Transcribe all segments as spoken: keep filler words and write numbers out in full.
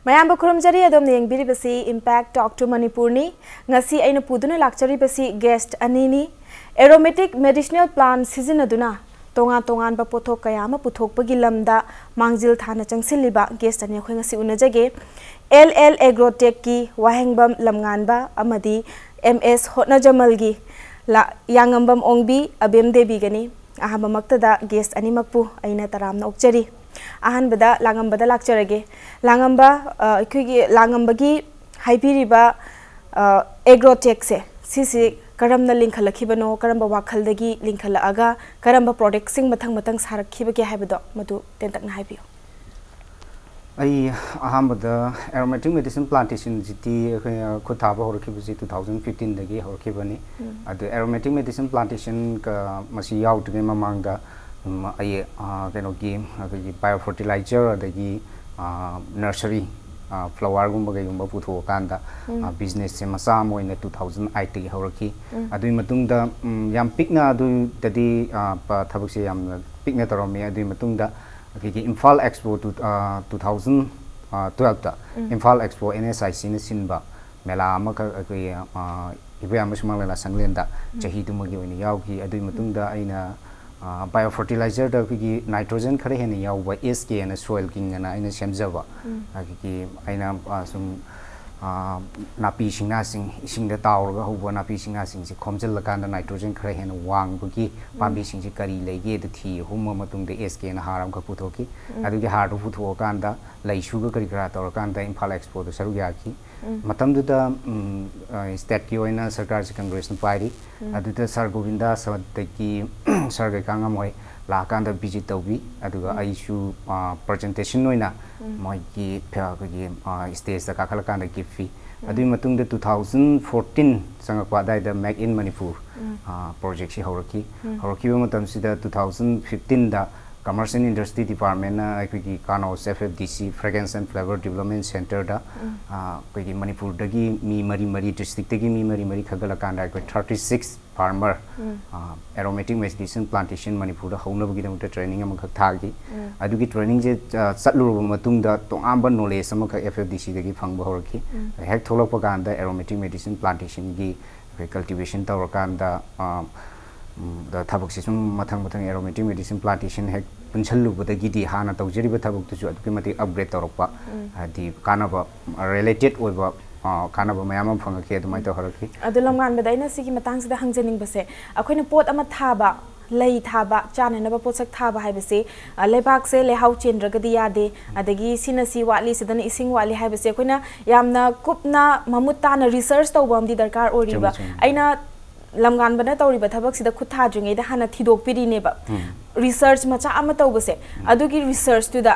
ꯃꯌꯥꯝꯕꯨ ꯈꯨꯔꯨꯝꯖꯔꯤ꯫ ꯑꯗꯣꯝꯅ ꯌꯦꯡꯕꯤꯔꯤꯕꯁꯤ Impact Talk to ꯃꯅꯤꯄꯨꯔꯅꯤ꯫ ꯉꯁꯤ ꯑꯩꯅ ꯄꯨꯗꯨꯅ ꯂꯥꯛꯆꯔꯤꯕꯁꯤ guest ꯑꯅꯤꯅꯤ꯫ Aromatic medicinal plant ꯁꯤꯖꯤꯟꯅꯗꯨꯅ ꯇꯣꯉꯥꯟ ꯇꯣꯉꯥꯟꯕ ꯄꯣꯠꯊꯣꯛ ꯀꯌꯥ ꯑꯃ ꯄꯨꯊꯣꯛꯄꯒꯤ ꯂꯝꯗ ꯃꯥꯡꯖꯤꯜ ꯊꯥꯅ ꯆꯪꯁꯤꯜꯂꯤꯕ guest ꯑꯅꯤ ꯑꯩꯈꯣꯏ ꯉꯁꯤ ꯎꯅꯖꯒꯦ꯫ ꯑꯦꯜ ꯑꯦꯜ Agrotechꯀꯤ ꯋꯥꯍꯦꯡꯕꯝ ꯂꯝꯉꯥꯟꯕ ꯑꯃꯗꯤ ꯑꯦꯝ ꯑꯦꯁ ꯍꯣꯠꯅꯖꯃꯜꯒꯤ ꯂꯥ-, ꯌꯥꯉꯝꯕꯝ ꯑꯣꯡꯕꯤ ꯑꯕꯦꯝ ꯗꯦꯕꯤꯒꯅꯤ꯫ ꯑꯍꯥꯟꯕꯃꯛꯇꯗ guest ꯑꯅꯤꯃꯛꯄꯨ ꯑꯩꯅ ꯇꯔꯥꯝꯅ ꯑꯣꯛꯆꯔꯤ꯫ ꯑꯍꯥꯟꯕꯗ ꯂꯥꯡꯉꯝꯕꯗ ꯂꯥꯛꯆꯔꯒꯦ꯫ ꯂꯥꯡꯉꯝꯕ, ꯑ, ꯑꯩꯈꯣꯏꯒꯤ ꯂꯥꯡꯉꯝꯕꯒꯤ ꯍꯥꯏꯕꯤꯔꯤꯕ, ꯑ, Agrotechꯁꯦ, ꯁꯤꯁꯤ ꯀꯔꯝꯅ ꯂꯤꯡꯈꯠꯂꯛꯈꯤꯕꯅꯣ, ꯀꯔꯝꯕ ꯋꯥꯈꯜꯗꯒꯤ ꯂꯤꯡꯈꯠꯂꯛꯑꯒ ꯀꯔꯝꯕ productꯁꯤꯡ ꯃꯊꯪ ꯃꯊꯪ ꯁꯥꯔꯛꯈꯤꯕꯒꯦ ꯍꯥꯏꯕꯗꯣ ꯃꯗꯨ ꯇꯦꯟꯇꯛꯅ ꯍꯥꯏꯕꯤꯌꯨ꯫ ꯑꯩ ꯑꯍꯥꯟꯕꯗ aromatic medicine plantationꯁꯤꯗꯤ ꯑꯩꯈꯣꯏꯅ ꯈꯨꯠ ꯊꯥꯕ ꯍꯧꯔꯛꯈꯤꯕꯁꯤ two thousand fifteenꯗꯒꯤ ꯍꯧꯔꯛꯈꯤꯕꯅꯤ꯫ ꯎꯝ꯫ ꯑꯗꯨ aromatic medicine plantation ꯀ-, ꯃꯁꯤ ꯌꯥꯎꯗ꯭ꯔꯤꯉꯩ ꯃꯃꯥꯡꯗ, ꯎꯝ, ꯑꯩ, ꯑ, ꯀꯩꯅꯣꯒꯤ, ꯑꯩꯈꯣꯏꯒꯤ biofertilizer ꯑꯗꯒꯤ, ꯑ, nursery, ꯑ, flowerꯒꯨꯝꯕ ꯀꯩꯒꯨꯝꯕ ꯄꯨꯊꯣꯛꯑꯀꯥꯟꯗ, ꯎꯝ꯫ ꯑ, businessꯁꯦ ꯃꯆꯥ ꯑꯃ ꯑꯣꯏꯅ two thousand eightꯇꯒꯤ ꯍꯧꯔꯛꯈꯤ꯫ ꯎꯝ꯫ ꯑꯗꯨꯒꯤ ꯃꯇꯨꯡꯗ, ꯎꯝ, ꯌꯥꯝ ꯄꯤꯛꯅ ꯑꯗꯨꯗꯗꯤ, ꯑ, ꯄ-, ꯊꯕꯛꯁꯦ ꯌꯥꯝꯅ ꯄꯤꯛꯅ ꯇꯧꯔꯝꯃꯤ꯫ ꯑꯗꯨꯒꯤ ꯃꯇꯨꯡꯗ ꯑꯩꯈꯣꯏꯒꯤ Imphal Expo two, ꯑ, two thousand, ꯑ, twelveꯇ ꯎꯝ꯫ Imphal Expo NSICꯅ ꯁꯤꯟꯕ ꯃꯦꯂꯥ ꯑꯃꯈꯛ ꯑꯩꯈꯣꯏꯒꯤ, ꯑ, ꯏꯕꯣꯌꯥꯝꯕ ꯁꯨꯃꯥꯡ ꯂꯤꯂꯥ ꯁꯪꯂꯦꯟꯗ ꯎꯝ꯫ ꯆꯍꯤꯗꯨꯃꯒꯤ ꯑꯣꯏꯅ ꯌꯥꯎꯈꯤ꯫ ꯑꯗꯨꯒꯤ ꯎꯝ꯫ ꯃꯇꯨꯡꯗ ꯑꯩꯅ, ꯑ, biofertilizerꯗ ꯑꯩꯈꯣꯏꯒꯤ nitrogen ꯈꯔ ꯍꯦꯟꯅ ꯌꯥꯎꯕ SKꯅ soil king ꯑꯅ ꯑꯩꯅ ꯁꯦꯝꯖꯕ꯫ ꯎꯝ꯫ ꯑꯗꯒꯤ ꯑꯩꯅ, ꯑ, ꯁꯨꯝ, ꯑ, ꯅꯥꯄꯤ ꯁꯤꯡꯅꯥꯁꯤꯡ, ꯏꯁꯤꯡꯗ ꯇꯥꯎꯔꯒ ꯍꯧꯕ ꯅꯥꯄꯤ ꯁꯤꯡꯅꯥꯁꯤꯡꯁꯦ ꯈꯣꯝꯖꯤꯜꯂꯀꯥꯟꯗ nitrogen ꯈꯔ ꯍꯦꯟꯅ ꯋꯥꯡꯕꯒꯤ ꯎꯝ꯫ ꯄꯥꯝꯕꯤꯁꯤꯡꯁꯦ ꯀꯔꯤ ꯂꯩꯒꯦꯗ ꯊꯤꯍꯨꯝꯕ ꯃꯇꯨꯡꯗ SKꯅ ꯍꯥꯔ ꯑꯃꯈꯛ ꯄꯨꯊꯣꯛꯈꯤ꯫ ꯎꯝ꯫ ꯑꯗꯨꯒꯤ ꯍꯥꯔꯗꯨ ꯄꯨꯊꯣꯛꯑꯀꯥꯟꯗ ꯂꯩꯁꯨꯒ ꯀꯔꯤ ꯀꯔꯥ ꯇꯧꯔꯀꯥꯟꯗ Imphal Expoꯗ ꯁꯔꯨꯛ ꯌꯥꯈꯤ꯫ ꯎꯝ꯫ ꯃꯇꯝꯗꯨꯗ, ꯎꯝ, ꯑ, stateꯀꯤ ꯑꯣꯏꯅ ꯁꯔꯀꯥꯔꯁꯦ Congressꯅ ꯄꯥꯏꯔꯤ꯫ ꯎꯝ꯫ ꯑꯗꯨꯗ ꯁꯥꯔ ꯒꯣꯕꯤꯟꯗꯥꯁ ꯑꯗꯒꯤ ꯁꯥꯔ ꯀꯩꯀꯥꯉꯝ ꯍꯣꯏ ꯂꯥꯛꯑꯀꯥꯟꯗ visit ꯇꯧꯕꯤ꯫ ꯑꯗꯨꯒ ꯎꯝ꯫ ꯑꯩꯁꯨ, ꯑ, presentation ꯑꯣꯏꯅ ꯎꯝ꯫ ꯃꯣꯏꯒꯤ ꯐ-, ꯑꯩꯈꯣꯏꯒꯤ, ꯑ, stageꯇ ꯀꯥꯈꯠꯂꯀꯥꯟꯗ gift ꯄꯤ꯫ ꯎꯝ꯫ ꯑꯗꯨꯒꯤ ꯃꯇꯨꯡꯗ two thousand fourteen ꯆꯪꯉꯛꯄ ꯑꯗꯥꯏꯗ Make in Manipur, ꯎꯝ꯫ ꯑ, projectꯁꯤ ꯍꯧꯔꯛꯈꯤ꯫ ꯎꯝ꯫ ꯍꯧꯔꯛꯈꯤꯕ ꯃꯇꯝꯁꯤꯗ two thousand fifteenꯗ Commerce and Industry Departmentꯅ ꯑꯩꯈꯣꯏꯒꯤ ꯀꯥꯅꯣꯁ F F D C, Fragrance and Flavor Development Centreꯗ ꯑꯩꯈꯣꯏꯒꯤ ꯃꯅꯤꯄꯨꯔꯗꯒꯤ ꯃꯤ ꯃꯔꯤ ꯃꯔꯤ, ꯗꯤꯁꯇ꯭ꯔꯤꯛꯇꯒꯤ ꯃꯤ ꯃꯔꯤ ꯃꯔꯤ ꯈꯥꯒꯠꯂꯀꯥꯟꯗ ꯑꯩꯈꯣꯏ thirty six farmer aromatic medicine plantation ꯃꯅꯤꯄꯨꯔꯗ ꯍꯧꯅꯕꯒꯤꯗꯃꯛꯇ training ꯑꯃꯈꯛ ꯊꯥꯈꯤ꯫ ꯑꯗꯨꯒꯤ trainingꯁꯦ ꯆꯠꯂꯨꯔꯕ ꯃꯇꯨꯡꯗ ꯇꯣꯉꯥꯟꯕ knowledge ꯑꯃꯈꯛ F F D Cꯗꯒꯤ ꯐꯪꯕ ꯍꯧꯔꯛꯈꯤ꯫ ꯍꯦꯛ ꯊꯣꯛꯂꯛꯄ ꯀꯥꯟꯗ aromatic medicine plantationꯒꯤ ꯑꯩꯈꯣꯏ cultivation ꯇꯧꯔꯀꯥꯟꯗ ꯊꯕꯛꯁꯦ ꯁꯨꯝ ꯃꯊꯪ ꯃꯊꯪ aromatic medicine plantation ꯍꯦꯛ ꯄꯨꯟꯁꯤꯜꯂꯨꯕꯗꯒꯤꯗꯤ ꯍꯥꯟꯅ ꯇꯧꯖꯔꯤꯕ ꯊꯕꯛꯇꯨꯁꯨ ꯑꯗꯨꯛꯀꯤ ꯃꯇꯤꯛ upgrade ꯇꯧꯔꯛꯄ, ꯍꯥꯏꯗꯤ ꯀꯥꯟꯅꯕ, related ꯑꯣꯏꯕ ꯀꯥꯟꯅꯕ ꯃꯌꯥꯝ ꯑꯃ ꯐꯪꯉꯛꯈꯤ꯫ ꯑꯗꯨꯃꯥꯏꯅ ꯇꯧꯍꯧꯔꯛꯈꯤ꯫ ꯑꯗꯣ ꯂꯝꯉꯥꯟꯕꯗ ꯑꯩꯅ ꯁꯤꯒꯤ ꯃꯇꯥꯡꯁꯤꯗ ꯍꯪꯖꯅꯤꯡꯕꯁꯦ, ꯑꯩꯈꯣꯏꯅ ꯄꯣꯠ ꯑꯃ ꯊꯥꯕ, ꯂꯩ ꯊꯥꯕ, ꯆꯥꯅꯅꯕ ꯄꯣꯠꯁꯛ ꯊꯥꯕ ꯍꯥꯏꯕꯁꯤ, ꯂꯩꯕꯥꯛꯁꯦ ꯂꯩꯍꯥꯎ ꯆꯦꯟꯗ꯭ꯔꯒꯗꯤ ꯌꯥꯗꯦ, ꯑꯗꯒꯤ ꯁꯤꯅ ꯁꯤ ꯋꯥꯠꯂꯤ, ꯁꯤꯗꯅ ꯏꯁꯤꯡ ꯋꯥꯠꯂꯤ ꯍꯥꯏꯕꯁꯦ ꯑꯩꯈꯣꯏꯅ ꯌꯥꯝꯅ ꯀꯨꯞꯅ ꯃꯃꯨꯠ ꯇꯥꯅ research ꯇꯧꯕ ꯑꯃꯗꯤ ꯗꯔꯀꯥꯔ ꯑꯣꯏꯔꯤꯕ꯫ ꯑꯩꯅ ꯂꯝꯉꯥꯟꯕꯅ ꯇꯧꯔꯤꯕ ꯊꯕꯛꯁꯤꯗ ꯈꯨꯠ ꯊꯥꯗ꯭ꯔꯤꯉꯩꯗ ꯍꯥꯟꯅ ꯊꯤꯗꯣꯛꯄꯤꯔꯤꯅꯦꯕ꯫ Research ꯃꯆꯥ ꯑꯃ ꯇꯧꯕꯁꯦ, ꯑꯗꯨꯒꯤ researchꯇꯨꯗ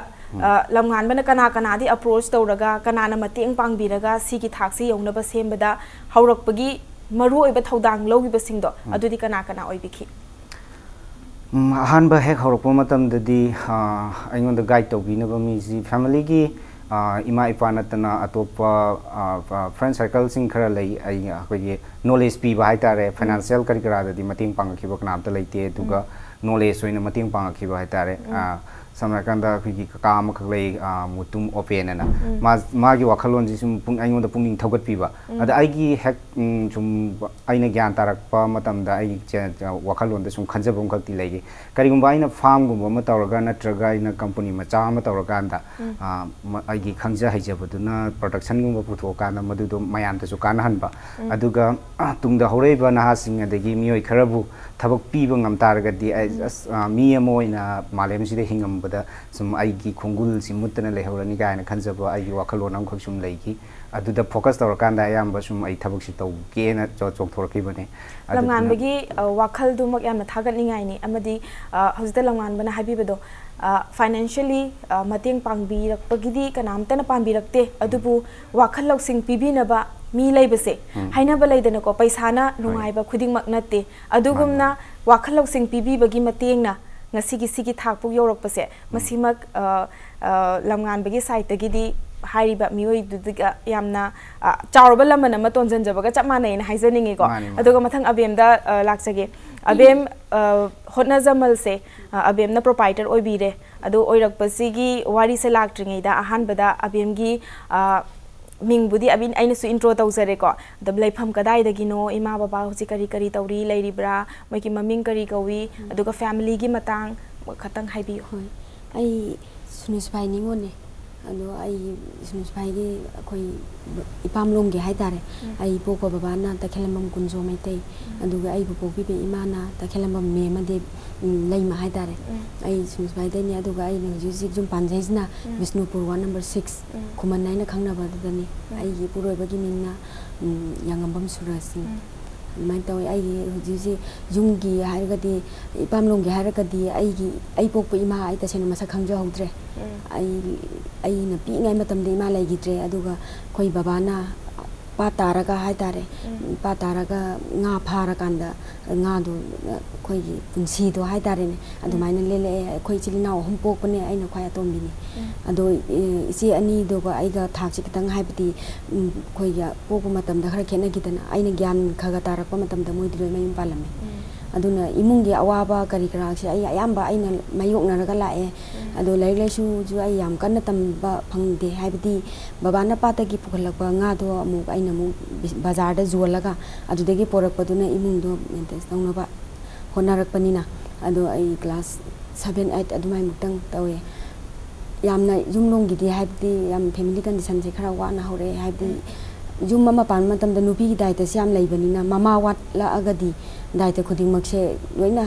ꯂꯝꯉꯥꯟꯕꯅ ꯀꯅꯥ ꯀꯅꯥꯗꯤ approach ꯇꯧꯔꯒ, ꯀꯅꯥꯅ ꯃꯇꯦꯡ ꯄꯥꯡꯕꯤꯔꯒ ꯁꯤꯒꯤ ꯊꯥꯛꯁꯤ ꯌꯧꯅꯕ ꯁꯦꯝꯕꯗ ꯍꯧꯔꯛꯄꯒꯤ ꯃꯔꯨꯑꯣꯏꯕ ꯊꯧꯗꯥꯡ ꯂꯧꯈꯤꯕꯁꯤꯡꯗꯣ, ꯑꯗꯨꯗꯤ ꯀꯅꯥ ꯀꯅꯥ ꯑꯣꯏꯕꯤꯈꯤ? ꯑꯍꯥꯟꯕ ꯍꯦꯛ ꯍꯧꯔꯛꯄ ꯃꯇꯝꯗꯗꯤ ꯑꯩꯉꯣꯟꯗ guide ꯇꯧꯕꯤꯅꯕ ꯃꯤꯁꯤ familyꯒꯤ ꯏꯃꯥ ꯏꯄꯥ ꯅꯠꯇꯅ ꯑꯇꯣꯞꯄ friend circleꯁꯤꯡ ꯈꯔ ꯂꯩ꯫ ꯑꯩ ꯑꯩꯈꯣꯏꯒꯤ knowledge ꯄꯤꯕ ꯍꯥꯏꯇꯥꯔꯦ꯫ Financial ꯀꯔꯤ ꯀꯔꯥꯗꯗꯤ ꯃꯇꯦꯡ ꯄꯥꯡꯉꯛꯈꯤꯕ ꯀꯅꯥꯝꯇ ꯂꯩꯇꯦ꯫ ꯑꯗꯨꯒ knowledge ꯑꯣꯏꯅ ꯃꯇꯦꯡ ꯄꯥꯡꯉꯛꯈꯤꯕ ꯍꯥꯏꯇꯥꯔꯦ꯫ ꯁꯝꯅ ꯍꯥꯏꯔꯀꯥꯟꯗ ꯑꯩꯈꯣꯏꯒꯤ ꯀꯀꯥ ꯑꯃꯈꯛ ꯂꯩ, ꯃꯨꯇꯨꯝ ꯑꯣꯄꯦꯟ ꯑꯅ꯫ ꯃꯥ ꯃꯥꯒꯤ ꯋꯥꯈꯜꯂꯣꯟꯁꯤ ꯁꯨꯝ ꯄꯨꯛ ꯑꯩꯉꯣꯟꯗ ꯄꯨꯛꯅꯤꯡ ꯊꯧꯒꯠꯄꯤꯕ꯫ ꯑꯗ ꯑꯩꯒꯤ ꯍꯦꯛ ꯁꯨꯝ ꯑꯩꯅ ꯒ꯭ꯌꯥꯟ ꯇꯥꯔꯛꯄ ꯃꯇꯝꯗ ꯑꯩꯒꯤ ꯋꯥꯈꯜꯂꯣꯟꯗ ꯁꯨꯝ ꯈꯟꯖꯕ ꯑꯃꯈꯛꯇꯤ ꯂꯩꯈꯤ꯫ ꯀꯔꯤꯒꯨꯝꯕ ꯑꯩꯅ farmꯒꯨꯝꯕ ꯑꯃ ꯇꯧꯔꯒ ꯅꯠꯇ꯭ꯔꯒ ꯑꯩꯅ company ꯃꯆꯥ ꯑꯃ ꯇꯧꯔꯀꯥꯟꯗ ꯑꯩꯒꯤ ꯈꯪꯖ ꯍꯩꯖꯕꯗꯨꯅ productionꯒꯨꯝꯕ ꯄꯨꯊꯣꯛꯑꯀꯥꯟꯗ ꯃꯗꯨꯗꯣ ꯃꯌꯥꯝꯗꯁꯨ ꯀꯥꯟꯅꯍꯟꯕ꯫ ꯑꯗꯨꯒ ꯇꯨꯡꯗ ꯍꯧꯔꯛꯏꯕ ꯅꯍꯥꯁꯤꯡ ꯑꯗꯒꯤ ꯃꯤꯑꯣꯏ ꯈꯔꯕꯨ ꯊꯕꯛ ꯄꯤꯕ ꯉꯝ ꯇꯥꯔꯒꯗꯤ ꯑꯩ ꯑꯁ ꯃꯤ ꯑꯃ ꯑꯣꯏꯅ ꯃꯥꯂꯦꯝꯁꯤꯗ ꯍꯤꯡꯉꯝꯕꯗ ꯁꯨꯝ ꯑꯩꯒꯤ ꯈꯣꯡꯒꯨꯜꯁꯤ ꯃꯨꯠꯇꯅ ꯂꯩꯍꯧꯔꯅꯤ ꯀꯥꯏꯅ ꯈꯟꯖꯕ ꯑꯩꯒꯤ ꯋꯥꯈꯜꯂꯣꯟ ꯑꯃꯈꯛ ꯁꯨꯝ ꯂꯩꯈꯤ꯫ ꯑꯗꯨꯗ focus ꯇꯧꯔꯀꯥꯟꯗ ꯑꯌꯥꯝꯕ ꯁꯨꯝ ꯑꯩ ꯊꯕꯛꯁꯤ ꯇꯧꯒꯦꯅ ꯆꯣꯡꯊꯣꯔꯛꯈꯤꯕꯅꯦ꯫ ꯂꯝꯉꯥꯟꯕꯒꯤ ꯋꯥꯈꯜꯗꯨꯃꯛ ꯌꯥꯝꯅ ꯊꯥꯒꯠꯅꯤꯡꯉꯥꯏꯅꯤ꯫ ꯑꯃꯗꯤ ꯍꯧꯖꯤꯛꯇ ꯂꯝꯉꯥꯟꯕꯅ ꯍꯥꯏꯕꯤꯕꯗꯣ, financially ꯃꯇꯦꯡ ꯄꯥꯡꯕꯤꯔꯛꯄꯒꯤꯗꯤ ꯀꯅꯥꯝꯇꯅ ꯄꯥꯡꯕꯤꯔꯛꯇꯦ꯫ ꯑꯗꯨꯕꯨ ꯋꯥꯈꯜ ꯂꯧꯁꯤꯡ ꯄꯤꯕꯤꯅꯕ ꯃꯤ ꯂꯩꯕꯁꯦ, ꯍꯥꯏꯅꯕ ꯂꯩꯗꯅꯀꯣ, ꯄꯩꯁꯥꯅ ꯅꯨꯡꯉꯥꯏꯕ ꯈꯨꯗꯤꯡꯃꯛ ꯅꯠꯇꯦ꯫ ꯑꯗꯨꯒꯨꯝꯅ ꯋꯥꯈꯜ ꯂꯧꯁꯤꯡ ꯄꯤꯕꯤꯕꯒꯤ ꯃꯇꯦꯡꯅ ꯉꯁꯤꯒꯤ ꯁꯤꯒꯤ ꯊꯥꯛꯄꯨ ꯌꯧꯔꯛꯄꯁꯦ, ꯃꯁꯤꯃꯛ, ꯑ, ꯑ, ꯂꯝꯉꯥꯟꯕꯒꯤ ꯁꯥꯏꯠꯇꯒꯤꯗꯤ ꯍꯥꯏꯔꯤꯕ ꯃꯤꯑꯣꯏꯗꯨꯗ ꯌꯥꯝꯅ, ꯑ, ꯆꯥꯎꯔꯕ ꯂꯃꯟ ꯑꯃ ꯇꯣꯟꯖꯟꯖꯕꯒ ꯆꯞ ꯃꯥꯟꯅꯩꯅ ꯍꯥꯏꯖꯅꯤꯡꯉꯤꯀꯣ꯫ ꯃꯥꯅꯤ, ꯃꯥꯅꯤ꯫ ꯑꯗꯨꯒ ꯃꯊꯪ ꯑꯕꯦꯝꯗ, ꯑ, ꯂꯥꯛꯆꯒꯦ꯫ ꯑꯕꯦꯝ, ꯑ, ꯍꯣꯠꯅꯖꯃꯜꯁꯦ, ꯑ, ꯑꯕꯦꯝꯅ ꯄ꯭ꯔꯣꯄꯥꯏꯇꯔ ꯑꯣꯏꯕꯤꯔꯦ꯫ ꯑꯗꯨ ꯑꯣꯏꯔꯛꯄꯁꯤꯒꯤ ꯋꯥꯔꯤꯁꯦ ꯂꯥꯛꯇ꯭ꯔꯤꯉꯩꯗ ꯑꯍꯥꯟꯕꯗ ꯑꯕꯦꯝꯒꯤ, ꯑ, ꯃꯤꯡꯕꯨꯗꯤ ꯑꯕꯤ-, ꯑꯩꯅꯁꯨ ꯏꯟꯇ꯭ꯔꯣ ꯇꯧꯖꯔꯦꯀꯣ꯫ ꯑꯗꯣ ꯂꯩꯐꯝ ꯀꯗꯥꯏꯗꯒꯤꯅꯣ, ꯏꯃꯥ ꯕꯕꯥ ꯍꯧꯖꯤꯛ ꯀꯔꯤ ꯀꯔꯤ ꯇꯧꯔꯤ, ꯂꯩꯔꯤꯕ꯭ꯔꯥ, ꯃꯣꯏꯒꯤ ꯃꯃꯤꯡ ꯀꯔꯤ ꯀꯧꯏ, ꯑꯗꯨꯒ ꯐꯦꯃꯤꯂꯤꯒꯤ ꯃꯇꯥꯡ ꯈꯇꯪ ꯍꯥꯏꯕꯤꯌꯨ꯫ ꯍꯣꯏ, ꯑꯩ ꯁꯨꯅꯨꯁꯤꯐꯥꯏ ꯅꯤꯉꯣꯜꯅꯦ꯫ ꯑꯗꯣ ꯑꯩ ꯁꯨꯅꯨꯁꯤꯐꯥꯏꯒꯤ ꯑꯩꯈꯣꯏ ꯏꯄꯥꯝꯂꯣꯝꯒꯤ ꯍꯥꯏꯇꯥꯔꯦ꯫ ꯎꯝ꯫ ꯑꯩ ꯄꯣꯛꯄ ꯕꯕꯥꯅ ꯇꯈꯦꯜꯂꯝꯕꯝ ꯀꯨꯟꯖꯣ ꯃꯩꯇꯩ, ꯎꯝ꯫ ꯑꯗꯨꯒ ꯑꯩꯕꯨ ꯄꯣꯛꯄꯤꯕ ꯏꯃꯥꯅ ꯇꯈꯦꯜꯂꯝꯕꯝ ꯃꯦꯝꯃꯗꯤ, ꯎꯝ, ꯂꯩꯃ ꯍꯥꯏꯇꯥꯔꯦ꯫ ꯎꯝ꯫ ꯑꯩ ꯁꯨꯅꯨꯁꯤꯐꯥꯏꯗꯩꯅꯦ, ꯑꯗꯨꯒ ꯑꯩꯅ ꯍꯧꯖꯤꯛ ꯍꯧꯖꯤꯛ ꯌꯨꯝ ꯄꯥꯟꯖꯩꯁꯤꯅ ꯎꯝ꯫ ꯕꯤꯁꯅꯨꯄꯨꯔ ꯋꯥꯔꯗ ꯅꯝꯕꯔ ꯁꯤꯛꯁ, ꯎꯝ꯫ ꯈꯨꯃꯟ ꯍꯥꯏꯅ ꯈꯪꯅꯕꯗꯨꯗꯅꯤ꯫ ꯎꯝ꯫ ꯑꯩꯒꯤ ꯏꯄꯨꯔꯣꯏꯕꯒꯤ ꯃꯤꯡꯅ, ꯎꯝ, ꯌꯥꯉꯝꯕꯝ ꯁꯨꯔꯖ ꯁꯤꯡ꯫ ꯎꯝ꯫ ꯑꯗꯨꯃꯥꯏꯅ ꯇꯧꯋꯤ꯫ ꯑꯩꯒꯤ ꯍꯧꯖꯤꯛ ꯍꯧꯖꯤꯛ ꯌꯨꯝꯒꯤ ꯍꯥꯏꯔꯒꯗꯤ, ꯏꯄꯥꯝꯂꯣꯝꯒꯤ ꯍꯥꯏꯔꯒꯗꯤ, ꯑꯩꯒꯤ, ꯑꯩ ꯄꯣꯛꯄ ꯏꯃꯥ ꯑꯩ ꯇꯁꯦꯡꯅ ꯃꯁꯛ ꯈꯪꯖꯍꯧꯗ꯭ꯔꯦ꯫ ꯎꯝ꯫ ꯑꯩ, ꯑꯩꯅ ꯄꯤꯛꯏꯉꯩ ꯃꯇꯝꯗ ꯏꯃꯥ ꯂꯩꯈꯤꯗ꯭ꯔꯦ꯫ ꯑꯗꯨꯒ ꯑꯩꯈꯣꯏ ꯕꯕꯥꯅ ꯄꯥꯠ ꯇꯥꯔꯒ ꯍꯥꯏꯇꯥꯔꯦ, ꯎꯝ꯫ ꯄꯥꯠ ꯇꯥꯔꯒ ꯉꯥ ꯐꯥꯔꯀꯥꯟꯗ ꯉꯥꯗꯣ, ꯑꯩꯈꯣꯏꯒꯤ ꯄꯨꯟꯁꯤꯗꯣ ꯍꯥꯏꯇꯥꯔꯦꯅꯦ, ꯎꯝ꯫ ꯑꯗꯨꯃꯥꯏꯅ ꯂꯦꯜꯂꯛꯑꯦ꯫ ꯑꯩꯈꯣꯏ ꯏꯆꯤꯜ ꯏꯅꯥꯎ ꯑꯍꯨꯝ ꯄꯣꯛꯄꯅꯦ, ꯑꯩꯅ ꯈ꯭ꯋꯥꯏ ꯑꯇꯣꯝꯕꯤꯅꯤ꯫ ꯎꯝ꯫ ꯑꯗꯣ, ꯑꯦ, ꯏꯆꯦ ꯑꯅꯤꯗꯨꯒ ꯑꯩꯒ ꯊꯥꯛꯁꯦ ꯈꯤꯇꯪ, ꯍꯥꯏꯕꯗꯤ, ꯎꯝ, ꯑꯩꯈꯣꯏꯒ ꯄꯣꯛꯄ ꯃꯇꯝꯗ ꯈꯔ ꯈꯦꯠꯅꯈꯤꯗꯅ, ꯑꯩꯅ ꯒ꯭ꯌꯥꯟ ꯈꯔ ꯈꯔ ꯇꯥꯔꯛꯄ ꯃꯇꯝꯗ ꯃꯣꯏꯗꯤ ꯂꯣꯏ ꯃꯌꯨꯝ ꯄꯥꯜꯂꯝꯃꯦ꯫ ꯎꯝ꯫ ꯑꯗꯨꯅ ꯏꯃꯨꯡꯒꯤ ꯑꯋꯥꯕ ꯀꯔꯤ ꯀꯔꯥꯁꯦ ꯑꯩ ꯑꯌꯥꯝꯕ ꯑꯩꯅ ꯃꯥꯌꯣꯛꯅꯔꯒ ꯂꯥꯛꯑꯦ꯫ ꯎꯝ꯫ ꯑꯗꯣ ꯂꯥꯏꯔꯤꯛ ꯂꯥꯏꯁꯨꯁꯨ ꯑꯩ ꯌꯥꯝ ꯀꯟꯅ ꯇꯝꯕ ꯐꯪꯗꯦ, ꯍꯥꯏꯕꯗꯤ ꯕꯕꯥꯅ ꯄꯥꯠꯇꯒꯤ ꯄꯨꯈꯠꯂꯛꯄ ꯉꯥꯗꯣ ꯑꯃꯨꯛ ꯑꯩꯅ ꯑꯃꯨꯛ ꯕꯤ-, ꯕꯖꯥꯔꯗ ꯌꯣꯜꯂꯒ ꯑꯗꯨꯗꯒꯤ ꯄꯣꯔꯛꯄꯗꯨꯅ ꯏꯃꯨꯡꯗꯣ ꯃꯦꯟꯇꯦꯟ ꯇꯧꯅꯕ ꯍꯣꯠꯅꯔꯛꯄꯅꯤꯅ꯫ ꯑꯗꯣ ꯑꯩ ꯀ꯭ꯂꯥꯁ ꯁꯚꯦꯟ, ꯑꯩꯠ ꯑꯗꯨꯃꯥꯏꯃꯨꯛꯇꯪ ꯇꯧꯋꯦ꯫ ꯌꯥꯝꯅ ꯌꯨꯝꯂꯣꯝꯒꯤꯗꯤ, ꯍꯥꯏꯕꯗꯤ ꯌꯥꯝ ꯐꯦꯃꯤꯂꯤ ꯀꯟꯗꯤꯁꯟꯁꯦ ꯈꯔ ꯋꯥꯅ ꯍꯧꯔꯛꯑꯦ, ꯍꯥꯏꯕꯗꯤ ꯎꯝ꯫ ꯌꯨꯝ ꯑꯃ ꯄꯥꯟꯕ ꯃꯇꯝꯗ ꯅꯨꯄꯤꯒꯤ ꯗꯥꯏꯇꯁꯦ ꯌꯥꯝ ꯂꯩꯕꯅꯤꯅ, ꯃꯃꯥ ꯋꯥꯠꯂꯛꯑꯒꯗꯤ ꯗꯥꯏꯇ ꯈꯨꯗꯤꯡꯃꯛꯁꯦ ꯂꯣꯏꯅ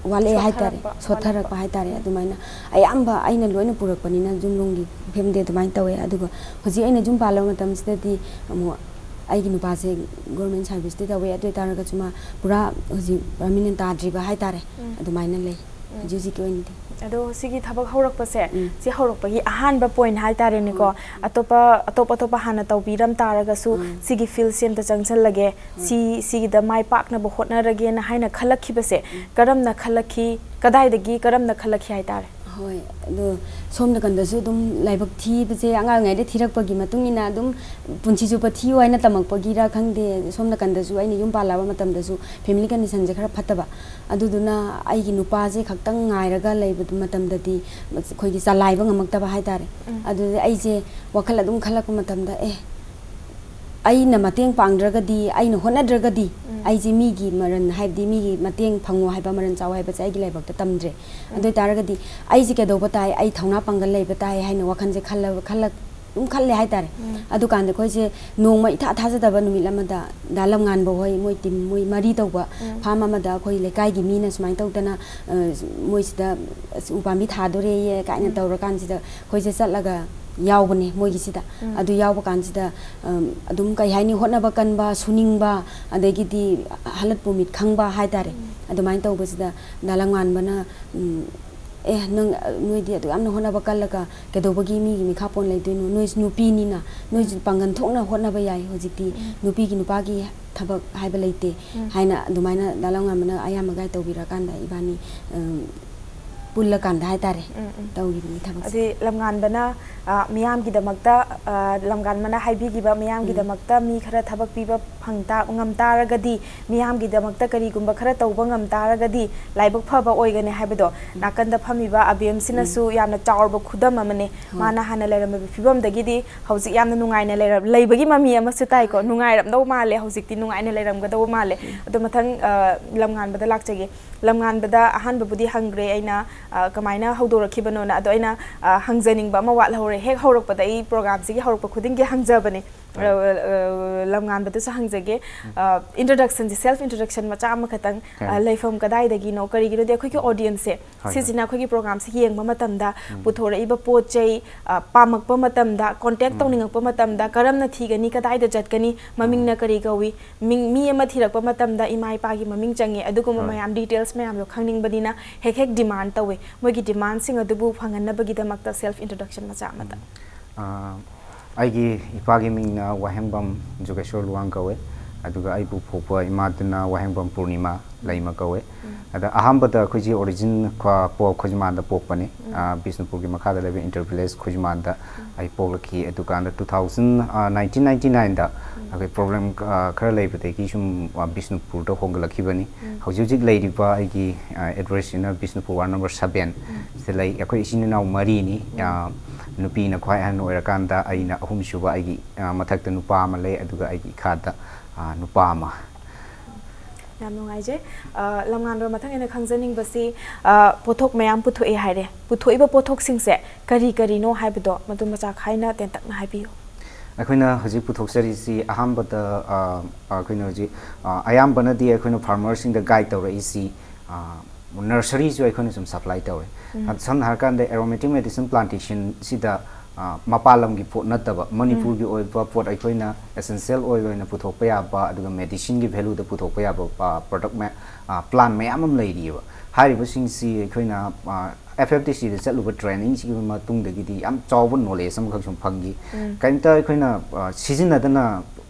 ꯋꯥꯠꯂꯛꯑꯦ ꯍꯥꯏꯇꯥꯔꯦ, ꯁꯣꯠꯊꯔꯛꯄ꯫ ꯁꯣꯠꯊꯔꯛꯄ ꯍꯥꯏꯇꯥꯔꯦ꯫ ꯎꯝ꯫ ꯑꯗꯨꯃꯥꯏꯅ ꯑꯌꯥꯝꯕ ꯑꯩꯅ ꯂꯣꯏꯅ ꯄꯨꯔꯛꯄꯅꯤꯅ ꯌꯨꯝꯂꯣꯝꯒꯤ ꯐꯦꯃꯤꯂꯤ ꯑꯗꯨꯃꯥꯏꯅ ꯇꯧꯋꯦ꯫ ꯑꯗꯨꯒ ꯍꯧꯖꯤꯛ ꯑꯩꯅ ꯌꯨꯝ ꯄꯥꯜꯂꯕ ꯃꯇꯝꯁꯤꯗꯗꯤ ꯑꯃꯨꯛ ꯑꯩꯒꯤ ꯅꯨꯄꯥꯁꯦ ꯒꯣꯔꯃꯦꯟ ꯁꯥꯔꯚꯤꯁꯇꯤ ꯇꯧꯋꯦ, ꯑꯗꯨ ꯑꯣꯏ ꯇꯥꯔꯒꯁꯨ ꯃꯥ ꯄꯨꯔꯥ ꯍꯧꯖꯤꯛ ꯄꯔꯃꯤꯅꯦꯟ ꯇꯥꯗ꯭ꯔꯤꯕ ꯍꯥꯏꯇꯥꯔꯦ, ꯎꯝ꯫ ꯑꯗꯨꯃꯥꯏꯅ ꯂꯩ꯫ ꯎꯝ꯫ ꯍꯧꯖꯤꯛ ꯍꯧꯖꯤꯛꯀꯤ ꯑꯣꯏꯅꯗꯤ꯫ ꯑꯗꯣ ꯁꯤꯒꯤ ꯊꯕꯛ ꯍꯧꯔꯛꯄꯁꯦ, ꯎꯝ꯫ ꯁꯤ ꯍꯧꯔꯛꯄꯒꯤ ꯑꯍꯥꯟꯕ ꯄꯣꯏꯟꯠ ꯍꯥꯏꯇꯥꯔꯦꯅꯦꯀꯣ꯫ ꯎꯝ꯫ ꯑꯇꯣꯞꯄ, ꯑꯇꯣꯞ ꯑꯇꯣꯞꯄ ꯍꯥꯟꯅ ꯇꯧꯕꯤꯔꯝ ꯇꯥꯔꯒꯁꯨ, ꯎꯝ꯫ ꯁꯤꯒꯤ ꯐꯤꯜꯁꯦ ꯑꯝꯇ ꯆꯪꯁꯜꯂꯒꯦ, ꯎꯝ꯫ ꯁꯤ, ꯁꯤꯒꯤꯗ ꯃꯥꯏ ꯄꯥꯛꯅꯕ ꯍꯣꯠꯅꯔꯒꯦꯅ ꯍꯥꯏꯅ ꯈꯜꯂꯛꯈꯤꯕꯁꯦ, ꯎꯝ꯫ ꯀꯔꯝꯅ ꯈꯜꯂꯛꯈꯤ? ꯀꯗꯥꯏꯗꯒꯤ ꯀꯔꯝꯅ ꯈꯜꯂꯛꯈꯤ ꯍꯥꯏꯇꯥꯔꯦ? ꯍꯣꯏ, ꯑꯗꯣ ꯁꯣꯝ ꯅꯥꯀꯟꯗꯁꯨ ꯑꯗꯨꯝ ꯂꯥꯏꯕꯛ ꯊꯤꯕꯁꯦ ꯑꯉꯥꯡ ꯑꯣꯏꯔꯤꯉꯩꯗ ꯊꯤꯔꯛꯄꯒꯤ ꯃꯇꯨꯡ ꯏꯟꯅ ꯑꯗꯨꯝ ꯄꯨꯟꯁꯤ ꯆꯨꯞꯄ ꯊꯤꯌꯨ ꯍꯥꯏꯅ ꯇꯝꯃꯛꯄꯒꯤꯔ ꯈꯪꯗꯦ, ꯁꯣꯝ ꯅꯥꯀꯟꯗꯁꯨ ꯑꯩꯅ ꯌꯨꯝ ꯄꯥꯜꯂꯛꯑꯕ ꯃꯇꯝꯗꯁꯨ ꯐꯦꯃꯤꯂꯤ ꯀꯟꯗꯤꯁꯟꯁꯦ ꯈꯔ ꯐꯠꯇꯕ꯫ ꯑꯗꯨꯗꯨꯅ ꯑꯩꯒꯤ ꯅꯨꯄꯥꯁꯦ ꯈꯛꯇꯪ ꯉꯥꯏꯔꯒ ꯂꯩꯕ ꯃꯇꯝꯗꯗꯤ ꯑꯩꯈꯣꯏꯒꯤ ꯆꯂꯥꯏꯕ ꯉꯝꯃꯛꯇꯕ ꯍꯥꯏꯇꯥꯔꯦ꯫ ꯎꯝ꯫ ꯑꯗꯨꯗ ꯑꯩꯁꯦ ꯋꯥꯈꯜ ꯑꯗꯨꯝ ꯈꯜꯂꯛꯄ ꯃꯇꯝꯗ, ꯑꯦ, ꯑꯩꯅ ꯃꯇꯦꯡ ꯄꯥꯡꯗ꯭ꯔꯒꯗꯤ, ꯑꯩꯅ ꯍꯣꯠꯅꯗ꯭ꯔꯒꯗꯤ, ꯎꯝ꯫ ꯑꯩꯁꯦ ꯃꯤꯒꯤ ꯃꯔꯟ, ꯍꯥꯏꯕꯗꯤ ꯃꯤꯒꯤ ꯃꯇꯦꯡ ꯐꯪꯉꯣ ꯍꯥꯏꯕ, ꯃꯔꯟ ꯆꯥꯎ ꯍꯥꯏꯕꯁꯦ ꯑꯩꯒꯤ ꯂꯥꯏꯕꯛꯇ ꯇꯝꯗ꯭ꯔꯦ꯫ ꯎꯝ꯫ ꯑꯗꯨ ꯑꯣꯏ ꯇꯥꯔꯒꯗꯤ ꯑꯩꯁꯦ ꯀꯩꯗꯧꯕ ꯇꯥꯏ, ꯑꯩ ꯊꯧꯅꯥ ꯄꯥꯡꯒꯜ ꯂꯩꯕ ꯇꯥꯏ ꯍꯥꯏꯅ ꯋꯥꯈꯜꯁꯦ ꯈꯜꯂꯕ, ꯈꯜꯂꯛ-, ꯑꯗꯨꯝ ꯈꯜꯂꯦ ꯍꯥꯏꯇꯥꯔꯦ꯫ ꯎꯝ꯫ ꯑꯗꯨꯀꯥꯟꯗ ꯑꯩꯈꯣꯏꯁꯦ ꯅꯣꯡꯃ ꯏꯊꯥ ꯊꯥꯖꯗꯕ ꯅꯨꯃꯤꯠ ꯑꯃꯗ ꯗꯥ ꯂꯝꯉꯥꯟꯕ ꯍꯣꯏ, ꯃꯣꯏ ꯇꯤꯝ, ꯃꯣꯏ ꯃꯔꯤ ꯇꯧꯕ ꯎꯝ꯫ ꯐꯥꯝ ꯑꯃꯗ ꯑꯩꯈꯣꯏ ꯂꯩꯀꯥꯏꯒꯤ ꯃꯤꯅ ꯁꯨꯃꯥꯏꯅ ꯇꯧꯗꯅ, ꯑ, ꯃꯣꯏꯁꯤꯗ, ꯑꯁ, ꯎꯄꯥꯝꯕꯤ ꯊꯥꯗꯣꯔꯦꯌꯦ ꯀꯥꯏꯅ ꯎꯝ꯫ ꯇꯧꯔꯀꯥꯟꯁꯤꯗ ꯑꯩꯈꯣꯏꯁꯦ ꯆꯠꯂꯒ ꯌꯥꯎꯕꯅꯦ ꯃꯣꯏꯒꯤꯁꯤꯗ꯫ ꯎꯝ꯫ ꯑꯗꯨ ꯌꯥꯎꯕ ꯀꯥꯟꯁꯤꯗ, ꯑꯝ, ꯑꯗꯨꯝ ꯀꯩ ꯍꯥꯏꯅꯤ, ꯍꯣꯠꯅꯕ ꯀꯟꯕ, ꯁꯨꯅꯤꯡꯕ, ꯑꯗꯒꯤꯗꯤ ꯍꯜꯂꯠꯄꯨ ꯃꯤꯠ ꯈꯪꯕ ꯍꯥꯏꯇꯥꯔꯦ꯫ ꯎꯝ꯫ ꯑꯗꯨꯃꯥꯏꯅ ꯇꯧꯕꯁꯤꯗ ꯗꯥ ꯂꯝꯉꯥꯟꯕꯅ, ꯎꯝ, "ꯑꯦ, ꯅꯪ, ꯑ, ꯅꯣꯏꯗꯤ ꯑꯗꯨꯛ ꯌꯥꯝꯅ ꯍꯣꯠꯅꯕ ꯀꯜꯂꯒ ꯀꯩꯗꯧꯕꯒꯤ ꯃꯤꯒꯤ ꯃꯤꯈꯥ ꯄꯣꯟ ꯂꯩꯗꯣꯏꯅꯣ? ꯅꯣꯏꯁꯨ ꯅꯨꯄꯤꯅꯤꯅ, ꯅꯣꯏꯁꯨ ꯎꯝ꯫ ꯄꯥꯡꯒꯜ ꯊꯣꯛꯅ ꯍꯣꯠꯅꯕ ꯌꯥꯏ꯫ ꯍꯧꯖꯤꯛꯇꯤ ꯎꯝ꯫ ꯅꯨꯄꯤꯒꯤ ꯅꯨꯄꯥꯒꯤ ꯊꯕꯛ ꯍꯥꯏꯕ ꯂꯩꯇꯦ", ꯎꯝ꯫ ꯍꯥꯏꯅ ꯑꯗꯨꯃꯥꯏꯅ ꯗꯥ ꯂꯝꯉꯥꯟꯕꯅ ꯑꯌꯥꯝꯕ ꯒꯥꯏꯗ ꯇꯧꯕꯤꯔꯀꯥꯟꯗ ꯏꯕꯥꯅꯤ, ꯎꯝ, ꯄꯨꯜꯂꯀꯥꯟꯗ ꯍꯥꯏꯇꯥꯔꯦ, ꯎꯝ, ꯎꯝ꯫ ꯇꯧꯔꯤꯕꯅꯤ ꯊꯕꯛꯁꯦ꯫ ꯑꯗꯨꯗꯤ ꯂꯝꯉꯥꯟꯕꯅ, ꯑ, ꯃꯤꯌꯥꯝꯒꯤꯗꯃꯛꯇ, ꯑ, ꯂꯝꯉꯥꯟꯕꯅ ꯍꯥꯏꯕꯤꯈꯤꯕ ꯃꯤꯌꯥꯝꯒꯤꯗꯃꯛꯇ ꯎꯝ꯫ ꯃꯤ ꯈꯔ ꯊꯕꯛ ꯄꯤꯕ ꯐꯪ ꯇꯥ-, ꯉꯝ ꯇꯥꯔꯒꯗꯤ, ꯃꯤꯌꯥꯝꯒꯤꯗꯃꯛꯇ ꯀꯔꯤꯒꯨꯝꯕ ꯈꯔ ꯇꯧꯕ ꯉꯝ ꯇꯥꯔꯒꯗꯤ ꯂꯥꯏꯕꯛ ꯐꯕ ꯑꯣꯏꯒꯅꯤ ꯍꯥꯏꯕꯗꯣ ꯎꯝ꯫ ꯅꯥꯀꯟꯗ ꯐꯝꯃꯤꯕ ꯑꯕꯦꯝꯁꯤꯅꯁꯨ ꯎꯝ꯫ ꯌꯥꯝꯅ ꯆꯥꯎꯔꯕ ꯈꯨꯗꯝ ꯑꯃꯅꯦ꯫ ꯍꯣꯏ꯫ ꯃꯥꯅ ꯍꯥꯟꯅ ꯂꯩꯔꯝꯃꯤꯕ ꯐꯤꯕꯝꯗꯒꯤꯗꯤ ꯍꯧꯖꯤꯛ ꯌꯥꯝꯅ ꯅꯨꯡꯉꯥꯏꯅ ꯂꯩꯔ-, ꯂꯩꯕꯒꯤ ꯃꯃꯤ ꯑꯃꯁꯨ ꯇꯥꯏꯀꯣ꯫ ꯍꯣꯏ꯫ ꯅꯨꯡꯉꯥꯏꯔꯝꯗꯧ ꯃꯥꯜꯂꯦ, ꯍꯧꯖꯤꯛꯇꯤ ꯅꯨꯡꯉꯥꯏꯅ ꯂꯩꯔꯝꯒꯗꯧꯕ ꯃꯥꯜꯂꯦ꯫ ꯎꯝ꯫ ꯑꯗꯣ ꯃꯊꯪ, ꯑ, ꯂꯝꯉꯥꯟꯕꯗ ꯂꯥꯛꯆꯒꯦ꯫ ꯂꯝꯉꯥꯟꯕꯗ ꯑꯍꯥꯟꯕꯕꯨꯗꯤ ꯍꯪꯈ꯭ꯔꯦ ꯑꯩꯅ, ꯑ, ꯀꯃꯥꯏꯅ ꯍꯧꯗꯣꯔꯛꯈꯤꯕꯅꯣꯅ꯫ ꯑꯗꯣ ꯑꯩꯅ, ꯑ, ꯍꯪꯖꯅꯤꯡꯕ ꯑꯃ ꯋꯥꯠꯍꯧꯔꯦ꯫ ꯍꯦꯛ ꯍꯧꯔꯛꯄꯗ ꯑꯩ ꯄ꯭ꯔꯣꯒ꯭ꯔꯥꯝꯁꯤꯒꯤ ꯍꯧꯔꯛꯄ ꯈꯨꯗꯤꯡꯒꯤ ꯍꯪꯖꯕꯅꯦ꯫ ꯑ, ꯑ, ꯂꯝꯉꯥꯟꯕꯗꯁꯨ ꯍꯪꯖꯒꯦ, introduction ꯁꯦ, self introduction ꯃꯆꯥ ꯑꯃꯈꯛꯇꯪ, ꯑ, ꯍꯣꯏ꯫ ꯂꯩꯐꯝ ꯀꯗꯥꯏꯗꯒꯤꯅꯣ? ꯀꯔꯤꯒꯤꯅꯣꯗꯤ ꯑꯩꯈꯣꯏꯒꯤ audience ꯁꯦ, ꯍꯣꯏ, ꯍꯣꯏ꯫ ꯁꯤꯁꯤꯅ ꯑꯩꯈꯣꯏꯒꯤ program ꯁꯦ ꯌꯦꯡꯕ ꯃꯇꯝꯗ, ꯎꯝ꯫ ꯄꯨꯊꯣꯔꯛꯏꯕ ꯄꯣꯠ ꯆꯩ, ꯑ, ꯄꯥꯝꯃꯛꯄ ꯃꯇꯝꯗ, contact ꯎꯝ꯫ ꯇꯧꯅꯤꯡꯉꯛꯄ ꯃꯇꯝꯗ, ꯀꯔꯝꯅ ꯊꯤꯒꯅꯤ, ꯀꯗꯥꯏꯗ ꯆꯠꯀꯅꯤ, ꯃꯃꯤꯡꯅ ꯎꯝ꯫ ꯀꯔꯤ ꯀꯧꯏ, ꯃꯤꯡ, ꯃꯤ ꯑꯃ ꯊꯤꯔꯛꯄ ꯃꯇꯝꯗ ꯏꯃꯥ ꯏꯄꯥꯒꯤ ꯃꯃꯤꯡ ꯆꯪꯉꯤ, ꯑꯗꯨꯒꯨꯝꯕ ꯍꯣꯏ꯫ ꯃꯌꯥꯝ details ꯃꯌꯥꯝꯗꯣ ꯈꯪꯅꯤꯡꯕꯗꯤ ꯅ ꯍꯦꯛ ꯍꯦꯛ demand ꯇꯧꯋꯤ꯫ ꯃꯣꯏꯒꯤ demand ꯁꯤꯡ ꯑꯗꯨꯕꯨ ꯐꯪꯍꯟꯅꯕꯒꯤꯗꯃꯛꯇ self introduction ꯃꯆꯥ ꯑꯃꯇ꯫ ꯎꯝ꯫ ꯑ, ꯑꯩꯒꯤ ꯏꯄꯥꯒꯤ ꯃꯤꯡꯅ ꯋꯥꯍꯦꯡꯕꯝ ꯖꯨꯒꯦꯁꯣꯔ ꯂꯨꯋꯥꯡ ꯀꯧꯋꯦ, ꯑꯗꯨꯒ ꯑꯩꯕꯨ ꯄꯣꯛꯄ ꯏꯃꯥꯗꯨꯅ ꯋꯥꯍꯦꯡꯕꯝ ꯄꯨꯔꯅꯤꯃꯥ ꯂꯩꯃ ꯀꯧꯋꯦ꯫ ꯎꯝ꯫ ꯑꯗ ꯑꯍꯥꯟꯕꯗ ꯑꯩꯈꯣꯏꯁꯤ origin ꯈ꯭ꯋꯥ-, ꯄꯣ-, ꯈꯨꯖꯃꯥꯟꯗ ꯄꯣꯛꯄꯅꯦ, ꯎꯝ꯫ ꯑ, ꯕꯤꯁꯅꯨꯄꯨꯔꯒꯤ ꯃꯈꯥꯗ ꯂꯩꯕ inter village ꯈꯨꯖꯃꯥꯟꯗ ꯎꯝ꯫ ꯑꯩ ꯄꯣꯛꯂꯛꯈꯤ꯫ ꯑꯗꯨꯀꯥꯟꯗ two thousand, ꯑ, nineteen ninety nine ꯗ ꯎꯝ꯫ ꯑꯩꯈꯣꯏ problem, ꯑ, ꯈꯔ ꯂꯩꯕꯗꯒꯤ ꯁꯨꯝ, ꯑ, ꯕꯤꯁꯅꯨꯄꯨꯔꯗ ꯍꯣꯡꯒꯠꯂꯛꯈꯤꯕꯅꯤ꯫ ꯎꯝ꯫ ꯍꯧꯖꯤꯛ ꯍꯧꯖꯤꯛ ꯂꯩꯔꯤꯕ ꯑꯩꯒꯤ, ꯑ, address ꯁꯤꯅ ꯕꯤꯁꯅꯨꯄꯨꯔ ward number seven ꯎꯝ꯫ ꯁꯤꯗ ꯂꯩ꯫ ꯑꯩꯈꯣꯏ ꯏꯆꯤꯟ ꯏꯅꯥꯎ ꯃꯔꯤꯅꯤ꯫ ꯎꯝ꯫ ꯑ, ꯅꯨꯄꯤꯅ ꯈ꯭ꯋꯥꯏ ꯑꯍꯟ ꯑꯣꯏꯔꯀꯥꯟꯗ ꯑꯩꯅ ꯑꯍꯨꯝꯁꯨꯕ, ꯑꯩꯒꯤ, ꯑ, ꯃꯊꯛꯇ ꯅꯨꯄꯥ ꯑꯃ ꯂꯩ, ꯑꯗꯨꯒ ꯑꯩꯒꯤ ꯏꯈꯥꯗ, ꯑ, ꯅꯨꯄꯥ ꯑꯃ꯫ ꯌꯥꯝ ꯅꯨꯡꯉꯥꯏꯖꯩ꯫ ꯑ, ꯂꯝꯉꯥꯟꯕ, ꯃꯊꯪ ꯑꯩꯅ ꯈꯪꯖꯅꯤꯡꯕꯁꯤ, ꯑ, ꯄꯣꯠꯊꯣꯛ ꯃꯌꯥꯝ ꯄꯨꯊꯣꯛꯑꯦ ꯍꯥꯏꯔꯦ꯫ ꯄꯨꯊꯣꯛꯏꯕ ꯄꯣꯠꯊꯣꯛꯁꯤꯡꯁꯦ ꯀꯔꯤ ꯀꯔꯤꯅꯣ ꯍꯥꯏꯕꯗꯣ ꯃꯗꯨ ꯃꯆꯥ ꯈꯥꯏꯅ ꯇꯦꯟꯇꯛꯅ ꯍꯥꯏꯕꯤꯌꯨ꯫ ꯑꯩꯈꯣꯏꯅ ꯍꯧꯖꯤꯛ ꯄꯨꯊꯣꯛꯆꯔꯤꯁꯤ ꯑꯍꯥꯟꯕꯗ, ꯑ, ꯑꯩꯈꯣꯏꯅ ꯍꯧꯖꯤꯛ, ꯑ, ꯑꯌꯥꯝꯕꯅꯗꯤ ꯑꯩꯈꯣꯏꯅ farmer ꯁꯤꯡꯗ guide ꯇꯧꯔꯛꯏꯁꯤ, ꯑ, nursery ꯁꯨ ꯑꯩꯈꯣꯏꯅ ꯁꯨꯝ supply ꯇꯧꯋꯦ꯫ ꯎꯝ꯫ ꯑ, ꯁꯝꯅ ꯍꯥꯏꯔꯀꯥꯟꯗ aromatic medicine plantation ꯁꯤꯗ, ꯑ, ꯃꯄꯥꯟ ꯂꯝꯒꯤ ꯄꯣꯠ ꯅꯠꯇꯕ, ꯎꯝ꯫ ꯃꯅꯤꯄꯨꯔꯒꯤ ꯑꯣꯏꯕ ꯄꯣꯠ ꯑꯩꯈꯣꯏꯅ essential oil ꯑꯣꯏꯅ ꯄꯨꯊꯣꯛꯄ ꯌꯥꯕ, ꯑꯗꯨꯒ medicine ꯒꯤ value ꯗ ꯄꯨꯊꯣꯛꯄ ꯌꯥꯕ, ꯑ, product ꯃꯌꯥ-, ꯑ, plant ꯃꯌꯥꯝ ꯑꯃ ꯂꯩꯔꯤꯑꯕ꯫ ꯍꯥꯏꯔꯤꯕꯁꯤꯡꯁꯤ ꯑꯩꯈꯣꯏꯅ, ꯑ, F F D C ꯗ ꯆꯠꯂꯨꯕ training ꯁꯤꯒꯤ ꯃꯇꯨꯡꯗꯒꯤꯗꯤ ꯌꯥꯝ ꯆꯥꯎꯕ knowledge ꯑꯃꯈꯛ ꯁꯨꯝ ꯐꯪꯈꯤ꯫ ꯎꯝ꯫ ꯀꯔꯤꯝꯇ ꯑꯩꯈꯣꯏꯅ, ꯑ, ꯁꯤꯖꯤꯟꯅꯗꯅ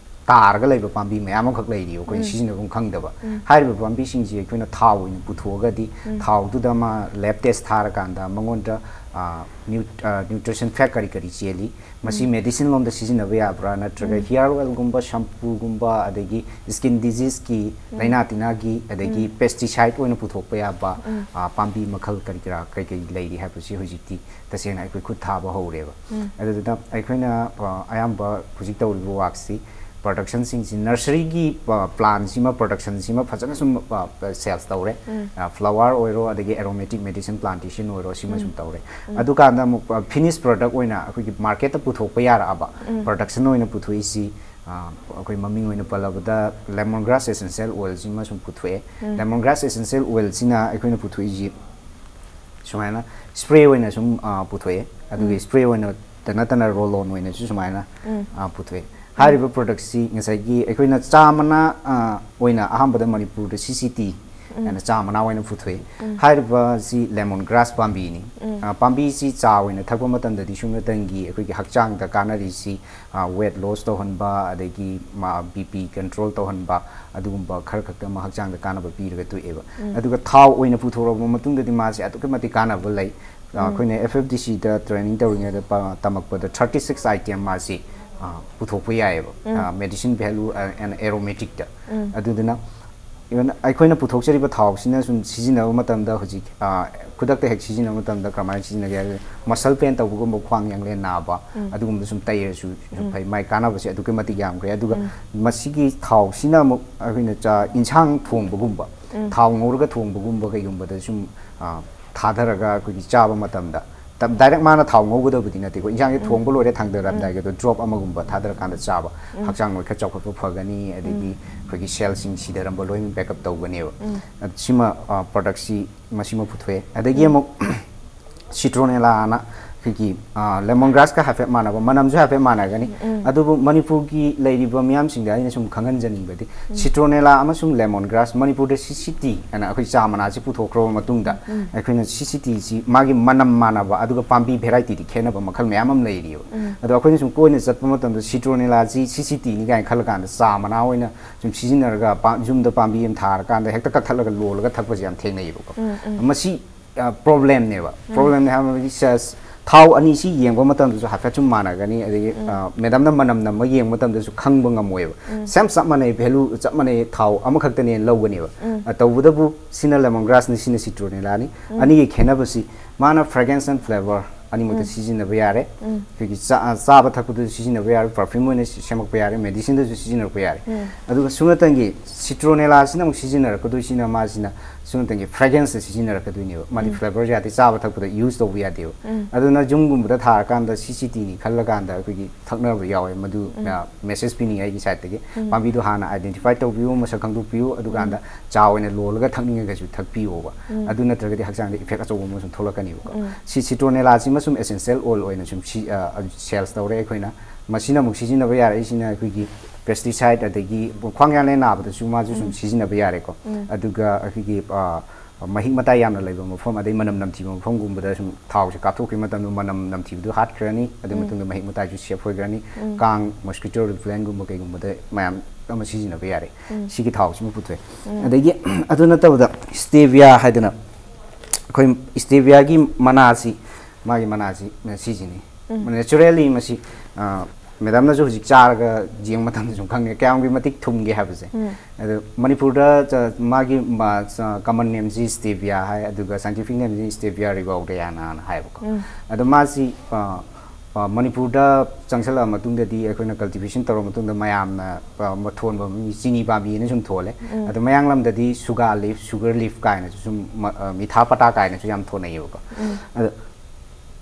ꯇꯥꯔꯒ ꯂꯩꯕ ꯄꯥꯝꯕꯤ ꯃꯌꯥꯝ ꯑꯃꯈꯛ ꯂꯩꯔꯤꯑꯕ, ꯑꯩꯈꯣꯏꯅ ꯎꯝ꯫ ꯁꯤꯖꯤꯟꯅꯐꯝ ꯈꯪꯗꯕ꯫ ꯎꯝ꯫ ꯍꯥꯏꯔꯤꯕ ꯄꯥꯝꯕꯤꯁꯤꯡꯁꯤ ꯑꯩꯈꯣꯏꯅ ꯊꯥꯎ ꯑꯣꯏꯅ ꯄꯨꯊꯣꯛꯑꯒꯗꯤ, ꯎꯝ꯫ ꯊꯥꯎꯗꯨꯗ ꯃꯥ lab test ꯊꯥꯔꯀꯥꯟꯗ ꯃꯉꯣꯟꯗ, ꯑ, ꯅ꯭ꯌꯨ-, ꯑ, nutrition fact ꯀꯔꯤ ꯀꯔꯤ ꯆꯦꯜꯂꯤ, ꯃꯁꯤ ꯎꯝ꯫ medicine ꯂꯣꯝꯗ ꯁꯤꯖꯤꯟꯅꯕ ꯌꯥꯕ꯭ꯔꯥ, ꯅꯠꯇ꯭ꯔꯒ ꯎꯝ꯫ hair oil ꯒꯨꯝꯕ, shampoo ꯒꯨꯝꯕ, ꯑꯗꯒꯤ skin disease ꯀꯤ, ꯎꯝ꯫ ꯂꯥꯏꯅꯥ ꯇꯤꯟꯅꯥꯒꯤ, ꯑꯗꯒꯤ ꯎꯝ꯫ pesticide ꯑꯣꯏꯅ ꯄꯨꯊꯣꯛꯄ ꯌꯥꯕ, ꯎꯝ꯫ ꯑ, ꯄꯥꯝꯕꯤ ꯃꯈꯜ ꯀꯔꯤ ꯀꯔꯥ ꯀꯔꯤ ꯀꯔꯤ ꯂꯩꯔꯤ ꯍꯥꯏꯕꯁꯤ ꯍꯧꯖꯤꯛꯇꯤ ꯇꯁꯦꯡꯅ ꯑꯩꯈꯣꯏ ꯈꯨꯠ ꯊꯥꯕ ꯍꯧꯔꯦꯕ꯫ ꯎꯝ꯫ ꯑꯗꯨꯗꯨꯅ ꯑꯩꯈꯣꯏꯅ, ꯑ, ꯑꯌꯥꯝꯕ ꯍꯧꯖꯤꯛ ꯇꯧꯔꯤꯕ work ꯁꯤ, ꯄ꯭ꯔꯗꯛꯁꯟꯁꯤꯡꯁꯤ ꯅꯔꯁꯔꯤꯒꯤ ꯄ꯭ꯂꯥꯟꯁꯤꯃ ꯄ꯭ꯔꯗꯛꯁꯟꯁꯤꯃ ꯐꯖꯅ ꯁꯨꯝ ꯁꯦꯜꯁ ꯇꯧꯔꯦ꯫ ꯐ꯭ꯂꯥꯋꯔ ꯑꯣꯏꯔꯣ, ꯑꯗꯒꯤ ꯑꯦꯔꯣꯃꯦꯇꯤꯛ ꯃꯦꯗꯤꯁꯤꯟ ꯄ꯭ꯂꯥꯟꯇꯦꯁꯟ ꯑꯣꯏꯔꯣ, ꯁꯤꯃ ꯁꯨꯝ ꯇꯧꯔꯦ꯫ ꯑꯗꯨꯀꯥꯟꯗ ꯑꯃꯨꯛ ꯐꯤꯅꯤꯁ ꯄ꯭ꯔꯗꯛ ꯑꯣꯏꯅ ꯑꯩꯈꯣꯏꯒꯤ ꯃꯥꯔꯀꯦꯠꯇ ꯄꯨꯊꯣꯛꯄ ꯌꯥꯔꯛꯑꯕ ꯄ꯭ꯔꯗꯛꯁꯟ ꯑꯣꯏꯅ ꯄꯨꯊꯣꯛꯏꯁꯤ, ꯑꯩꯈꯣꯏ ꯃꯃꯤꯡ ꯑꯣꯏꯅ ꯄꯜꯂꯕꯗ ꯂꯦꯃꯣꯟ ꯒ꯭ꯔꯥꯁ ꯑꯦꯁꯦꯟꯁꯤꯌꯦꯜ ꯑꯣꯏꯜꯁꯤꯃ ꯁꯨꯝ ꯄꯨꯊꯣꯛꯑꯦ꯫ ꯂꯦꯃꯣꯟ ꯒ꯭ꯔꯥꯁ ꯑꯦꯁꯦꯟꯁꯤꯌꯦꯜ ꯑꯣꯏꯜꯁꯤꯅ ꯑꯩꯈꯣꯏꯅ ꯄꯨꯊꯣꯛꯏꯁꯤ ꯁꯨꯃꯥꯏꯅ ꯁ꯭ꯄ꯭ꯔꯦ ꯑꯣꯏꯅ ꯁꯨꯝ ꯄꯨꯊꯣꯛꯑꯦ꯫ ꯑꯗꯨꯒ ꯁ꯭ꯄ꯭ꯔꯦ ꯑꯣꯏꯅ ꯇ ꯅꯠꯇꯅ ꯔꯣꯜ ꯑꯣꯟ ꯑꯣꯏꯅꯁꯨ ꯁꯨꯃꯥꯏꯅ ꯄꯨꯊꯣꯛꯑꯦ꯫ ꯍꯥꯏꯔꯤꯕ ꯄ꯭ꯔꯗꯛꯁꯤ ꯉꯁꯥꯏꯒꯤ ꯑꯩꯈꯣꯏꯅ ꯆꯥ ꯃꯅꯥ ꯑꯣꯏꯅ ꯑꯍꯥꯟꯕꯗ ꯃꯅꯤꯄꯨꯔꯗ ꯁꯤ ꯁꯤ ꯇꯤ ꯍꯥꯏꯅ ꯆꯥ ꯃꯅꯥ ꯑꯣꯏꯅ ꯄꯨꯊꯣꯛꯏ꯫ ꯍꯥꯏꯔꯤꯕꯁꯤ ꯂꯦꯃꯣꯟ ꯒ꯭ꯔꯥꯁ ꯄꯥꯝꯕꯤꯅꯤ꯫ ꯄꯥꯝꯕꯤꯁꯤ ꯆꯥ ꯑꯣꯏꯅ ꯊꯛꯄ ꯃꯇꯝꯗꯗꯤ ꯁꯨꯞꯅꯇꯪꯒꯤ ꯑꯩꯈꯣꯏꯒꯤ ꯍꯛꯆꯥꯡꯗ ꯀꯥꯟꯅꯔꯤꯁꯤ ꯋꯦꯠ ꯂꯣꯁ ꯇꯧꯍꯟꯕ, ꯑꯗꯒꯤ ꯕꯤ ꯄꯤ ꯀꯟꯇ꯭ꯔꯣꯜ ꯇꯧꯍꯟꯕ, ꯑꯗꯨꯒꯨꯝꯕ ꯈꯔ ꯈꯛꯇꯃꯛ ꯍꯛꯆꯥꯡꯗ ꯀꯥꯟꯅꯕ ꯄꯤꯔꯒ ꯇꯣꯛꯑꯦꯕ꯫ ꯑꯗꯨꯒ ꯊꯥꯎ ꯑꯣꯏꯅ ꯄꯨꯊꯣꯔꯛꯑꯕ ꯃꯇꯨꯡꯗꯗꯤ ꯃꯥꯁꯦ ꯑꯗꯨꯛꯀꯤ ꯃꯇꯤꯛ ꯀꯥꯟꯅꯕ ꯂꯩ꯫ ꯑꯩꯈꯣꯏꯅ F F D C ꯗ ꯇ꯭ꯔꯦꯅꯤꯡ ꯇꯧꯔꯤꯉꯩꯗ ꯇꯝꯃꯛꯄꯗ thirty six item ꯃꯥꯁꯤ ꯄꯨꯊꯣꯛꯄ ꯌꯥꯏꯑꯕ, medicinal value and aromatic ꯇ꯫ ꯑꯗꯨꯗꯨꯅ even ꯑꯩꯈꯣꯏꯅ ꯄꯨꯊꯣꯛꯆꯔꯤꯕ ꯊꯥꯎꯁꯤꯅ ꯁꯨꯝ ꯁꯤꯖꯤꯟꯅꯕ ꯃꯇꯝꯗ ꯍꯧꯖꯤꯛ ꯈꯨꯗꯛꯇ ꯍꯦꯛ ꯁꯤꯖꯤꯟꯅꯕ ꯃꯇꯝꯗ ꯀꯔꯝꯍꯥꯏꯅ ꯁꯤꯖꯤꯟꯅꯒꯦ ꯍꯥꯏꯔꯒ ꯃꯁꯜ ꯄꯦꯟ ꯇꯧꯕꯒꯨꯝꯕ, ꯈ꯭ꯋꯥꯡ ꯌꯥꯡꯂꯦꯟ ꯅꯥꯕ, ꯑꯗꯨꯒꯨꯝꯕꯗ ꯁꯨꯝ ꯇꯩꯔꯁꯨ ꯁꯨꯝ ꯐꯩ, ꯃꯥꯏ ꯀꯥꯟꯅꯕꯁꯦ ꯑꯗꯨꯛꯀꯤ ꯃꯇꯤꯛ ꯌꯥꯝꯈ꯭ꯔꯦ꯫ ꯑꯗꯨꯒ ꯃꯁꯤꯒꯤ ꯊꯥꯎꯁꯤꯅ ꯑꯃꯨꯛ ꯑꯩꯈꯣꯏꯅ ꯆꯥ ꯏꯟꯁꯥꯡ ꯊꯣꯡꯕꯒꯨꯝꯕ, ꯊꯥꯎ ꯉꯧꯔꯒ ꯊꯣꯡꯕꯒꯨꯝꯕ ꯀꯩꯒꯨꯝꯕꯗ ꯁꯨꯝ ꯊꯥꯗꯔꯒ ꯑꯩꯈꯣꯏꯒꯤ ꯆꯥꯕ ꯃꯇꯝꯗ, ꯗꯥꯏꯔꯦꯛ ꯃꯥꯅ ꯊꯥꯎ ꯉꯧꯒꯗꯕꯗꯤ ꯅꯠꯇꯦꯀꯣ, ꯏꯟꯁꯥꯡꯁꯦ ꯊꯣꯡꯕ ꯂꯣꯏꯔꯦ ꯊꯥꯡꯗꯔꯝꯗꯥꯏꯒꯤꯗꯣ ꯗ꯭ꯔꯣꯞ ꯑꯃꯒꯨꯝꯕ ꯊꯥꯗꯔꯀꯥꯟꯗ ꯆꯥꯕ ꯍꯛꯆꯥꯡ ꯅꯣꯏꯈꯠ ꯆꯥꯎꯈꯠꯄ ꯐꯒꯅꯤ꯫ ꯑꯗꯒꯤ ꯑꯩꯈꯣꯏꯒꯤ ꯁꯦꯜꯁꯤꯡ ꯁꯤꯊꯔꯝꯕ ꯂꯣꯏꯅ ꯕꯦꯛꯑꯞ ꯇꯧꯒꯅꯦꯕ꯫ ꯁꯤꯃ ꯄ꯭ꯔꯗꯛꯁꯤ ꯃꯁꯤꯃ ꯄꯨꯊꯣꯛꯑꯦ꯫ ꯑꯗꯒꯤ ꯑꯃꯨꯛ ꯁꯤꯇ꯭ꯔꯣꯅꯦꯂꯥꯅ ꯑꯩꯈꯣꯏꯒꯤ ꯂꯦꯃꯣꯟ ꯒ꯭ꯔꯥꯁꯀ ꯍꯥꯏꯐꯦꯠ ꯃꯥꯟꯅꯕ, ꯃꯅꯝꯁꯨ ꯍꯥꯏꯐꯦꯠ ꯃꯥꯟꯅꯒꯅꯤ꯫ ꯑꯗꯨꯕꯨ ꯃꯅꯤꯄꯨꯔꯒꯤ ꯂꯩꯔꯤꯕ ꯃꯤꯌꯥꯝꯁꯤꯡꯗ ꯑꯩꯅ ꯁꯨꯝ ꯈꯪꯍꯟꯖꯅꯤꯡꯕꯗꯤ, ꯁꯤꯇ꯭ꯔꯣꯅꯦꯂꯥ ꯑꯃꯁꯨꯡ ꯂꯦꯃꯣꯟ ꯒ꯭ꯔꯥꯁ, ꯃꯅꯤꯄꯨꯔꯗ ꯁꯤ ꯁꯤ ꯇꯤ ꯍꯥꯏꯅ ꯑꯩꯈꯣꯏ ꯆꯥ ꯃꯅꯥꯁꯤ ꯄꯨꯊꯣꯛꯈ꯭ꯔꯕ ꯃꯇꯨꯡꯗ, ꯑꯩꯈꯣꯏꯅ ꯁꯤ ꯁꯤ ꯇꯤꯁꯤ ꯃꯥꯒꯤ ꯃꯅꯝ ꯃꯥꯟꯅꯕ, ꯑꯗꯨꯒ ꯄꯥꯝꯕꯤ ꯚꯦꯔꯥꯏꯇꯤꯗꯤ ꯈꯦꯠꯅꯕ ꯃꯈꯜ ꯃꯌꯥꯝ ꯑꯃ ꯂꯩꯔꯤꯑꯕ꯫ ꯑꯗꯣ ꯑꯩꯈꯣꯏꯅ ꯁꯨꯝ ꯀꯣꯏꯅ ꯆꯠꯄ ꯃꯇꯝꯗ ꯁꯤꯇ꯭ꯔꯣꯅꯦꯂꯥꯁꯤ ꯁꯤ ꯁꯤ ꯇꯤꯅꯤ ꯀꯥꯏꯅ ꯈꯜꯂꯀꯥꯟꯗ ꯆꯥ ꯃꯅꯥ ꯑꯣꯏꯅ ꯁꯨꯝ ꯁꯤꯖꯤꯟꯅꯔꯒ ꯄꯥ-, ꯌꯨꯝꯗ ꯄꯥꯝꯕꯤ ꯑꯃ ꯊꯥꯔꯀꯥꯟꯗ ꯍꯦꯛꯇ ꯀꯛꯊꯠꯂꯒ ꯂꯣꯜꯂꯒ ꯊꯛꯄꯁꯦ ꯌꯥꯝ ꯊꯦꯡꯅꯩꯌꯦꯕꯀꯣ꯫ ꯃꯁꯤ ꯄ꯭ꯔꯣꯕ꯭ꯂꯦꯝꯅꯦꯕ꯫ ꯄ꯭ꯔꯣꯕ꯭ꯂꯦꯝꯅꯦ ꯍꯥꯏꯕꯗꯤ ꯁꯦꯁ, ꯊꯥꯎ ꯑꯅꯤꯁꯤ ꯌꯦꯡꯕ ꯃꯇꯝꯗꯁꯨ ꯍꯥꯏꯐꯦꯠ ꯁꯨꯝ ꯃꯥꯟꯅꯒꯅꯤ꯫ ꯑꯗꯒꯤ ꯃꯦꯗꯥꯝꯅ ꯃꯅꯝ ꯅꯝꯃ ꯌꯦꯡꯕ ꯃꯇꯝꯗꯁꯨ ꯈꯪꯕ ꯉꯝꯃꯣꯏꯕ꯫ ꯁꯦꯝ ꯆꯞ ꯃꯥꯟꯅꯩ, ꯚꯦꯂꯨ ꯆꯞ ꯃꯥꯟꯅꯩ, ꯊꯥꯎ ꯑꯃꯈꯛꯇꯅꯦꯅ ꯂꯧꯒꯅꯦꯕ꯫ ꯑ, ꯇꯧꯕꯇꯕꯨ ꯁꯤꯅ ꯂꯦꯃꯣꯟ ꯒ꯭ꯔꯥꯁꯅꯤ, ꯁꯤꯅ ꯁꯤꯇ꯭ꯔꯣꯅꯦꯂꯥꯅꯤ꯫ ꯑꯅꯤꯒꯤ ꯈꯦꯠꯅꯕꯁꯤ, ꯃꯥꯅ fragrance and flavor ꯑꯅꯤꯃꯛꯇ ꯁꯤꯖꯤꯟꯅꯕ ꯌꯥꯔꯦ꯫ ꯑꯩꯈꯣꯏꯒꯤ ꯆꯥ- ꯆꯥꯕ ꯊꯛꯄꯗꯁꯨ ꯁꯤꯖꯤꯟꯅꯕ ꯌꯥꯔꯦ, perfume ꯑꯣꯏꯅ ꯁꯤ- ꯁꯦꯝꯃꯛꯄ ꯌꯥꯔꯦ, medicineꯗꯁꯨ ꯁꯤꯖꯤꯟꯅꯔꯛꯄ ꯌꯥꯔꯦ꯫ ꯑꯗꯨꯒ ꯁꯨꯞꯅꯇꯪꯒꯤ citronellasꯤꯅ ꯑꯃꯨꯛ ꯁꯤꯖꯤꯟꯅꯔꯛꯀꯗꯣꯏꯁꯤꯅ, ꯃꯥꯁꯤꯅ ꯁꯨꯞꯅꯇꯪꯒꯤ fragranceꯇ ꯁꯤꯖꯤꯟꯅꯔꯛꯀꯗꯣꯏꯅꯦꯕ꯫ ꯃꯥꯗꯤ flavourꯁꯦ ꯌꯥꯗꯦ, ꯆꯥꯕ ꯊꯛꯄꯗ use ꯇꯧꯕ ꯌꯥꯗꯦꯕ꯫ ꯑꯗꯨꯅ ꯌꯨꯝꯒꯨꯝꯕꯗ ꯊꯥꯔꯀꯥꯟꯗ CCTꯅꯤ ꯈꯜꯂꯀꯥꯟꯗ ꯑꯩꯈꯣꯏꯒꯤ ꯊꯛꯅꯕ ꯌꯥꯎꯋꯦ, ꯃꯗꯨ message ꯄꯤꯅꯤꯡꯉꯦ ꯑꯩꯒꯤ sideꯇꯒꯤ꯫ ꯄꯥꯝꯕꯤꯗꯣ ꯍꯥꯟꯅ identify ꯇꯧꯕꯤꯌꯨ, ꯃꯁꯛ ꯈꯪꯗꯣꯛꯄꯤꯌꯨ, ꯑꯗꯨꯀꯥꯟꯗ ꯆꯥ ꯑꯣꯏꯅ ꯂꯣꯜꯂꯒ ꯊꯛꯅꯤꯡꯉꯒꯁꯨ ꯊꯛꯄꯤꯌꯣꯕ꯫ ꯑꯗꯨ ꯅꯠꯇ꯭ꯔꯒꯗꯤ ꯍꯛꯆꯥꯡꯗ effect ꯑꯆꯧꯕ ꯑꯃ ꯁꯨꯝ ꯊꯣꯛꯂꯛꯀꯅꯤꯕꯀꯣ꯫ ꯁꯤ citronellasꯤꯃ ꯁꯨꯝ essential oil ꯑꯣꯏꯅ ꯁꯨꯝ ꯁꯤ- ꯑ, sales ꯇꯧꯔꯦ ꯑꯩꯈꯣꯏꯅ꯫ ꯃꯁꯤꯅ ꯑꯃꯨꯛ ꯁꯤꯖꯤꯟꯅꯕ ꯌꯥꯔꯛꯏꯁꯤꯅ ꯑꯩꯈꯣꯏꯒꯤ pesticide ꯑꯗꯒꯤ ꯈ꯭ꯋꯥꯡ ꯌꯥ ꯂꯥꯏꯅꯥ ꯅꯥꯕꯗꯁꯨ ꯃꯥꯁꯨ ꯁꯨꯝ ꯁꯤꯖꯤꯟꯅꯕ ꯌꯥꯔꯦꯀꯣ꯫ ꯑꯗꯨꯒ ꯑꯩꯈꯣꯏꯒꯤ, ꯑ, ꯃꯍꯤꯛ ꯃꯇꯥꯏ ꯌꯥꯝꯅ ꯂꯩꯕ ꯃꯐꯝ, ꯑꯗꯩ ꯃꯅꯝ ꯅꯝꯊꯤꯕ ꯃꯐꯝꯒꯨꯝꯕꯗ ꯁꯨꯝ ꯊꯥꯎꯁꯦ ꯀꯥꯞꯊꯣꯛꯈꯤꯕ ꯃꯇꯝꯗ ꯃꯅꯝ ꯅꯝꯊꯤꯕꯗꯨ ꯍꯥꯠꯈ꯭ꯔꯅꯤ, ꯑꯗꯨ ꯃꯇꯨꯡꯗ ꯃꯍꯤꯛ ꯃꯇꯥꯏꯁꯨ safe ꯑꯣꯏꯈ꯭ꯔꯅꯤ꯫ ꯀꯥꯡ, mosquito repellentꯒꯨꯝꯕ ꯀꯩꯒꯨꯝꯕꯗ ꯃꯌꯥꯝ ꯑꯃ ꯁꯤꯖꯤꯟꯅꯕ ꯌꯥꯔꯦ꯫ ꯁꯤꯒꯤ ꯊꯥꯎꯁꯤꯃ ꯄꯨꯊꯣꯛꯑꯦ꯫ ꯑꯗꯒꯤ ꯑꯗꯨ ꯅꯠꯇꯕꯗ stevia ꯍꯥꯏꯗꯅ ꯑꯩꯈꯣꯏ steviaꯒꯤ ꯃꯅꯥꯁꯤ, ꯃꯥꯒꯤ ꯃꯅꯥꯁꯤ ꯁꯤꯁꯤꯅꯤ꯫ Naturally ꯃꯁꯤ, ꯑ, madamꯅꯁꯨ ꯍꯧꯖꯤꯛ ꯆꯥꯔꯒ ꯌꯦꯡꯕ ꯃꯇꯝꯗ ꯁꯨꯝ ꯈꯪꯉꯦ ꯀꯌꯥꯝꯒꯤ ꯃꯇꯤꯛ ꯊꯨꯝꯒꯦ ꯍꯥꯏꯕꯁꯦ꯫ ꯑꯗꯣ ꯃꯅꯤꯄꯨꯔꯗ ꯆ- ꯃꯥꯒꯤ ꯃ- ꯆ- common nameꯁꯤ stevia ꯍꯥꯏ, ꯑꯗꯨꯒ scientific nameꯁꯤ stevia regaudeianaꯅ ꯍꯥꯏꯌꯦꯕꯀꯣ꯫ ꯑꯗꯣ ꯃꯥꯁꯤ, ꯑ, ꯑ, ꯃꯅꯤꯄꯨꯔꯗ ꯆꯪꯁꯜꯂꯛꯑ ꯃꯇꯨꯡꯗꯗꯤ, ꯑꯩꯈꯣꯏꯅ cultivation ꯇꯧꯔ ꯃꯇꯨꯡꯗ ꯃꯌꯥꯝꯅ, ꯑ, ꯃ- ꯊꯣꯟꯕ ꯃꯤ ꯆꯤꯅꯤ ꯄꯥꯝꯕꯤꯅ ꯁꯨꯝ ꯊꯣꯜꯂꯦ꯫ ꯑꯗꯣ ꯃꯌꯥꯡꯂꯝꯗꯗꯤ sugar leaf, sugar leaf ꯀꯥꯏꯅꯁꯨ ꯁꯨꯝ ꯃ- ꯑ, ꯃꯤꯊꯥ ꯄꯇꯥ ꯀꯥꯏꯅꯁꯨ ꯌꯥꯝ ꯊꯣꯟꯅꯩꯌꯦꯕꯀꯣ꯫ ꯑꯗꯣ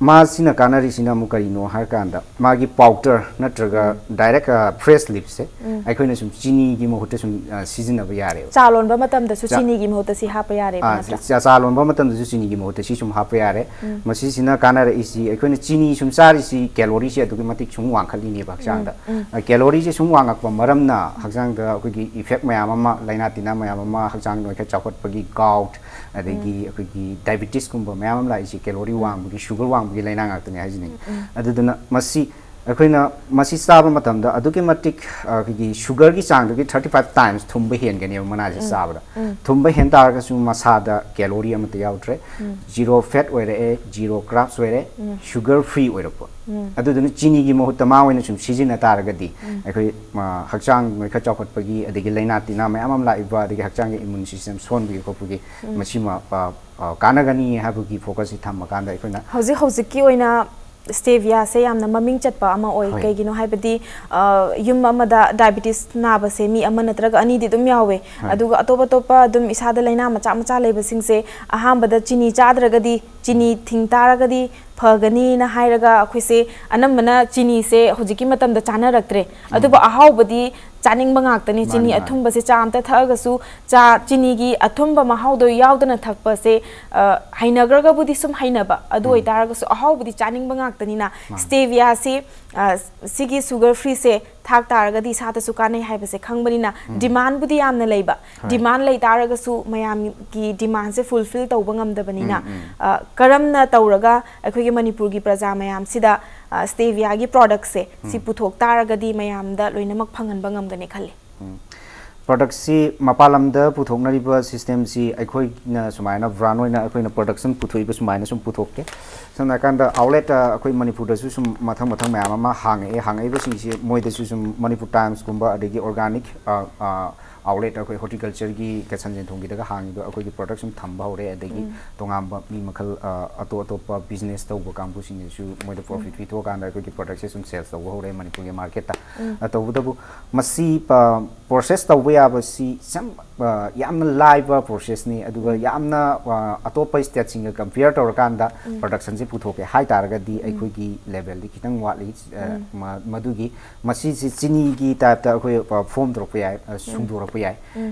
ꯃꯥꯁꯤꯅ ꯀꯥꯟꯅꯔꯤꯁꯤꯅ ꯑꯃꯨꯛ ꯀꯔꯤꯅꯣ ꯍꯥꯏꯔꯀꯥꯟꯗ, ꯃꯥꯒꯤ powder ꯅꯠꯇ꯭ꯔꯒ direct, ꯑ, fresh leafꯁꯦ ꯑꯩꯈꯣꯏꯅ ꯁꯨꯝ ꯆꯤꯅꯤꯒꯤ ꯃꯍꯨꯠꯇ ꯁꯨꯝ, ꯑ, ꯁꯤꯖꯤꯟꯅꯕ ꯌꯥꯔꯦꯕ꯫ ꯆꯥ ꯂꯣꯟꯕ ꯃꯇꯝꯗꯁꯨ ꯆꯥ- ꯆꯤꯅꯤꯒꯤ ꯃꯍꯨꯠꯇ ꯁꯤ ꯍꯥꯞꯄ ꯌꯥꯔꯦꯕ, ꯑꯥ, ꯅꯠꯇ꯭ꯔꯥ? ꯆꯥ, ꯆꯥ ꯂꯣꯟꯕ ꯃꯇꯝꯗꯁꯨ ꯆꯤꯅꯤꯒꯤ ꯃꯍꯨꯠꯇ ꯁꯤ ꯁꯨꯝ ꯍꯥꯞꯄ ꯌꯥꯔꯦ꯫ ꯃꯁꯤꯁꯤꯅ ꯀꯥꯟꯅꯔꯛꯏꯁꯤ, ꯑꯩꯈꯣꯏꯅ ꯆꯤꯅꯤ ꯁꯨꯝ ꯆꯥꯔꯤꯁꯤ calorie ꯁꯦ ꯑꯗꯨꯛꯀꯤ ꯃꯇꯤꯛ ꯁꯨꯝ ꯋꯥꯡꯈꯠꯂꯤꯅꯦꯕ ꯍꯛꯆꯥꯡꯗ꯫ ꯑ, calorie ꯁꯦ ꯁꯨꯝ ꯋꯥꯡꯉꯛꯄ ꯃꯔꯝꯅ ꯍꯛꯆꯥꯡꯗ ꯑꯩꯈꯣꯏꯒꯤ effect ꯃꯌꯥꯝ ꯑꯃ, ꯂꯥꯏꯅꯥ ꯇꯤꯟꯅꯥ ꯃꯌꯥꯝ ꯑꯃ, ꯍꯛꯆꯥꯡ ꯅꯣꯏꯈꯠ ꯆꯥꯎꯈꯠꯄꯒꯤ gout, ꯑꯗꯒꯤ ꯑꯩꯈꯣꯏꯒꯤ diabetesꯀꯨꯝꯕ ꯃꯌꯥꯝ ꯑꯃ ꯂꯥꯛꯏꯁꯤ calorie ꯋꯥꯡꯕꯒꯤ, sugar ꯋꯥꯡꯕꯒꯤ ꯂꯥꯏꯅꯥ ꯉꯥꯛꯇꯅꯦ ꯍꯥꯏꯁꯤꯅꯤ꯫ ꯑꯗꯨꯗꯨꯅ ꯃꯁꯤ ꯑꯩꯈꯣꯏꯅ ꯃꯁꯤ ꯆꯥꯕ ꯃꯇꯝꯗ ꯑꯗꯨꯛꯀꯤ ꯃꯇꯤꯛ ꯑꯩꯈꯣꯏꯒꯤ ꯁꯨꯒꯔꯒꯤ ꯆꯥꯡꯗꯒꯤ ꯊꯥꯔꯇꯤ ꯐꯥꯏꯚ ꯇꯥꯏꯝꯁ ꯊꯨꯝꯕ ꯍꯦꯟꯒꯅꯦꯕ ꯃꯅꯥꯁꯦ ꯆꯥꯕꯗ꯫ ꯊꯨꯝꯕ ꯍꯦꯟ ꯇꯥꯔꯒꯁꯨ ꯃꯁꯥꯗ ꯀꯦꯂꯣꯔꯤ ꯑꯃꯠꯇ ꯌꯥꯎꯗ꯭ꯔꯦ, ꯖꯤꯔꯣ ꯐꯦꯠ ꯑꯣꯏꯔꯛꯑꯦ, ꯖꯤꯔꯣ ꯀ꯭ꯔꯥꯞꯁ ꯑꯣꯏꯔꯦ, ꯁꯨꯒꯔ ꯐ꯭ꯔꯤ ꯑꯣꯏꯔꯛꯄ꯫ ꯑꯗꯨꯗꯨꯅ ꯆꯤꯅꯤꯒꯤ ꯃꯍꯨꯠꯇ ꯃꯥ ꯑꯣꯏꯅ ꯁꯨꯝ ꯁꯤꯖꯤꯟꯅ ꯇꯥꯔꯒꯗꯤ ꯑꯩꯈꯣꯏ ꯍꯛꯆꯥꯡ ꯅꯣꯏꯈꯠ ꯆꯥꯎꯈꯠꯄꯒꯤ ꯑꯗꯒꯤ ꯂꯥꯏꯅꯥ ꯇꯤꯟꯅꯥ ꯃꯌꯥꯝ ꯑꯃ ꯂꯥꯛꯏꯕ ꯑꯗꯒꯤ ꯍꯛꯆꯥꯡꯒꯤ ꯏꯃ꯭ꯌꯨꯟ ꯁꯤꯁꯇꯦꯝ ꯁꯣꯟꯕꯒꯤ ꯈꯣꯠꯄꯒꯤ ꯃꯁꯤꯃ ꯀꯥꯟꯅꯒꯅꯤ ꯍꯥꯏꯕꯒꯤ ꯐꯣꯀꯁꯁꯤ ꯊꯝꯃꯀꯥꯟꯗ ꯑꯩꯈꯣꯏꯅ ꯍꯧꯖꯤꯛ ꯍꯧꯖꯤꯛꯀꯤ ꯑꯣꯏꯅ ꯁ꯭ꯇꯦꯚꯤꯌꯥꯁꯦ ꯌꯥꯝꯅ ꯃꯃꯤꯡ ꯆꯠꯄ ꯑꯃ ꯑꯣꯏ꯫ ꯀꯩꯒꯤꯅꯣ ꯍꯥꯏꯕꯗꯤ ꯌꯨꯝ ꯑꯃꯗ ꯗꯥꯏꯕꯤꯇꯤꯁ ꯅꯥꯕꯁꯦ ꯃꯤ ꯑꯃ ꯅꯠꯇ꯭ꯔꯒ ꯑꯅꯤꯗꯤ ꯑꯗꯨꯝ ꯌꯥꯎꯋꯦ꯫ ꯑꯗꯨꯒ ꯑꯇꯣꯞ ꯑꯇꯣꯞꯄ ꯑꯗꯨꯝ ꯏꯁꯥꯗ ꯂꯥꯏꯅꯥ ꯃꯆꯥ ꯃꯆꯥ ꯂꯩꯕꯁꯤꯡꯁꯦ ꯑꯍꯥꯟꯕꯗ ꯆꯤꯅꯤ ꯆꯥꯗ꯭ꯔꯒꯗꯤ, ꯆꯤꯅꯤ ꯊꯤꯡ ꯇꯥꯔꯒꯗꯤ ꯐꯒꯅꯤꯅ ꯍꯥꯏꯔꯒ ꯑꯩꯈꯣꯏꯁꯦ ꯑꯅꯝꯕꯅ ꯆꯤꯅꯤꯁꯦ ꯍꯧꯖꯤꯛꯀꯤ ꯃꯇꯝꯗ ꯆꯥꯅꯔꯛꯇ꯭ꯔꯦ꯫ ꯑꯗꯨꯕꯨ ꯑꯍꯥꯎꯕꯗꯤ ꯆꯥꯅꯤꯡꯕ ꯉꯥꯛꯇꯅꯤ꯫ ꯆꯤꯅꯤ ꯑꯊꯨꯝꯕꯁꯦ ꯆꯥ ꯑꯝꯇ ꯊꯛꯑꯒꯁꯨ ꯆꯥ ꯆꯤꯅꯤꯒꯤ ꯑꯊꯨꯝꯕ ꯃꯍꯥꯎꯗꯣ ꯌꯥꯎꯗꯅ ꯊꯛꯄꯁꯦ ꯍꯩꯅꯈ꯭ꯔꯒꯕꯨꯗꯤ ꯁꯨꯝ ꯍꯩꯅꯕ, ꯑꯗꯨ ꯑꯣꯏꯇꯥꯔꯒꯁꯨ ꯑꯍꯥꯎꯕꯗꯤ ꯆꯥꯅꯤꯡꯕ ꯉꯥꯛꯇꯅꯤꯅ ꯁ꯭ꯇꯦꯚꯤꯌꯥꯁꯤ ꯁꯤꯒꯤ ꯁꯨꯒꯔ ꯐ꯭ꯔꯤꯁꯦ ꯊꯥꯛ ꯇꯥꯔꯒꯗꯤ ꯏꯁꯥꯗꯁꯨ ꯀꯥꯟꯅꯩ ꯍꯥꯏꯕꯁꯦ ꯈꯪꯕꯅꯤꯅ ꯗꯤꯃꯥꯟꯕꯨꯗꯤ ꯌꯥꯝꯅ ꯂꯩꯕ꯫ ꯗꯤꯃꯥꯟ ꯂꯩ ꯇꯥꯔꯒꯁꯨ ꯃꯌꯥꯝꯒꯤ ꯗꯤꯃꯥꯟꯁꯦ ꯐꯨꯜꯐꯤꯜ ꯇꯧꯕ ꯉꯝꯗꯕꯅꯤꯅ ꯀꯔꯝꯅ ꯇꯧꯔꯒ ꯑꯩꯈꯣꯏꯒꯤ ꯃꯅꯤꯄꯨꯔꯒꯤ ꯄ꯭ꯔꯖꯥ ꯃꯌꯥꯝꯁꯤꯗ ꯁ꯭ꯇꯦꯚꯤꯌꯥꯒꯤ ꯄ꯭ꯔꯣꯗꯛꯁꯦ ꯁꯤ ꯄꯨꯊꯣꯛ ꯇꯥꯔꯒꯗꯤ ꯃꯌꯥꯝꯗ ꯂꯣꯏꯅꯃꯛ ꯐꯪꯍꯟꯕ ꯉꯝꯒꯅꯤ ꯈꯜꯂꯤ꯫ ꯄ꯭ꯔꯗꯛꯁꯤ ꯃꯄꯥꯟ ꯂꯝꯗ ꯄꯨꯊꯣꯛꯅꯔꯤꯕ ꯁꯤꯁꯇꯦꯝꯁꯤ ꯑꯩꯈꯣꯏꯅ ꯁꯨꯃꯥꯏꯅ ꯕ꯭ꯔꯥꯟ ꯑꯣꯏꯅ ꯑꯩꯈꯣꯏꯅ ꯄ꯭ꯔꯗꯛꯁꯟ ꯄꯨꯊꯣꯛꯏꯕ ꯁꯨꯃꯥꯏꯅ ꯁꯨꯝ ꯄꯨꯊꯣꯛꯇꯦ꯫ ꯁꯝꯅ ꯍꯥꯏꯔꯀꯥꯟꯗ ꯑꯥꯎꯠꯂꯦꯠ ꯑꯩꯈꯣꯏ ꯃꯅꯤꯄꯨꯔꯗꯁꯨ ꯁꯨꯝ ꯃꯊꯪ ꯃꯊꯪ ꯃꯌꯥꯝ ꯑꯃ ꯍꯥꯡꯉꯛꯑꯦ꯫ ꯍꯥꯡꯉꯛꯏꯕꯁꯤꯡꯁꯤ ꯃꯣꯏꯗꯁꯨ ꯁꯨꯝ ꯃꯅꯤꯄꯨꯔ ꯇꯥꯏꯝꯁꯀꯨꯝꯕ ꯑꯗꯒꯤ ꯑꯣꯔꯒꯥꯅꯤꯛ ꯑꯥꯎꯠꯂꯦꯠ ꯑꯩꯈꯣꯏ ꯍꯣꯔꯇꯤꯀꯜꯆꯔꯒꯤ ꯀꯆꯟ ꯆꯦꯟꯊꯣꯡꯒꯤꯗꯒ ꯍꯥꯡꯉꯤꯕ ꯑꯩꯈꯣꯏꯒꯤ ꯄ꯭ꯔꯗꯛ ꯁꯨꯝ ꯊꯝꯕ ꯍꯧꯔꯦ꯫ ꯑꯗꯒꯤ ꯇꯣꯉꯥꯟꯕ ꯃꯤ ꯃꯈꯜ ꯑꯇꯣꯞ ꯑꯇꯣꯞꯄ ꯕꯤꯖꯤꯅꯦꯁ ꯇꯧꯕ ꯀꯥꯡꯕꯨꯁꯤꯡꯅꯁꯨ ꯃꯣꯏꯗ ꯄ꯭ꯔꯣꯐꯤꯠ ꯄꯤꯊꯣꯛꯑꯀꯥꯟꯗ ꯑꯩꯈꯣꯏꯒꯤ ꯄ꯭ꯔꯗꯛꯁꯦ ꯁꯨꯝ ꯁꯦꯜꯁ ꯇꯧꯕ ꯍꯧꯔꯦ ꯃꯅꯤꯄꯨꯔꯒꯤ ꯃꯥꯔꯀꯦꯠꯇ꯫ ꯇꯧꯕꯇꯕꯨ ꯃꯁꯤ ꯄ꯭ꯔꯣꯁꯦꯁ ꯇꯧꯕ ꯌꯥꯕꯁꯤ ꯁꯝ ꯌꯥꯝꯅ ꯂꯥꯏꯕ ꯄ꯭ꯔꯣꯁꯦꯁꯅꯤ꯫ ꯑꯗꯨꯒ ꯌꯥꯝꯅ ꯑꯇꯣꯞꯄ ꯁ꯭ꯇꯦꯠꯁꯤꯡꯒ ꯀꯝꯄꯤꯌꯔ ꯇꯧꯔꯀꯥꯟꯗ ꯄ꯭ꯔꯗꯛꯁꯟꯁꯤ ꯄꯨꯊꯣꯛꯀꯦ ꯍꯥꯏ ꯇꯥꯔꯒꯗꯤ ꯑꯩꯈꯣꯏꯒꯤ ꯂꯦꯚꯦꯜꯗꯤ ꯈꯤꯇꯪ ꯋꯥꯠꯂꯤ꯫ ꯃꯗꯨꯒꯤ ꯃꯁꯤꯁꯤ ꯆꯤꯅꯤꯒꯤ ꯇꯥꯏꯞꯇ ꯑꯩꯈꯣꯏ ꯐꯣꯝ ꯇꯧꯔꯛꯄ ꯌꯥꯏ, ꯁꯨꯡꯗꯣꯔꯛꯄ ꯇꯧꯔꯛꯄ ꯌꯥꯏ,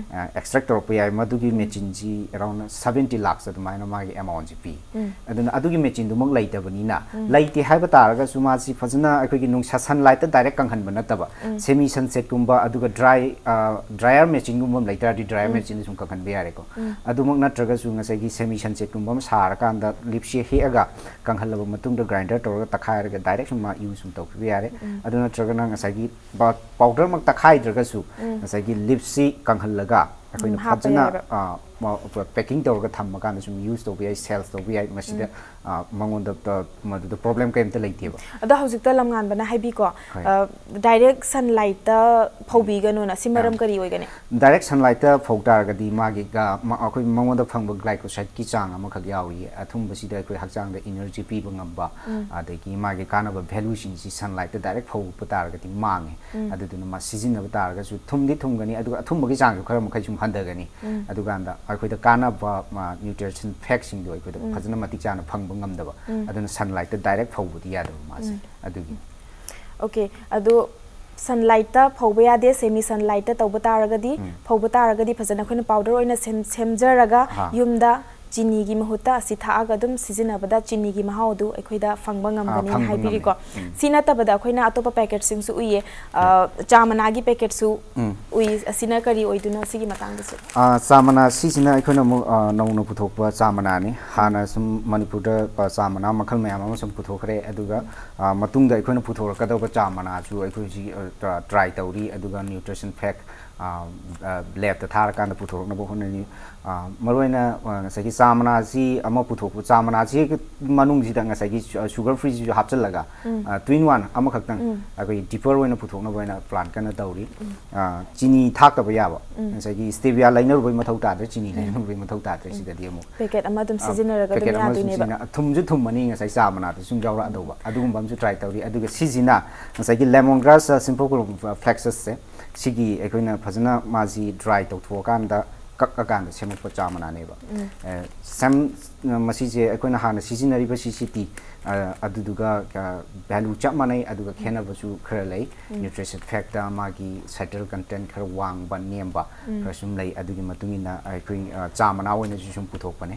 extract ꯇꯧꯔꯛꯄ ꯌꯥꯏ꯫ ꯃꯗꯨꯒꯤ ꯃꯦꯆꯤꯟꯁꯤ around seventy lakhs ꯑꯗꯨꯃꯥꯏꯅ ꯃꯥꯒꯤ amount ꯁꯤ ꯄꯤ꯫ ꯑꯗꯨꯅ ꯑꯗꯨꯒꯤ ꯃꯦꯆꯤꯟꯗꯨꯃꯛ ꯂꯩꯇꯕꯅꯤꯅ, ꯂꯩꯇꯦ ꯍꯥꯏꯕ ꯇꯥꯔꯒꯁꯨ ꯃꯥꯁꯤ ꯐꯖꯅ ꯑꯩꯈꯣꯏꯒꯤ ꯅꯨꯡꯁꯥ sunlight ꯇ direct ꯀꯪꯍꯟꯕ ꯅꯠꯇꯕ, semi sunset ꯀꯨꯝꯕ, ꯑꯗꯨꯒ dry dryer ꯃꯦꯆꯤꯟꯒꯨꯝꯕ ꯑꯃ ꯂꯩꯇꯥꯔꯗꯤ dryer ꯃꯦꯆꯤꯟꯗ ꯁꯨꯝ ꯀꯪꯍꯟꯕ ꯌꯥꯔꯦꯀꯣ꯫ ꯑꯗꯨꯃꯛ ꯅꯠꯇ꯭ꯔꯒꯁꯨ ꯉꯁꯥꯏꯒꯤ semi sunset ꯀꯨꯝꯕ ꯑꯃ ꯁꯥꯔꯀꯥꯟꯗ leaf ꯁꯤ ꯍꯦꯛꯑꯒ ꯀꯪꯍꯜꯂꯕ ꯃꯇꯨꯡꯗ grinder ꯇꯧꯔꯒ ꯇꯛꯈꯥꯏꯔꯒ direct ꯁꯨꯝ ꯃꯥ use ꯁꯨꯝ ꯇꯧꯕꯤꯕ ꯌꯥꯔꯦ꯫ ꯑꯗꯨ ꯅꯠꯇ꯭ꯔꯒꯅ ꯉꯁꯥꯏꯒꯤ powder ꯃꯛ ꯇꯛꯈꯥꯏꯗ꯭ꯔꯒꯁꯨ ꯉꯁꯥꯏꯒꯤ leaf ꯁꯤ ꯀꯪꯍꯜꯂꯒ ꯑꯩꯈꯣꯏꯅ ꯐꯖꯅ packing ꯇꯧꯔꯒ ꯊꯝꯃꯀꯥꯟꯗ ꯁꯨꯝ use ꯇꯧꯕ ꯌꯥꯏ, sales ꯇꯧꯕ ꯌꯥꯏ꯫ ꯃꯁꯤꯗ ꯃꯉꯣꯟꯗ ꯃꯗꯨꯗ problem ꯀꯩꯝꯇ ꯂꯩꯇꯦꯕ꯫ ꯑꯗꯣ ꯍꯧꯖꯤꯛꯇ ꯂꯝꯉꯥꯟꯕꯅ ꯍꯥꯏꯕꯤꯀꯣ, direct sunlight ꯇ ꯐꯧꯕꯤꯒꯅꯨꯅ, ꯁꯤ ꯃꯔꯝ ꯀꯔꯤ ꯑꯣꯏꯒꯅꯤ? Direct sunlight ꯇ ꯐꯧ ꯇꯥꯔꯒꯗꯤ ꯃꯥꯒꯤ ꯑꯩꯈꯣꯏ ꯃꯉꯣꯟꯗ ꯐꯪꯕ glycoside ꯀꯤ ꯆꯥꯡ ꯑꯃꯈꯛ ꯌꯥꯎꯔꯤ꯫ ꯑꯊꯨꯝꯕꯁꯤꯗ ꯑꯩꯈꯣꯏ ꯍꯛꯆꯥꯡꯗ energy ꯄꯤꯕ ꯉꯝꯕ, ꯑꯗꯒꯤ ꯃꯥꯒꯤ ꯀꯥꯟꯅꯕ value ꯁꯤꯡꯁꯤ sunlight ꯇ direct ꯐꯧꯕ ꯇꯥꯔꯒꯗꯤ ꯃꯥꯡꯉꯦ꯫ ꯑꯗꯨꯗꯨꯅ ꯃꯥ ꯁꯤꯖꯤꯟꯅꯕ ꯇꯥꯔꯒꯁꯨ ꯊꯨꯝꯗꯤ ꯊꯨꯝꯒꯅꯤ, ꯑꯗꯨꯒ ꯑꯊꯨꯝꯕꯒꯤ ꯆꯥꯡꯁꯨ ꯈꯔ ꯃꯈꯩ ꯁꯨꯝ ꯍꯟꯊꯒꯅꯤ꯫ ꯑꯗꯨꯀꯥꯟꯗ ꯑꯩꯈꯣꯏꯗ ꯀꯥꯟꯅꯕ nutrition fact ꯁꯤꯡꯗꯣ ꯑꯩꯈꯣꯏꯗ ꯐꯖꯅ ꯃꯇꯤꯛ ꯆꯥꯅ ꯐꯪꯕ ꯉꯝꯗꯕ꯫ ꯑꯗꯨꯅ sunlight ꯇ direct ꯐꯧꯕꯗꯤ ꯌꯥꯗꯕ ꯃꯥꯁꯦ꯫ ꯑꯗꯨꯒꯤꯅꯤ꯫ Okay, ꯑꯗꯨ sunlight ꯇ ꯐꯧꯕ ꯌꯥꯗꯦ, semi sunlight ꯇ ꯇꯧꯕ ꯇꯥꯔꯒꯗꯤ, ꯐꯧꯕ ꯇꯥꯔꯒꯗꯤ ꯐꯖꯅ ꯑꯩꯈꯣꯏꯅ powder ꯑꯣꯏꯅ ꯁꯦꯝ-, ꯁꯦꯝꯖꯔꯒ ꯌꯨꯝꯗ ꯆꯤꯅꯤꯒꯤ ꯃꯍꯨꯠꯇ ꯑꯁꯤ ꯊꯥꯛꯑꯒ ꯑꯗꯨꯝ ꯁꯤꯖꯤꯟꯅꯕꯗ ꯆꯤꯅꯤꯒꯤ ꯃꯍꯥꯎ ꯑꯗꯨ ꯑꯩꯈꯣꯏꯗ ꯐꯪꯕ ꯉꯝꯒꯅꯤꯅ ꯍꯥꯏꯕꯤꯔꯤꯀꯣ꯫ ꯁꯤ ꯅꯠꯇꯕꯗ ꯑꯩꯈꯣꯏꯅ ꯑꯇꯣꯞꯄ packet ꯁꯤꯡꯁꯨ ꯎꯏꯌꯦ, ꯆꯥ ꯃꯅꯥꯒꯤ packet ꯁꯨ ꯎꯏ꯫ ꯑꯁꯤꯅ ꯀꯔꯤ ꯑꯣꯏꯗꯣꯏꯅꯣ ꯁꯤꯒꯤ ꯃꯇꯥꯡꯗꯁꯨ? ꯆꯥ ꯃꯅꯥ ꯁꯤꯁꯤꯅ ꯑꯩꯈꯣꯏꯅ ꯑꯃꯨꯛ ꯅꯧꯅ ꯄꯨꯊꯣꯛꯄ ꯆꯥ ꯃꯅꯥꯅꯤ꯫ ꯍꯥꯟꯅ ꯁꯨꯝ ꯃꯅꯤꯄꯨꯔꯗ ꯆꯥ ꯃꯅꯥ ꯃꯈꯜ ꯃꯌꯥꯝ ꯑꯃ ꯁꯨꯝ ꯄꯨꯊꯣꯛꯈ꯭ꯔꯦ꯫ ꯑꯗꯨꯒ ꯃꯇꯨꯡꯗ ꯑꯩꯈꯣꯏꯅ ꯄꯨꯊꯣꯔꯛꯀꯗꯧꯕ ꯆꯥ ꯃꯅꯥꯁꯨ ꯑꯩꯈꯣꯏ ꯍꯧꯖꯤꯛ try ꯇꯧꯔꯤ꯫ ꯑꯗꯨꯒ nutrition fact lab ꯇ ꯊꯥꯔꯀꯥꯟꯗ ꯄꯨꯊꯣꯔꯛꯅꯕ ꯍꯣꯠꯅꯔꯤ꯫ ꯃꯔꯨꯑꯣꯏꯅ ꯉꯁꯥꯏꯒꯤ ꯆꯥ ꯃꯅꯥꯁꯤ ꯑꯃ ꯄꯨꯊꯣꯛꯄ, ꯆꯥ ꯃꯅꯥꯁꯤ ꯃꯅꯨꯡꯁꯤꯗ ꯉꯁꯥꯏꯒꯤ sugar free ꯁꯤꯁꯨ ꯍꯥꯞꯆꯤꯜꯂꯒ, two in one ꯑꯃꯈꯛꯇꯪ ꯑꯩꯈꯣꯏ dipper ꯑꯣꯏꯅ ꯄꯨꯊꯣꯛꯅꯕ ꯑꯣꯏꯅ plan ꯀꯟꯅ ꯇꯧꯔꯤ꯫ ꯆꯤꯅꯤ ꯊꯥꯛꯇꯕ ꯌꯥꯕ, ꯉꯁꯥꯏꯒꯤ stevia ꯂꯩꯅꯔꯨꯕꯩ ꯃꯊꯧ ꯇꯥꯗ꯭ꯔꯦ, ꯆꯤꯅꯤ ꯂꯩꯅꯔꯨꯕꯩ ꯃꯊꯧ ꯇꯥꯗ꯭ꯔꯦ꯫ ꯁꯤꯗꯗꯤ ꯑꯃꯨꯛ packet ꯑꯃ ꯑꯗꯨꯝ ꯁꯤꯖꯤꯟꯅꯔꯒ ꯑꯗꯨꯝ packet ꯑꯃ ꯁꯨꯝ ꯌꯥꯗꯣꯏꯅꯦꯕ꯫ ꯁꯤꯖꯤꯟꯅ-, ꯊꯨꯝꯁꯨ ꯊꯨꯝꯃꯅꯤ, ꯉꯁꯥꯏ ꯆꯥ ꯃꯅꯥꯗꯨ ꯁꯨꯝ ꯌꯥꯎꯔꯛꯑꯗꯧꯕ꯫ ꯑꯗꯨꯒꯨꯝꯕ ꯑꯃꯁꯨ try ꯇꯧꯔꯤ꯫ ꯑꯗꯨꯒ ꯁꯤꯁꯤꯅ ꯉꯁꯥꯏꯒꯤ lemon grass, simple flexus ꯁꯦ, ꯁꯤꯒꯤ ꯑꯩꯈꯣꯏꯅ ꯐꯖꯅ ꯃꯥꯁꯤ dry ꯇꯧꯊꯣꯛꯑꯀꯥꯟꯗ ꯀꯛꯑꯀꯥꯟꯗ ꯁꯦꯝꯃꯛꯄ ꯆꯥ ꯃꯅꯥꯅꯦꯕ꯫ ꯁꯦꯝ ꯃꯁꯤꯁꯦ ꯑꯩꯈꯣꯏꯅ ꯍꯥꯟꯅ ꯁꯤꯖꯤꯟꯅꯔꯤꯕ ꯁꯤ ꯁꯤ ꯇꯤ ꯑꯗꯨꯗꯨꯒ ꯚꯦꯂꯨ ꯆꯞ ꯃꯥꯟꯅꯩ, ꯑꯗꯨꯒ ꯈꯦꯠꯅꯕꯁꯨ ꯈꯔ ꯂꯩ꯫ ꯅ꯭ꯌꯨꯇ꯭ꯔꯤꯁꯟ ꯐꯦꯛꯇ, ꯃꯥꯒꯤ ꯁꯦꯇ꯭ꯔꯦꯜ ꯀꯟꯇꯦꯟ ꯈꯔ ꯋꯥꯡꯕ ꯅꯦꯝꯕ ꯈꯔ ꯁꯨꯝ ꯂꯩ꯫ ꯑꯗꯨꯒꯤ ꯃꯇꯨꯡ ꯏꯟꯅ ꯑꯩꯈꯣꯏ ꯆꯥ ꯃꯅꯥ ꯑꯣꯏꯅꯁꯨ ꯁꯨꯝ ꯄꯨꯊꯣꯛꯄꯅꯦ꯫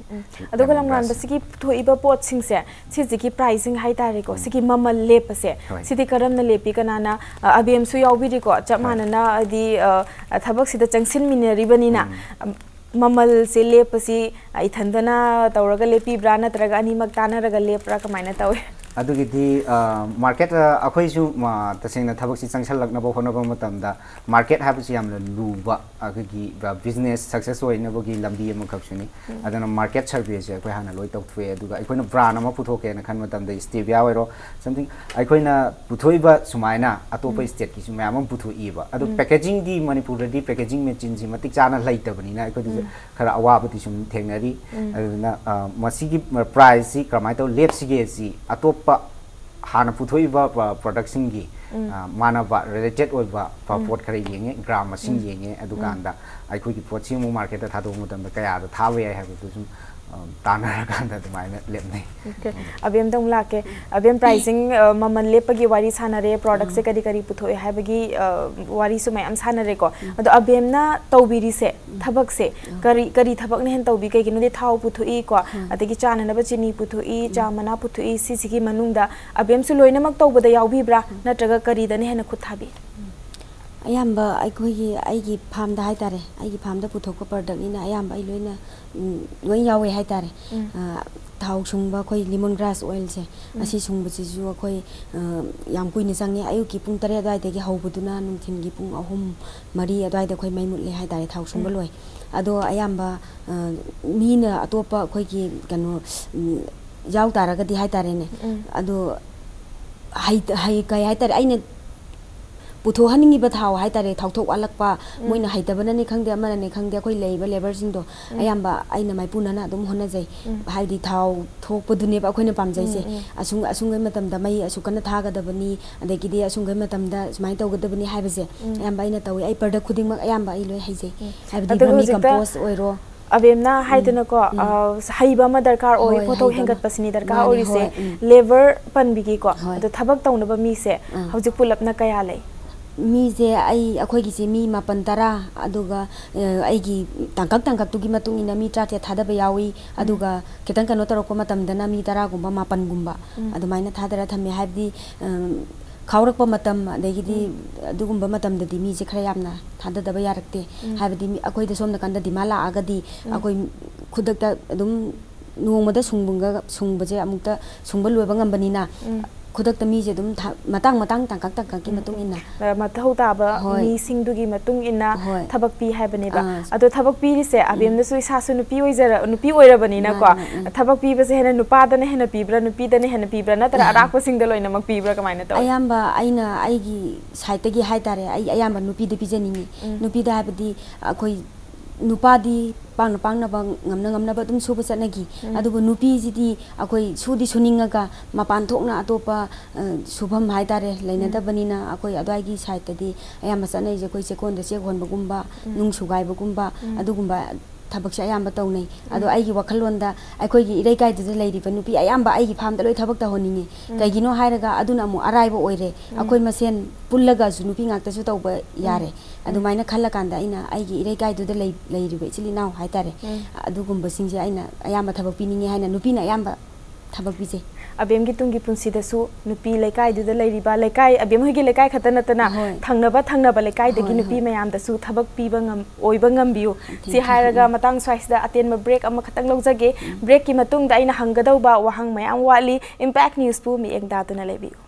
ꯑꯗꯨꯒ ꯂꯝꯉꯥꯟꯕꯁꯤꯒꯤ ꯄꯨꯊꯣꯛꯏꯕ ꯄꯣꯠꯁꯤꯡꯁꯦ, ꯁꯤꯁꯤꯒꯤ ꯄ꯭ꯔꯥꯏꯁꯤꯡ ꯍꯥꯏꯇꯥꯔꯦꯀꯣ, ꯁꯤꯒꯤ ꯃꯃꯜ ꯂꯦꯞꯄꯁꯦ, ꯍꯣꯏ꯫ ꯁꯤꯗꯤ ꯀꯔꯝꯅ ꯂꯦꯞꯄꯤ? ꯀꯅꯥꯅ, ꯑ, ꯑꯕꯦꯝꯁꯨ ꯌꯥꯎꯕꯤꯔꯤꯀꯣ, ꯆꯞ ꯍꯣꯏ꯫ ꯃꯥꯟꯅꯅ ꯍꯥꯏꯗꯤ, ꯑ, ꯊꯕꯛꯁꯤꯗ ꯆꯪꯁꯤꯟꯃꯤꯟꯅꯔꯤꯕꯅꯤꯅ, ꯃꯃꯜꯁꯦ ꯂꯦꯞꯄꯁꯤ, ꯑ, ꯏꯊꯟꯗꯅ ꯇꯧꯔꯒ ꯂꯦꯞꯄꯤꯕ꯭ꯔꯥ, ꯅꯠꯇ꯭ꯔꯒ ꯑꯅꯤꯃꯛ ꯇꯥꯟꯅꯔꯒ ꯂꯦꯞꯄ꯭ꯔꯥ, ꯀꯃꯥꯏꯅ ꯇꯧꯏ? ꯑꯗꯨꯒꯤꯗꯤ, ꯑ, ꯃꯥꯔꯀꯦꯠ, ꯑ, ꯑꯩꯈꯣꯏꯁꯨ, ꯃ, ꯇꯁꯦꯡꯅ ꯊꯕꯛꯁꯤ ꯆꯪꯁꯜꯂꯛꯅꯕ ꯍꯣꯠꯅꯕ ꯃꯇꯝꯗ ꯃꯥꯔꯀꯦꯠ ꯍꯥꯏꯕꯁꯤ ꯌꯥꯝꯅ ꯂꯨꯕ ꯑꯩꯈꯣꯏꯒꯤ, ꯑ, ꯕꯤꯖꯤꯅꯦꯁ ꯁꯛꯁꯦꯁ ꯑꯣꯏꯅꯕꯒꯤ ꯂꯝꯕꯤ ꯑꯃꯈꯛꯁꯨꯅꯤ꯫ ꯑꯗꯨꯅ ꯃꯥꯔꯀꯦꯠ ꯁꯔꯚꯦꯁꯦ ꯑꯩꯈꯣꯏ ꯍꯥꯟꯅ ꯂꯣꯏ ꯇꯧꯊꯣꯛꯑꯦ꯫ ꯑꯗꯨꯒ ꯑꯩꯈꯣꯏꯅ ꯕ꯭ꯔꯥꯟ ꯑꯃ ꯄꯨꯊꯣꯛꯀꯦꯅ ꯈꯟꯕ ꯃꯇꯝꯗ, ꯁ꯭ꯇꯦꯕꯤꯌꯥ ꯑꯣꯏꯔꯣ, ꯁꯝꯊꯤꯡ, ꯑꯩꯈꯣꯏꯅ ꯄꯨꯊꯣꯛꯏꯕ ꯁꯨꯃꯥꯏꯅ ꯑꯇꯣꯞꯄ ꯁ꯭ꯇꯦꯠꯀꯤꯁꯨ ꯃꯌꯥꯝ ꯑꯃ ꯄꯨꯊꯣꯛꯏꯕ꯫ ꯑꯗꯣ ꯄꯦꯀꯦꯖꯤꯡꯗꯤ ꯃꯅꯤꯄꯨꯔꯗꯗꯤ ꯄꯦꯀꯦꯖꯤꯡ ꯃꯦꯆꯤꯟꯁꯤ ꯃꯇꯤꯛ ꯆꯥꯅ ꯂꯩꯇꯕꯅꯤꯅ ꯑꯩꯈꯣꯏꯗꯁꯨ ꯈꯔ ꯑꯋꯥꯕꯗꯤ ꯁꯨꯝ ꯊꯦꯡꯅꯔꯤ꯫ ꯑꯗꯨꯗꯨꯅ, ꯑ, ꯃꯁꯤꯒꯤ ꯄ꯭ꯔꯥꯏꯁꯁꯤ ꯀꯔꯝꯍꯥꯏꯅ ꯇꯧ ꯂꯦꯞꯁꯤꯒꯦ ꯁꯤ ꯑꯇꯣꯞꯄ ꯍꯥꯟꯅ ꯄꯨꯊꯣꯛꯏꯕ ꯄ꯭ꯔ-, ꯄ꯭ꯔꯗꯛꯁꯤꯡꯒꯤ, ꯑ, ꯃꯥꯟꯅꯕ, ꯔꯤꯂꯦꯇꯦꯠ ꯑꯣꯏꯕ ꯄ-, ꯄꯣꯠ ꯈꯔ ꯌꯦꯡꯉꯦ, ꯒ꯭ꯔꯥꯝ ꯃꯁꯤꯡ ꯌꯦꯡꯉꯦ꯫ ꯑꯗꯨꯀꯥꯟꯗ ꯑꯩꯈꯣꯏꯒꯤ ꯄꯣꯠꯁꯤ ꯑꯃꯨꯛ ꯃꯥꯔꯀꯦꯠꯇ ꯊꯥꯗꯣꯛꯄ ꯃꯇꯝꯗ ꯀꯌꯥꯗ ꯊꯥꯕ ꯌꯥꯏ ꯍꯥꯏꯕꯗꯨ ꯁꯨꯝ, ꯑ, ꯇꯥꯟꯅꯔꯀꯥꯟꯗ ꯑꯗꯨꯃꯥꯏꯅ ꯂꯦꯞꯅꯩ꯫ ꯑꯣꯀꯦ꯫ ꯑꯕꯦꯝꯗ ꯑꯃꯨꯛ ꯂꯥꯛꯀꯦ꯫ ꯑꯕꯦꯝ, ꯄ꯭ꯔꯥꯏꯁꯤꯡ, ꯑ, ꯃꯃꯜ ꯂꯦꯞꯄꯒꯤ ꯋꯥꯔꯤ ꯁꯥꯟꯅꯔꯦ, ꯄ꯭ꯔꯣꯗꯛꯁꯦ ꯀꯔꯤ ꯀꯔꯤ ꯄꯨꯊꯣꯛꯑꯦ ꯍꯥꯏꯕꯒꯤ, ꯑ, ꯋꯥꯔꯤꯁꯨ ꯃꯌꯥꯝ ꯁꯥꯟꯅꯔꯦꯀꯣ꯫ ꯑꯗꯣ ꯑꯕꯦꯝꯅ ꯇꯧꯕꯤꯔꯤꯁꯦ, ꯊꯕꯛꯁꯦ ꯀꯔꯤ, ꯀꯔꯤ ꯊꯕꯛꯅ ꯍꯦꯟꯅ ꯇꯧꯕꯤ? ꯀꯩꯒꯤꯅꯣꯗꯤ ꯊꯥꯎ ꯄꯨꯊꯣꯛꯏꯀꯣ, ꯑꯗꯒꯤ ꯆꯥꯅꯅꯕ ꯆꯤꯅꯤ ꯄꯨꯊꯣꯛꯏ, ꯆꯥ ꯃꯅꯥ ꯄꯨꯊꯣꯛꯏ, ꯁꯤꯁꯤꯒꯤ ꯃꯅꯨꯡꯗ ꯑꯕꯦꯝꯁꯨ ꯂꯣꯏꯅꯃꯛ ꯇꯧꯕꯗ ꯌꯥꯎꯕꯤꯕ꯭ꯔꯥ? ꯅꯠꯇ꯭ꯔꯒ ꯀꯔꯤꯗꯅ ꯍꯦꯟꯅ ꯈꯨꯠ ꯊꯥꯕꯤ? ꯑꯌꯥꯝꯕ ꯑꯩꯈꯣꯏꯒꯤ, ꯑꯩꯒꯤ ꯐꯥꯔꯝꯗ ꯍꯥꯏꯇꯥꯔꯦ, ꯑꯩꯒꯤ ꯐꯥꯔꯝꯗ ꯄꯨꯊꯣꯛꯄ ꯄ꯭ꯔꯗꯛꯅꯤꯅ ꯑꯌꯥꯝꯕ ꯑꯩ ꯂꯣꯏꯅ, ꯎꯝ, ꯂꯣꯏ ꯌꯥꯎꯋꯦ ꯍꯥꯏꯇꯥꯔꯦ꯫ ꯑ, ꯊꯥꯎ ꯁꯨꯡꯕ ꯑꯩꯈꯣꯏ ꯂꯤꯃꯣꯟ ꯒ꯭ꯔꯥꯁ ꯑꯣꯏꯜꯁꯦ, ꯑꯁꯤ ꯁꯨꯡꯕꯁꯤꯁꯨ ꯑꯩꯈꯣꯏ, ꯑ, ꯌꯥꯝ ꯀꯨꯏꯅ ꯆꯪꯉꯦ꯫ ꯑꯌꯨꯛꯀꯤ ꯄꯨꯡ ꯇꯔꯦꯠ ꯑꯗꯨꯋꯥꯏꯗꯒꯤ ꯍꯧꯕꯗꯨꯅ ꯅꯨꯡꯊꯤꯜꯒꯤ ꯄꯨꯡ ꯑꯍꯨꯝ, ꯃꯔꯤ ꯑꯗꯨꯋꯥꯏꯗ ꯑꯩꯈꯣꯏ ꯃꯩ ꯃꯨꯠꯂꯦ ꯍꯥꯏꯇꯥꯔꯦ, ꯊꯥꯎ ꯁꯨꯡꯕ ꯂꯣꯏ꯫ ꯑꯗꯣ ꯑꯌꯥꯝꯕ, ꯑ, ꯃꯤꯅ ꯑꯇꯣꯞꯄ ꯑꯩꯈꯣꯏꯒꯤ ꯀꯩꯅꯣ, ꯎꯝ, ꯌꯥꯎ ꯇꯥꯔꯒꯗꯤ ꯍꯥꯏꯇꯥꯔꯦꯅꯦ, ꯑꯗꯣ ꯍꯩ-, ꯍꯩ-, ꯀꯩ ꯍꯥꯏꯇꯥꯔꯦ, ꯑꯩꯅ ꯄꯨꯊꯣꯛꯍꯟꯅꯤꯡꯉꯤꯕ ꯊꯥꯎ ꯍꯥꯏꯇꯥꯔꯦ, ꯊꯥꯎꯊꯣꯛ ꯋꯥꯠꯂꯛꯄ, ꯎꯝ꯫ ꯃꯣꯏꯅ ꯍꯩꯇꯕꯅꯅꯤ ꯈꯪꯗꯦ, ꯑꯃꯅꯅꯤ ꯈꯪꯗꯦ, ꯑꯩꯈꯣꯏ ꯂꯩꯔꯤꯕ ꯂꯦꯕꯔꯁꯤꯡꯗꯣ ꯎꯝ꯫ ꯑꯌꯥꯝꯕ ꯑꯩꯅ ꯃꯥꯏꯄꯨꯅꯅ ꯑꯗꯨꯝ ꯍꯣꯠꯅꯖꯩ꯫ ꯎꯝ꯫ ꯍꯥꯏꯕꯗꯤ ꯊꯥꯎ ꯊꯣꯛꯄꯗꯨꯅꯦꯕ ꯑꯩꯈꯣꯏꯅ ꯄꯥꯝꯖꯩꯁꯦ꯫ ꯎꯝ, ꯎꯝ꯫ ꯑꯁꯨꯡ-, ꯑꯁꯨꯡꯈꯩ ꯃꯇꯝꯗ ꯃꯩ ꯑꯁꯨꯛ ꯀꯟꯅ ꯊꯥꯒꯗꯕꯅꯤ, ꯑꯗꯒꯤꯗꯤ ꯑꯁꯨꯡꯈꯩ ꯃꯇꯝꯗ ꯁꯨꯃꯥꯏꯅ ꯇꯧꯒꯗꯕꯅꯤ ꯍꯥꯏꯕꯁꯦ ꯎꯝ꯫ ꯑꯌꯥꯝꯕ ꯑꯩꯅ ꯇꯧꯏ꯫ ꯑꯩ ꯄ꯭ꯔꯗꯛ ꯈꯨꯗꯤꯡꯃꯛ ꯑꯌꯥꯝꯕ ꯑꯩ ꯂꯣꯏ ꯍꯩꯖꯩ꯫ ꯎꯝ꯫ ꯍꯥꯏꯕꯗꯤ ꯑꯗꯨꯒ ꯚꯔꯃꯤ ꯍꯧꯖꯤꯛꯇ ꯀꯝꯄꯣꯁ ꯑꯣꯏꯔꯣ꯫ ꯑꯕꯦꯝꯅ ꯎꯝ꯫ ꯍꯥꯏꯗꯅꯀꯣ, ꯎꯝ꯫ ꯑ, ꯍꯩꯕ ꯑꯃ ꯗꯔꯀꯥꯔ ꯑꯣꯏ, ꯍꯣꯏ, ꯄꯣꯠꯊꯣꯛ ꯍꯩꯕ ꯑꯃ꯫ ꯍꯦꯟꯒꯠꯄꯁꯤꯅꯤ ꯗꯔꯀꯥꯔ ꯃꯥꯅꯦ, ꯑꯣꯏꯔꯤꯁꯦ꯫ ꯍꯣꯏ, ꯎꯝ꯫ ꯂꯦꯕꯔ ꯄꯟꯕꯤꯒꯦꯀꯣ꯫ ꯍꯣꯏ꯫ ꯑꯗꯣ ꯊꯕꯛ ꯇꯧꯅꯕ ꯃꯤꯁꯦ ꯑꯥ꯫ ꯍꯧꯖꯤꯛ ꯄꯨꯂꯞꯅ ꯀꯌꯥ ꯂꯩ? ꯃꯤꯁꯦ ꯑꯩ, ꯑꯩꯈꯣꯏꯒꯤꯁꯦ ꯃꯤ ꯃꯥꯄꯟ ꯇꯔꯥ, ꯑꯗꯨꯒ, ꯑ, ꯑꯩꯒꯤ ꯇꯥꯡꯀꯛ ꯇꯥꯡꯀꯛꯇꯨꯒꯤ ꯃꯇꯨꯡ ꯏꯟꯅ ꯃꯤ ꯇꯔꯥꯇꯔꯦꯠ ꯊꯥꯗꯕ ꯌꯥꯎꯏ, ꯎꯝ꯫ ꯑꯗꯨꯒ ꯈꯤꯇꯪ ꯀꯩꯅꯣ ꯇꯧꯔꯛꯄ ꯃꯇꯝꯗꯅ ꯃꯤ ꯇꯔꯥꯒꯨꯝꯕ, ꯃꯥꯄꯟꯒꯨꯝꯕ ꯎꯝ꯫ ꯑꯗꯨꯃꯥꯏꯅ ꯊꯥꯗꯔ ꯊꯝꯃꯦ꯫ ꯍꯥꯏꯕꯗꯤ, ꯎꯝ, ꯈꯥꯎꯔꯛꯄ ꯃꯇꯝ, ꯑꯗꯒꯤꯗꯤ ꯎꯝ꯫ ꯑꯗꯨꯒꯨꯝꯕ ꯃꯇꯝꯗꯗꯤ ꯃꯤꯁꯦ ꯈꯔ ꯌꯥꯝꯅ ꯊꯥꯗꯗꯕ ꯌꯥꯔꯛꯇꯦ꯫ ꯎꯝ꯫ ꯍꯥꯏꯕꯗꯤ ꯃꯤ, ꯑꯩꯈꯣꯏꯗ ꯁꯣꯝ ꯅꯥꯀꯟꯗ demand ꯂꯥꯛꯑꯒꯗꯤ ꯎꯝ꯫ ꯑꯩꯈꯣꯏ ꯈꯨꯗꯛꯇ ꯑꯗꯨꯝ ꯅꯣꯡꯃꯗ ꯁꯨꯡꯕꯒ-, ꯁꯨꯡꯕꯁꯦ ꯑꯃꯨꯛꯇ ꯁꯨꯡꯕ ꯂꯣꯏꯕ ꯉꯝꯕꯅꯤꯅ, ꯎꯝ꯫ ꯈꯨꯗꯛꯇ ꯃꯤꯁꯦ ꯑꯗꯨꯝ ꯊꯥ-, ꯃꯇꯥꯡ ꯃꯇꯥꯡ ꯇꯥꯡꯀꯛ ꯇꯥꯡꯀꯛꯀꯤ ꯎꯝ, ꯃꯇꯨꯡ ꯎꯝ꯫ ꯏꯟꯅ꯫ ꯑ, ꯃꯊꯧ ꯇꯥꯕ ꯍꯣꯏ꯫ ꯃꯤꯁꯤꯡꯗꯨꯒꯤ ꯃꯇꯨꯡ ꯏꯟꯅ ꯍꯣꯏ꯫ ꯊꯕꯛ ꯄꯤ ꯍꯥꯏꯕꯅꯦꯕ꯫ ꯑꯥ꯫ ꯑꯗꯣ ꯊꯕꯛ ꯄꯤꯔꯤꯁꯦ, ꯎꯝ꯫ ꯑꯕꯦꯝꯅꯁꯨ ꯏꯁꯥꯁꯨ ꯅꯨꯄꯤ ꯑꯣꯏꯖꯔ-, ꯅꯨꯄꯤ ꯑꯣꯏꯔꯕꯅꯤꯅꯀꯣ, ꯃꯥꯅꯦ, ꯃꯥꯅꯦ, ꯎꯝ꯫ ꯊꯕꯛ ꯄꯤꯕꯁꯦ ꯍꯦꯟꯅ ꯅꯨꯄꯥꯗꯅ ꯍꯦꯟꯅ ꯄꯤꯕ꯭ꯔꯥ, ꯅꯨꯄꯤꯗꯅ ꯍꯦꯟꯅ ꯄꯤꯕ꯭ꯔꯥ, ꯅꯠꯇ꯭ꯔꯒ ꯑꯔꯥꯛꯄꯁꯤꯡꯗ ꯂꯣꯏꯅꯃꯛ ꯄꯤꯕ꯭ꯔꯥ, ꯀꯃꯥꯏꯅ ꯇꯧꯋꯤ? ꯑꯌꯥꯝꯕ ꯑꯩꯅ ꯑꯩꯒꯤ side ꯇꯒꯤ ꯍꯥꯏꯇꯥꯔꯦ, ꯑꯩ ꯑꯌꯥꯝꯕ ꯅꯨꯄꯤꯗ ꯄꯤꯖꯅꯤꯡꯉꯤ꯫ ꯎꯝ꯫ ꯅꯨꯄꯤꯗ ꯍꯥꯏꯕꯗꯤ ꯑꯩꯈꯣꯏ ꯅꯨꯄꯥꯗꯤ ꯄꯥꯡꯅ ꯄꯥꯡꯅꯕ, ꯉꯝꯅ ꯉꯝꯅꯕ ꯑꯗꯨꯝ ꯁꯨꯕ ꯆꯠꯅꯈꯤ꯫ ꯎꯝ꯫ ꯑꯗꯨꯕꯨ ꯅꯨꯄꯤꯁꯤꯗꯤ ꯑꯩꯈꯣꯏ ꯁꯨꯗꯤ ꯁꯨꯅꯤꯡꯉꯒ ꯃꯄꯥꯟ ꯊꯣꯛꯅ ꯑꯇꯣꯞꯄ, ꯑ, ꯁꯨꯐꯝ ꯍꯥꯏꯇꯥꯔꯦ, ꯎꯝ꯫ ꯂꯩꯅꯗꯕꯅꯤꯅ ꯑꯩꯈꯣꯏ ꯑꯗ꯭ꯋꯥꯏꯒꯤ side ꯇꯗꯤ ꯑꯌꯥꯝꯕ ꯆꯠꯅꯔꯤꯁꯦ ꯑꯩꯈꯣꯏ ꯆꯦꯛꯀꯣꯟꯗ ꯆꯦꯛ ꯍꯣꯟꯕꯒꯨꯝꯕ, ꯎꯝ꯫ ꯅꯨꯡ ꯁꯨꯒꯥꯏꯕꯒꯨꯝꯕ, ꯎꯝ꯫ ꯑꯗꯨꯒꯨꯝꯕ ꯊꯕꯛꯁꯦ ꯑꯌꯥꯝꯕ ꯇꯧꯅꯩ꯫ ꯑꯗꯣ ꯎꯝ꯫ ꯑꯩꯒꯤ ꯋꯥꯈꯜꯂꯣꯟꯗ ꯑꯩꯈꯣꯏꯒꯤ ꯏꯔꯩꯀꯥꯏꯗꯨꯗ ꯂꯩꯔꯤꯕ ꯅꯨꯄꯤ ꯑꯌꯥꯝꯕ ꯑꯩꯒꯤ farm ꯗ ꯂꯣꯏ ꯊꯕꯛ ꯇꯧꯍꯟꯅꯤꯡꯉꯤ꯫ ꯎꯝ꯫ ꯀꯩꯒꯤꯅꯣ ꯍꯥꯏꯔꯒ ꯑꯗꯨꯅ ꯑꯃꯨꯛ ꯑꯔꯥꯏꯕ ꯑꯣꯏꯔꯦ꯫ ꯎꯝ꯫ ꯑꯩꯈꯣꯏ ꯃꯁꯦꯟ ꯄꯨꯜꯂꯒꯁꯨ ꯅꯨꯄꯤ ꯉꯥꯛꯇꯁꯨ ꯇꯧꯕ ꯎꯝ꯫ ꯌꯥꯔꯦ꯫ ꯎꯝ꯫ ꯑꯗꯨꯃꯥꯏꯅ ꯈꯜꯂꯀꯥꯟꯗ ꯑꯩꯅ ꯑꯩꯒꯤ ꯏꯔꯩꯀꯥꯏꯗꯨꯗ ꯂꯩ-, ꯂꯩꯔꯤꯕ ꯏꯆꯤꯜ ꯏꯅꯥꯎ ꯍꯥꯏꯇꯥꯔꯦ, ꯎꯝ꯫ ꯑꯗꯨꯒꯨꯝꯕꯁꯤꯡꯁꯦ ꯑꯩꯅ ꯑꯌꯥꯝꯕ ꯊꯕꯛ ꯄꯤꯅꯤꯡꯉꯦ ꯍꯥꯏꯅ ꯅꯨꯄꯤꯅ ꯑꯌꯥꯝꯕ ꯊꯕꯛ ꯄꯤꯖꯩ꯫ ꯑꯕꯦꯝꯒꯤ ꯇꯨꯡꯒꯤ ꯄꯨꯟꯁꯤꯗꯁꯨ ꯅꯨꯄꯤ ꯂꯩꯀꯥꯏꯗꯨꯗ ꯂꯩꯔꯤꯕ, ꯂꯩꯀꯥꯏ, ꯑꯕꯦꯝ ꯍꯣꯏꯒꯤ ꯂꯩꯀꯥꯏ ꯈꯛꯇ ꯅꯠꯇꯅ ꯍꯣꯏ꯫ ꯊꯪꯅꯕ ꯊꯪꯅꯕ ꯂꯩꯀꯥꯏꯗꯒꯤ ꯍꯣꯏ, ꯅꯨꯄꯤ ꯍꯣꯏ꯫ ꯃꯌꯥꯝꯗꯁꯨ ꯊꯕꯛ ꯄꯤꯕ ꯉꯝ-, ꯑꯣꯏꯕ ꯉꯝꯕꯤꯌꯨ꯫ ꯁꯤ thank you꯫ ꯍꯥꯏꯔꯒ ꯎꯝ꯫ ꯃꯇꯥꯡ ꯁ꯭ꯋꯥꯏꯁꯤꯗ ꯑꯇꯦꯟꯕ break ꯑꯃꯈꯛꯇꯪ ꯂꯧꯖꯒꯦ꯫ ꯎꯝ꯫ Break ꯀꯤ ꯃꯇꯨꯡꯗ ꯑꯩꯅ ꯍꯪꯒꯗꯧꯕ ꯋꯥꯍꯪ ꯃꯌꯥꯝ ꯋꯥꯠꯂꯤ꯫ Impact News ꯄꯨ ꯃꯤꯠꯌꯦꯡ ꯇꯥꯗꯨꯅ ꯂꯩꯕꯤꯌꯨ꯫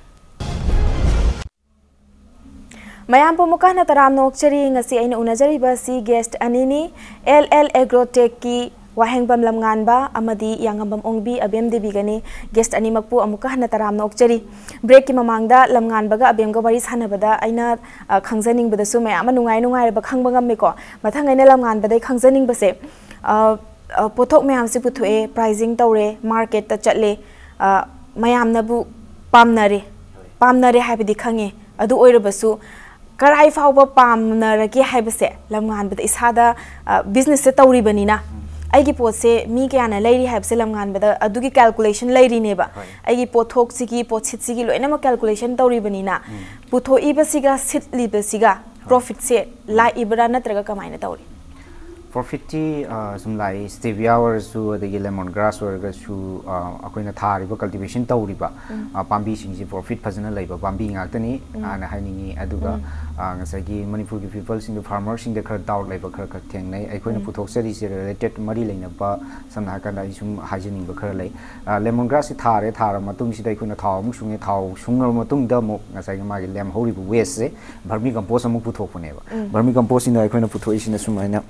ꯃꯌꯥꯝ ꯄꯨꯝꯕ ꯀꯥꯟꯅ ꯇꯔꯥꯝꯅ ꯑꯣꯛꯆꯔꯤ꯫ ꯉꯁꯤ ꯑꯩꯅ ꯎꯅꯖꯔꯤꯕ ꯑꯁꯤ guest ꯑꯅꯤꯅꯤ꯫ L L Agrotech ꯀꯤ ꯋꯥꯍꯦꯡꯕꯝ ꯂꯝꯉꯥꯟꯕ ꯑꯃꯗꯤ ꯌꯥꯉꯝꯕꯝ ꯑꯣꯡꯕꯤ ꯑꯕꯦꯝ ꯗꯦꯕꯤꯒꯅꯤ꯫ ꯒꯦꯁ꯭ꯠ ꯑꯅꯤꯃꯛꯄꯨ ꯑꯃꯨꯛꯀ ꯍꯟꯅ ꯇꯔꯥꯝꯅ ꯑꯣꯛꯆꯔꯤ꯫ ꯕ꯭ꯔꯦꯛꯀꯤ ꯃꯃꯥꯡꯗ ꯂꯝꯉꯥꯟꯕꯒ ꯑꯕꯦꯝꯒ ꯋꯥꯔꯤ ꯁꯥꯟꯅꯕꯗ ꯑꯩꯅ, ꯑ, ꯈꯪꯖꯅꯤꯡꯕꯗꯁꯨ ꯃꯌꯥꯝ ꯑꯃ ꯅꯨꯡꯉꯥꯏ ꯅꯨꯡꯉꯥꯏꯔꯕ ꯈꯪꯕ ꯉꯝꯃꯦꯀꯣ꯫ ꯃꯊꯪ ꯑꯩꯅ ꯂꯝꯉꯥꯟꯕꯗꯩ ꯈꯪꯖꯅꯤꯡꯕꯁꯦ, ꯑ, ꯑ, ꯄꯣꯠꯊꯣꯛ ꯃꯌꯥꯝꯁꯤ ꯄꯨꯊꯣꯛꯑꯦ, pricing ꯇꯧꯔꯦ, market ꯇ ꯆꯠꯂꯦ, ꯑ, ꯃꯌꯥꯝꯅꯕꯨ ꯄꯥꯝꯅꯔꯦ꯫ ꯄꯥꯝꯅꯔꯦ ꯍꯥꯏꯕꯗꯤ ꯈꯪꯉꯦ꯫ ꯑꯗꯨ ꯑꯣꯏꯔꯕꯁꯨ ꯀꯔꯥꯏ ꯐꯥꯎꯕ ꯄꯥꯝꯅꯔꯒꯦ ꯍꯥꯏꯕꯁꯦ ꯂꯝꯉꯥꯟꯕꯗ ꯏꯁꯥꯗ, ꯑ, business ꯁꯦ ꯇꯧꯔꯤꯕꯅꯤꯅ, ꯑꯩꯒꯤ ꯄꯣꯠꯁꯦ ꯃꯤ ꯀꯌꯥꯅ ꯂꯩꯔꯤ ꯍꯥꯏꯕꯁꯦ ꯂꯝꯉꯥꯟꯕꯗ ꯑꯗꯨꯒꯤ calculation ꯂꯩꯔꯤꯅꯦꯕ꯫ ꯍꯣꯏ꯫ ꯑꯩꯒꯤ ꯄꯣꯠꯊꯣꯛꯁꯤꯒꯤ, ꯄꯣꯠꯁꯤꯠꯁꯤꯒꯤ ꯂꯣꯏꯅꯃꯛ calculation ꯇꯧꯔꯤꯕꯅꯤꯅ, ꯎꯝ꯫ ꯄꯨꯊꯣꯛꯏꯕꯁꯤꯒ ꯁꯤꯠꯂꯤꯕꯁꯤꯒ profit ꯁꯦ ꯂꯥꯛꯏꯕ꯭ꯔꯥ ꯅꯠꯇ꯭ꯔꯒ ꯀꯃꯥꯏꯅ ꯇꯧꯔꯤ? Profit ꯇꯤ, ꯑ, ꯁꯨꯝ ꯂꯥꯛꯏ꯫ Stevia ꯑꯣꯏꯔꯁꯨ, ꯑꯗꯒꯤ lemon grass ꯑꯣꯏꯔꯒꯁꯨ, ꯑ, ꯑꯩꯈꯣꯏꯅ ꯊꯥꯔꯤꯕ, cultivation ꯇꯧꯔꯤꯕ, ꯎꯝ꯫ ꯑ, ꯄꯥꯝꯕꯤꯁꯤꯡꯁꯤ profit ꯐꯖꯅ ꯂꯩꯕ ꯄꯥꯝꯕꯤ ꯉꯥꯛꯇꯅꯤ, ꯎꯝ꯫ ꯍꯥꯏꯅ ꯍꯥꯏꯅꯤꯡꯉꯤ꯫ ꯑꯗꯨꯒ, ꯎꯝ꯫ ꯑ, ꯉꯁꯥꯏꯒꯤ ꯃꯅꯤꯄꯨꯔꯒꯤ people ꯁꯤꯡꯗ, farmer ꯁꯤꯡꯗ ꯈꯔ doubt ꯂꯩꯕ ꯈꯔ ꯈꯔ ꯊꯦꯡꯅꯩ꯫ ꯑꯩꯈꯣꯏꯅ ꯎꯝ꯫ ꯄꯨꯊꯣꯛꯆꯔꯤꯁꯦ related ꯃꯔꯤ ꯂꯩꯅꯕ, ꯁꯝꯅ ꯍꯥꯏꯔꯀꯥꯟꯗ ꯑꯩ ꯁꯨꯝ ꯍꯥꯏꯖꯅꯤꯡꯕ ꯈꯔ ꯂꯩ꯫ ꯑ, lemon grass ꯁꯤ ꯊꯥꯔꯦ, ꯊꯥꯔ ꯃꯇꯨꯡꯁꯤꯗ ꯑꯩꯈꯣꯏꯅ ꯊꯥꯎ ꯑꯃꯨꯛ ꯁꯨꯡꯉꯦ, ꯊꯥꯎ ꯁꯨꯡꯉꯕ ꯃꯇꯨꯡꯗ ꯑꯃꯨꯛ ꯉꯁꯥꯏꯒꯤ ꯃꯥꯒꯤ ꯂꯦꯝꯍꯧꯔꯤꯕ waste ꯁꯦ vermi compost ꯑꯃꯨꯛ ꯄꯨꯊꯣꯛꯄꯅꯦꯕ꯫ ꯎꯝ꯫ Vermi compost ꯁꯤꯅ ꯑꯩꯈꯣꯏꯅ ꯄꯨꯊꯣꯛꯏꯁꯤꯅ ꯁꯨꯃꯥꯏꯅ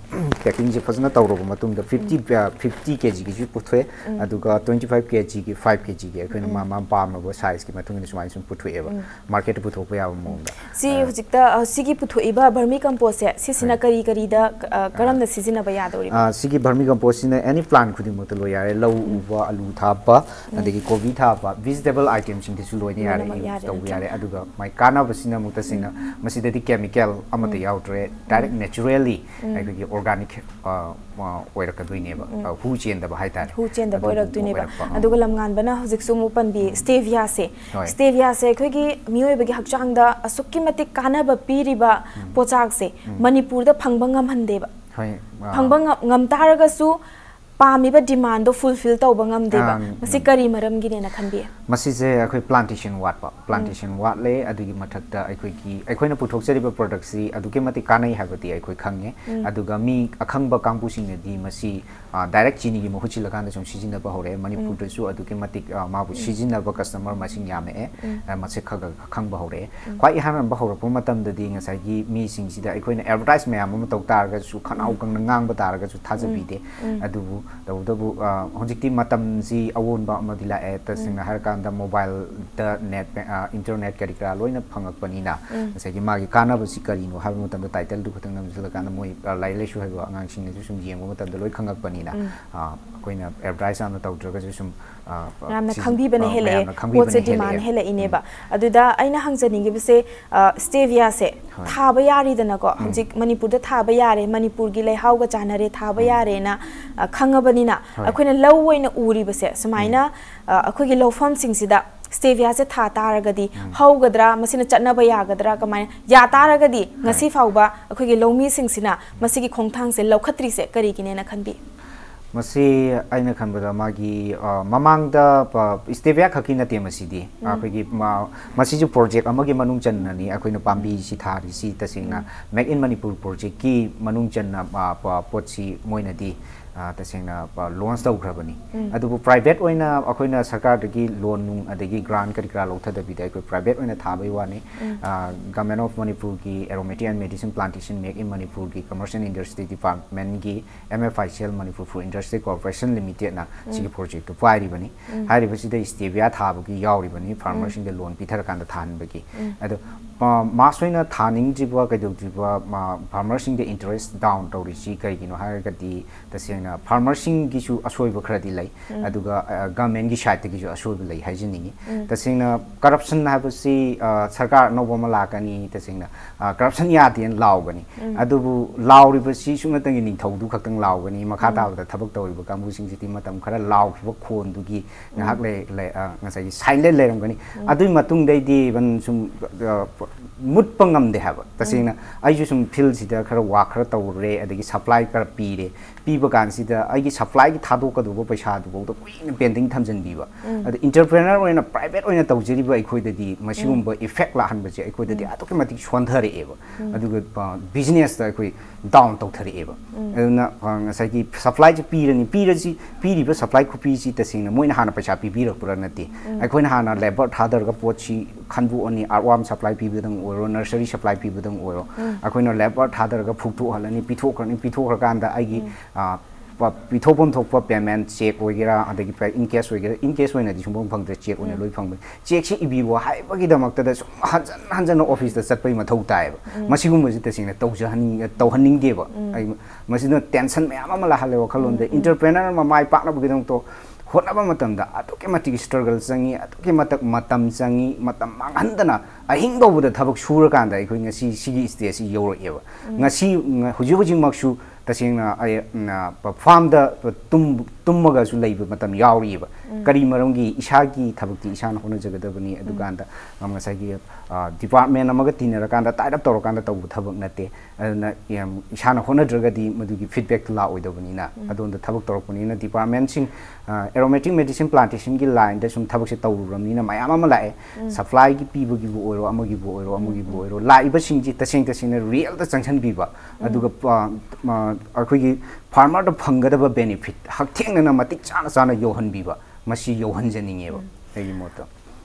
packing ꯁꯦ ꯐꯖꯅ ꯇꯧꯔꯕ ꯃꯇꯨꯡꯗ fifty, ꯎꯝ꯫ ꯑ, fifty ꯀꯦ ꯖꯤ ꯒꯤꯁꯨ ꯄꯨꯊꯣꯛꯑꯦ, ꯎꯝ꯫ ꯑꯗꯨꯒ twenty five ꯀꯦ ꯖꯤ ꯒꯤ, five ꯀꯦ ꯖꯤ ꯒꯤ ꯑꯩꯈꯣꯏꯅ ꯎꯝ꯫ ꯃꯥ, ꯃꯥ ꯄꯥꯝꯃꯕ size ꯀꯤ ꯃꯇꯨꯡ ꯏꯟꯅ ꯁꯨꯃꯥꯏꯅ ꯁꯨꯝ ꯄꯨꯊꯣꯛꯑꯦꯕ, ꯎꯝ꯫ Market ꯇ ꯄꯨꯊꯣꯛꯄ ꯌꯥꯕ ꯃꯑꯣꯡꯗ꯫ ꯁꯤ ꯑ, ꯍꯧꯖꯤꯛꯇ, ꯑ, ꯁꯤꯒꯤ ꯄꯨꯊꯣꯛꯏꯕ vermi compost ꯁꯦ, ꯁꯤꯁꯤꯅ ꯍꯣꯏ꯫ ꯀꯔꯤ ꯀꯔꯤꯗ, ꯑ, ꯑ, ꯀꯔꯝꯅ ꯁꯤꯖꯤꯟꯅꯕ ꯌꯥꯗꯧꯔꯤꯕ? ꯑ, ꯁꯤꯒꯤ vermi compost ꯁꯤꯅ any plant ꯈꯨꯗꯤꯡꯃꯛꯇ ꯂꯣꯏ ꯌꯥꯔꯦ, ꯂꯧ ꯎꯝ꯫ ꯎꯕ, ꯑꯂꯨ ꯊꯥꯕ, ꯎꯝ꯫ ꯑꯗꯒꯤ ꯀꯣꯕꯤ ꯊꯥꯕ, vegetable item ꯁꯤꯡꯗꯁꯨ ꯂꯣꯏꯅ ꯌꯥꯔꯦ, ꯂꯣꯏꯅꯃꯛ use ꯌꯥꯔꯦ, ꯇꯧꯕ ꯅꯠꯇ꯭ꯔꯥ? ꯌꯥꯔꯦ꯫ ꯑꯗꯨꯒ ꯃꯥꯏ ꯀꯥꯟꯅꯕꯁꯤꯅ ꯑꯃꯨꯛ ꯇꯁꯦꯡꯅ ꯎꯝ꯫ ꯃꯁꯤꯗꯗꯤ chemical ꯑꯃꯠꯇ ꯎꯝ꯫ ꯌꯥꯎꯗ꯭ꯔꯦ, direct ꯎꯝ꯫ Naturally ꯎꯝ꯫ ꯑꯩꯈꯣꯏꯒꯤ organic, ꯑ, ꯑ, ꯑꯣꯏꯔꯛꯀꯗꯣꯏꯅꯦꯕ, ꯎꯝ꯫ ꯑ, ꯍꯨ ꯆꯦꯟꯗꯕ ꯍꯥꯏꯇꯥꯔꯦ꯫ ꯍꯨ ꯆꯦꯟꯗꯕ ꯑꯗꯨꯒꯨꯝꯕ ꯑꯣꯏꯔꯛꯇꯣꯏꯅꯦꯕ꯫ ꯑꯣꯏꯔꯛꯄ, ꯎꯝ꯫ ꯑꯗꯨꯒ ꯂꯝꯉꯥꯟꯕꯅ ꯍꯧꯖꯤꯛꯁꯨ ꯑꯃꯨꯛ ꯄꯟꯕꯤ ꯎꯝ꯫ Stevia ꯁꯦ꯫ ꯍꯣꯏ꯫ Stevia ꯁꯦ ꯑꯩꯈꯣꯏꯒꯤ ꯃꯤꯑꯣꯏꯕꯒꯤ ꯍꯛꯆꯥꯡꯗ ꯑꯁꯨꯛꯀꯤ ꯃꯇꯤꯛ ꯀꯥꯟꯅꯕ ꯄꯤꯔꯤꯕ ꯎꯝ꯫ ꯄꯣꯠꯆꯥꯛꯁꯦ ꯎꯝ꯫ ꯃꯅꯤꯄꯨꯔꯗ ꯐꯪꯕ ꯉꯝꯍꯟꯗꯦꯕ꯫ ꯍꯣꯏ, ꯑ, ꯐꯪꯕ ꯉꯝ-, ꯉꯝ ꯇꯥꯔꯒꯁꯨ ꯄꯥꯝꯃꯤꯕ demandꯗꯣ fulfill ꯇꯧꯕ ꯉꯝꯗꯦꯕ꯫ ꯑꯥ, ꯃꯁꯤ ꯎꯝ꯫ ꯀꯔꯤ ꯃꯔꯝꯒꯤꯅꯦꯅ ꯈꯟꯕꯤ? ꯃꯁꯤꯁꯦ ꯑꯩꯈꯣꯏ plantation ꯋꯥꯠꯄ, plantation ꯋꯥꯠꯂꯦ꯫ ꯑꯗꯨꯒꯤ ꯃꯊꯛꯇ ꯑꯩꯈꯣꯏꯒꯤ, ꯑꯩꯈꯣꯏꯅ ꯄꯨꯊꯣꯛꯆꯔꯤꯕ productꯁꯤ ꯑꯗꯨꯛꯀꯤ ꯃꯇꯤꯛ ꯀꯥꯟꯅꯩ ꯍꯥꯏꯕꯗꯤ ꯑꯩꯈꯣꯏ ꯈꯪꯉꯦ꯫ ꯑꯗꯨꯒ ꯃꯤ ꯑꯈꯪꯕ ꯀꯥꯡꯕꯨꯁꯤꯡꯅꯗꯤ ꯃꯁꯤ direct ꯆꯤꯅꯤꯒꯤ ꯃꯍꯨꯠ ꯁꯤꯜꯂꯀꯥꯟꯗ ꯁꯨꯝ ꯁꯤꯖꯤꯟꯅꯕ ꯍꯧꯔꯛꯑꯦ꯫ ꯃꯅꯤꯄꯨꯔꯗꯁꯨ ꯑꯗꯨꯛꯀꯤ ꯃꯇꯤꯛ, ꯑ, ꯃꯥꯕꯨ ꯁꯤꯖꯤꯟꯅꯕ customer ꯃꯁꯤꯡ ꯌꯥꯝꯃꯛꯑꯦ꯫ ꯑ, ꯃꯁꯤ ꯈꯔ ꯈꯔ ꯈꯪꯕ ꯍꯧꯔꯛꯑꯦ꯫ ꯈ꯭ꯋꯥꯏ ꯑꯍꯥꯟꯕ ꯍꯧꯔꯛꯄ ꯃꯇꯝꯗꯗꯤ ꯉꯁꯥꯏꯒꯤ ꯃꯤꯁꯤꯡꯁꯤꯗ ꯑꯩꯈꯣꯏꯅ advertise ꯃꯌꯥꯝ ꯑꯃ ꯇꯧ ꯇꯥꯔꯒꯁꯨ, ꯈꯅꯥꯎ ꯀꯪꯅ ꯉꯥꯡꯕ ꯇꯥꯔꯒꯁꯨ ꯊꯥꯖꯕꯤꯗꯦ꯫ ꯑꯗꯨꯕꯨ ꯇꯧꯕꯇꯕꯨ, ꯑ, ꯍꯧꯖꯤꯛꯇꯤ ꯃꯇꯝꯁꯤ ꯑꯑꯣꯟꯕ ꯑꯃꯗꯤ ꯂꯥꯛꯑꯦ꯫ ꯇꯁꯦꯡꯅ ꯍꯥꯏꯔꯀꯥꯟꯗ mobileꯗ net, ꯑ, internet ꯀꯔꯤ ꯀꯔꯥ ꯂꯣꯏꯅ ꯐꯪꯉꯛꯄꯅꯤꯅ ꯉꯁꯥꯏꯒꯤ ꯃꯥꯒꯤ ꯀꯥꯟꯅꯕꯁꯤ ꯀꯔꯤꯅꯣ ꯍꯥꯏꯕ ꯃꯇꯝꯗ titleꯗꯨ ꯈꯛꯇꯪ ꯅꯝꯁꯤꯜꯂꯀꯥꯟꯗ ꯃꯣꯏ, ꯑ, ꯂꯥꯏꯔꯤꯛ ꯂꯥꯏꯁꯨ ꯍꯩꯕ ꯑꯉꯥꯡꯁꯤꯡꯅꯁꯨ ꯁꯨꯝ ꯌꯦꯡꯕ ꯃꯇꯝꯗ ꯂꯣꯏ ꯈꯪꯉꯛꯄꯅꯤꯅ, ꯑ, ꯑꯩꯈꯣꯏꯅ advertise ꯌꯥꯝꯅ ꯇꯧꯗ꯭ꯔꯒꯁꯨ ꯁꯨꯝ, ꯑ, ꯌꯥꯝꯅ ꯁꯤꯖꯤ-, ꯈꯪꯕꯤꯕꯅ ꯑ, ꯍꯦꯜꯂꯛꯑꯦ꯫ ꯃꯌꯥꯝꯅ ꯈꯪꯕꯤꯕꯅ ꯄꯣꯠꯁꯦ ꯍꯦꯜꯂꯛꯑꯦ꯫ demand ꯍꯦꯜꯂꯛꯏꯅꯦꯕ꯫ ꯑꯗꯨꯗ ꯑꯩꯅ ꯍꯪꯖꯅꯤꯡꯉꯤꯕꯁꯦ, ꯑ, steviaꯁꯦ ꯍꯣꯏ꯫ ꯊꯥꯕ ꯌꯥꯔꯤꯗꯅꯀꯣ, ꯍꯧꯖꯤꯛ ꯃꯅꯤꯄꯨꯔꯗ ꯊꯥꯕ ꯌꯥꯔꯦ, ꯃꯅꯤꯄꯨꯔꯒꯤ ꯂꯩꯍꯥꯎꯒ ꯆꯥꯟꯅꯔꯦ, ꯊꯥꯕ ꯌꯥꯔꯦꯅ, ꯑ, ꯈꯪꯉꯕꯅꯤꯅ, ꯍꯣꯏ꯫ ꯑꯩꯈꯣꯏꯅ ꯂꯧ ꯑꯣꯏꯅ ꯎꯔꯤꯕꯁꯦ ꯁꯨꯃꯥꯏꯅ, ꯑ, ꯑꯩꯈꯣꯏꯒꯤ ꯂꯧꯐꯝꯁꯤꯡꯁꯤꯗ steviaꯁꯦ ꯊꯥ ꯇꯥꯔꯒꯗꯤ ꯍꯧꯒꯗ꯭ꯔꯥ, ꯃꯁꯤꯅ ꯆꯠꯅꯕ ꯌꯥꯒꯗ꯭ꯔꯥ, ꯀꯃꯥꯏꯅ ꯌꯥ ꯇꯥꯔꯒꯗꯤ ꯉꯁꯤ ꯐꯥꯎꯕ ꯑꯩꯈꯣꯏꯒꯤ ꯂꯧꯃꯤꯁꯤꯡꯁꯤꯅ ꯃꯁꯤꯒꯤ ꯈꯣꯡꯊꯥꯡꯁꯦ ꯂꯧꯈꯠꯇ꯭ꯔꯤꯁꯦ ꯀꯔꯤꯒꯤꯅꯦꯅ ꯈꯟꯕꯤ? ꯃꯁꯤ ꯑꯩꯅ ꯈꯟꯕꯗ ꯃꯥꯒꯤ, ꯑ, ꯃꯃꯥꯡꯗ ꯄ-, stevia ꯈꯛꯀꯤ ꯅꯠꯇꯦ ꯃꯁꯤꯗꯤ꯫ ꯑꯩꯈꯣꯏꯒꯤ ꯃ-, ꯃꯁꯤꯁꯨ project ꯑꯃꯒꯤ ꯃꯅꯨꯡ ꯆꯟꯅꯅꯤ ꯑꯩꯈꯣꯏꯅ ꯄꯥꯝꯕꯤꯁꯤ ꯊꯥꯔꯤꯁꯤ꯫ ꯇꯁꯦꯡꯅ Make in Manipur projectꯀꯤ ꯃꯅꯨꯡ ꯆꯟꯅ, ꯑ, ꯄ-, ꯄꯣꯠꯁꯤ ꯃꯣꯏꯅꯗꯤ, ꯑ, ꯇꯁꯦꯡꯅ ꯄ-, launch ꯇꯧꯈ꯭ꯔꯕꯅꯤ꯫ ꯑꯗꯨꯕꯨ private ꯑꯣꯏꯅ ꯑꯩꯈꯣꯏꯅ ꯁꯔꯀꯥꯔꯗꯒꯤ loan ꯅꯨꯡ ꯑꯗꯒꯤ grant ꯀꯔꯤ ꯀꯔꯥ ꯂꯧꯊꯗꯕꯤꯗ ꯑꯩꯈꯣꯏ private ꯑꯣꯏꯅ ꯊꯥꯕꯒꯤ ꯋꯥꯅꯤ꯫ ꯑ, Government of Manipurꯒꯤ Aromatic and Medicine Plantation Make in Manipurꯒꯤ Commerce and Industry Departmentꯀꯤ M F I C L, Manipur Fruit Industry Corporation Limitedꯅ ꯁꯤꯒꯤ projectꯇꯨ ꯄꯥꯏꯔꯤꯕꯅꯤ꯫ ꯍꯥꯏꯔꯤꯕꯁꯤꯗ stevia ꯊꯥꯕꯒꯤ ꯌꯥꯎꯔꯤꯕꯅꯤ, farmerꯁꯤꯡꯗ loan ꯄꯤꯊꯔꯀꯥꯟꯗ ꯊꯥꯍꯟꯕꯒꯤ꯫ ꯑꯗꯣ, ꯑ, mass ꯑꯣꯏꯅ ꯊꯥꯅꯤꯡꯗ꯭ꯔꯤꯕ ꯀꯩꯗꯧꯗ꯭ꯔꯤꯕ, ꯃ-, farmerꯁꯤꯡꯗ interest down ꯇꯧꯔꯤꯁꯤ ꯀꯩꯒꯤꯅꯣ ꯍꯥꯏꯔꯒꯗꯤ, ꯇꯁꯦꯡꯅ farmerꯁꯤꯡꯒꯤꯁꯨ ꯑꯁꯣꯏꯕ ꯈꯔꯗꯤ ꯂꯩ, ꯑꯗꯨꯒ, ꯑ, governmentꯀꯤ sideꯇꯒꯤꯁꯨ ꯑꯁꯣꯏꯕ ꯂꯩ ꯍꯥꯏꯖꯅꯤꯡꯉꯤ꯫ ꯇꯁꯦꯡꯅ corruption ꯍꯥꯏꯕꯁꯤ, ꯑ, ꯁꯔꯀꯥꯔ ꯑꯅꯧꯕ ꯑꯃ ꯂꯥꯛꯀꯅꯤ, ꯇꯁꯦꯡꯅ, ꯑ, corruption ꯌꯥꯗꯦꯅ ꯂꯥꯎꯒꯅꯤ꯫ ꯑꯗꯨꯕꯨ ꯂꯥꯎꯔꯤꯕꯁꯤ ꯁꯨꯞꯅꯇꯪꯒꯤ ꯅꯤꯡꯊꯧꯗꯨ ꯈꯛꯇꯪ ꯂꯥꯎꯒꯅꯤ, ꯃꯈꯥ ꯇꯥꯕꯗ ꯊꯕꯛ ꯇꯧꯔꯤꯕ ꯀꯥꯡꯕꯨꯁꯤꯡꯁꯤꯗꯤ ꯃꯇꯝ ꯈꯔ ꯂꯥꯎꯈꯤꯕ ꯈꯣꯟꯗꯨꯒꯤ ꯉꯥꯏꯍꯥꯛ ꯂꯩ-, ꯂꯩ-, ꯑ, ꯉꯁꯥꯏꯒꯤ silent ꯂꯩꯔꯝꯒꯅꯤ꯫ ꯑꯗꯨꯒꯤ ꯃꯇꯨꯡꯗꯩꯗꯤ even ꯁꯨꯝ, ꯑ, ꯃꯨꯠꯄ ꯉꯝꯗꯦ ꯍꯥꯏꯕ꯫ ꯇꯁꯦꯡꯅ ꯑꯩꯁꯨ ꯁꯨꯝ fieldꯁꯤꯗ ꯈꯔ work ꯈꯔ ꯇꯧꯔꯨꯔꯦ, ꯑꯗꯒꯤ supply ꯈꯔ ꯄꯤꯔꯦ꯫ ꯄꯤꯕ ꯀꯥꯟꯁꯤꯗ ꯁꯤꯗ ꯑꯩꯒꯤ ꯁꯄ꯭ꯂꯥꯏꯒꯤ ꯊꯥꯗꯣꯛꯀꯗꯧꯕ ꯄꯩꯁꯥꯗꯨꯐꯥꯎꯗ ꯀꯨꯏꯅ ꯄꯦꯟꯗꯤꯡ ꯊꯝꯖꯤꯟꯕꯤꯕ꯫ ꯑꯗ ꯏꯟꯇꯔꯄ꯭ꯔꯦꯅꯔ ꯑꯣꯏꯅ, ꯄ꯭ꯔꯥꯏꯚꯦꯠ ꯑꯣꯏꯅ ꯇꯧꯖꯔꯤꯕ ꯑꯩꯈꯣꯏꯗꯗꯤ ꯃꯁꯤꯒꯨꯝꯕ ꯏꯐꯦꯛ ꯂꯥꯛꯍꯟꯕꯁꯦ ꯑꯩꯈꯣꯏꯗꯗꯤ ꯑꯗꯨꯛꯀꯤ ꯃꯇꯤꯛ ꯁꯣꯟꯊꯔꯛꯑꯦꯕ꯫ ꯑꯗꯨꯒ ꯕꯤꯖꯤꯅꯦꯁꯇ ꯑꯩꯈꯣꯏ ꯗꯥꯎꯟ ꯇꯧꯊꯔꯛꯑꯦꯕ꯫ ꯑꯗꯨꯅ ꯑ, ꯉꯁꯥꯏꯒꯤ ꯁꯄ꯭ꯂꯥꯏꯁꯦ ꯄꯤꯔꯅꯤ, ꯄꯤꯔꯁꯤ, ꯄꯤꯔꯤꯕ ꯁꯄ꯭ꯂꯥꯏ ꯈꯨꯄꯤꯁꯤ ꯇꯁꯦꯡꯅ ꯃꯣꯏꯅ ꯍꯥꯟꯅ ꯄꯩꯁꯥ ꯄꯤꯕꯤꯔꯛꯄ꯭ꯔꯥ ꯅꯠꯇꯦ꯫ ꯑꯩꯈꯣꯏꯅ ꯍꯥꯟꯅ ꯂꯦꯕꯔ ꯊꯥꯗꯔꯒ ꯄꯣꯠꯁꯤ ꯈꯟꯗꯣꯛꯑꯅꯤ, ꯑꯥꯔꯠꯋꯥꯝ ꯁꯄ꯭ꯂꯥꯏ ꯄꯤꯕꯗꯪ ꯑꯣꯏꯔꯣ, ꯅꯔꯁꯔꯤ ꯁꯄ꯭ꯂꯥꯏ ꯄꯤꯕꯗꯪ ꯑꯣꯏꯔꯣ, ꯑꯩꯈꯣꯏꯅ ꯂꯦꯕꯔ ꯊꯥꯗꯔꯒ ꯐꯨꯛꯇꯣꯛꯍꯜꯂꯅꯤ, ꯄꯤꯊꯣꯛꯈ꯭ꯔꯅꯤ, ꯄꯤꯊꯣꯛꯈ꯭ꯔꯀꯥꯟꯗ ꯑꯩꯒꯤ ꯑ, ꯄ-, ꯄꯤꯊꯣꯛꯐꯝ ꯊꯣꯛꯄ ꯄꯦꯃꯦꯟ, ꯆꯦꯛ ꯑꯣꯏꯒꯦꯔꯥ, ꯑꯗꯒꯤ ꯏꯟ ꯀꯦꯁ ꯑꯣꯏꯒꯦꯔꯥ, ꯏꯟ ꯀꯦꯁ ꯑꯣꯏꯅꯗꯤ ꯁꯨꯡꯐꯪ ꯐꯪꯗ꯭ꯔꯦ, ꯆꯦꯛ ꯑꯣꯏꯅ ꯂꯣꯏ ꯐꯪꯕꯅꯤ꯫ ꯆꯦꯛꯁꯤ ꯏꯕꯤꯔꯣ ꯍꯥꯏꯕꯒꯤꯗꯃꯛꯇꯗ ꯁꯨꯝ ꯍꯟꯖꯟ ꯍꯟꯖꯟꯅ ꯑꯣꯐꯤꯁꯇ ꯆꯠꯄꯒꯤ ꯃꯊꯧ ꯇꯥꯏꯌꯦꯕ꯫ ꯃꯁꯤꯒꯨꯝꯕꯁꯤ ꯇꯁꯦꯡꯅ ꯇꯧꯖꯍꯟꯅꯤꯡ-, ꯇꯧꯍꯟꯅꯤꯡꯗꯦꯕ꯫ ꯑꯩ, ꯃꯁꯤꯅ ꯇꯦꯟꯁꯟ ꯃꯌꯥꯝ ꯑꯃ ꯂꯥꯛꯍꯜꯂꯦ ꯋꯥꯈꯜꯂꯣꯟꯗ꯫ ꯏꯟꯇꯔꯄ꯭ꯔꯦꯅꯔ ꯑꯃ ꯃꯥꯏ ꯄꯥꯛꯅꯕꯒꯤꯗꯃꯛꯇ ꯍꯣꯠꯅꯕ ꯃꯇꯝꯗ ꯑꯗꯨꯛꯀꯤ ꯃꯇꯤꯛ ꯁ꯭ꯇ꯭ꯔꯒꯜ ꯆꯪꯉꯤ, ꯑꯗꯨꯛꯀꯤ ꯃꯇꯤꯛ ꯃꯇꯝ ꯆꯪꯉꯤ, ꯃꯇꯝ ꯃꯥꯡꯍꯟꯗꯅ ꯑꯍꯤꯡ ꯐꯥꯎꯕꯗ ꯊꯕꯛ ꯁꯨꯔꯀꯥꯟꯗ ꯑꯩꯈꯣꯏ ꯉꯁꯤ ꯁꯤꯒꯤ ꯁ꯭ꯇꯦꯖꯁꯤ ꯌꯧꯔꯛꯑꯦꯕ꯫ ꯉꯁꯤ, ꯉ-, ꯍꯧꯖꯤꯛ ꯍꯧꯖꯤꯛꯃꯛꯁꯨ ꯇꯁꯦꯡꯅ ꯑꯩ, ꯎꯝ, ꯑ, ꯐꯥꯔꯝꯗ ꯇꯨꯝ-, ꯇꯨꯝꯃꯒꯁꯨ ꯂꯩꯕ ꯃꯇꯝ ꯌꯥꯎꯔꯤꯑꯕ꯫ ꯀꯔꯤ ꯃꯔꯝꯒꯤ? ꯏꯁꯥꯒꯤ ꯊꯕꯛꯇꯤ ꯏꯁꯥꯅ ꯍꯣꯠꯅꯖꯒꯗꯕꯅꯤ꯫ ꯑꯗꯨꯀꯥꯟꯗ, ꯑ, ꯉꯁꯥꯏꯒꯤ, ꯑ, ꯗꯤꯄꯥꯔꯠꯃꯦꯟ ꯑꯃꯒ ꯇꯤꯟꯅꯔꯀꯥꯟꯗ, ꯇꯥꯏꯠ ꯑꯞ ꯇꯧꯔꯀꯥꯟꯗ ꯇꯧꯕ ꯊꯕꯛ ꯅꯠꯇꯦ꯫ ꯑꯗꯨꯅ, ꯌꯥꯝ, ꯏꯁꯥꯅ ꯍꯣꯠꯅꯗ꯭ꯔꯒꯗꯤ ꯃꯗꯨꯒꯤ ꯐꯤꯗꯕꯦꯛꯇꯨ ꯂꯥꯛꯑꯣꯏꯗꯕꯅꯤꯅ, ꯑꯗꯣꯝꯗ ꯊꯕꯛ ꯇꯧꯔꯛꯄꯅꯤꯅ ꯗꯤꯄꯥꯔꯠꯃꯦꯟꯁꯤꯡ, ꯑ, ꯑꯦꯔꯣꯃꯦꯇꯤꯛ ꯃꯦꯗꯤꯁꯤꯟ ꯄ꯭ꯂꯥꯟꯇꯦꯁꯟꯒꯤ ꯂꯥꯏꯟꯗ ꯁꯨꯝ ꯊꯕꯛꯁꯦ ꯇꯧꯔꯨꯔꯕꯅꯤꯅ ꯃꯌꯥꯝ ꯑꯃ ꯂꯥꯛꯑꯦ꯫ ꯁꯄ꯭ꯂꯥꯏꯒꯤ ꯄꯤꯕꯒꯤꯕꯨ ꯑꯣꯏꯔꯣ, ꯑꯃꯒꯤꯕꯨ ꯑꯣꯏꯔꯣ, ꯑꯃꯒꯤꯕꯨ ꯑꯣꯏꯔꯣ, ꯂꯥꯛꯏꯕꯁꯤꯡꯁꯤ ꯇꯁꯦꯡ ꯇꯁꯦꯡꯅ ꯔꯤꯌꯦꯜꯗ ꯆꯪꯁꯤꯟꯕꯤꯕ, ꯑꯗꯨꯒ, ꯑ, ꯑ, ꯑꯩꯈꯣꯏꯒꯤ ꯐꯥꯔꯃꯔꯗ ꯐꯪꯒꯗꯕ ꯕꯦꯅꯤꯐꯤꯠ ꯍꯛꯊꯦꯡꯅꯅ ꯃꯇꯤꯛ ꯆꯥꯅ ꯆꯥꯅ ꯌꯧꯍꯟꯕꯤꯕ, ꯃꯁꯤ ꯌꯧꯍꯟꯖꯅꯤꯡꯉꯦꯕ ꯑꯩꯒꯤ ꯃꯣꯠꯇ꯫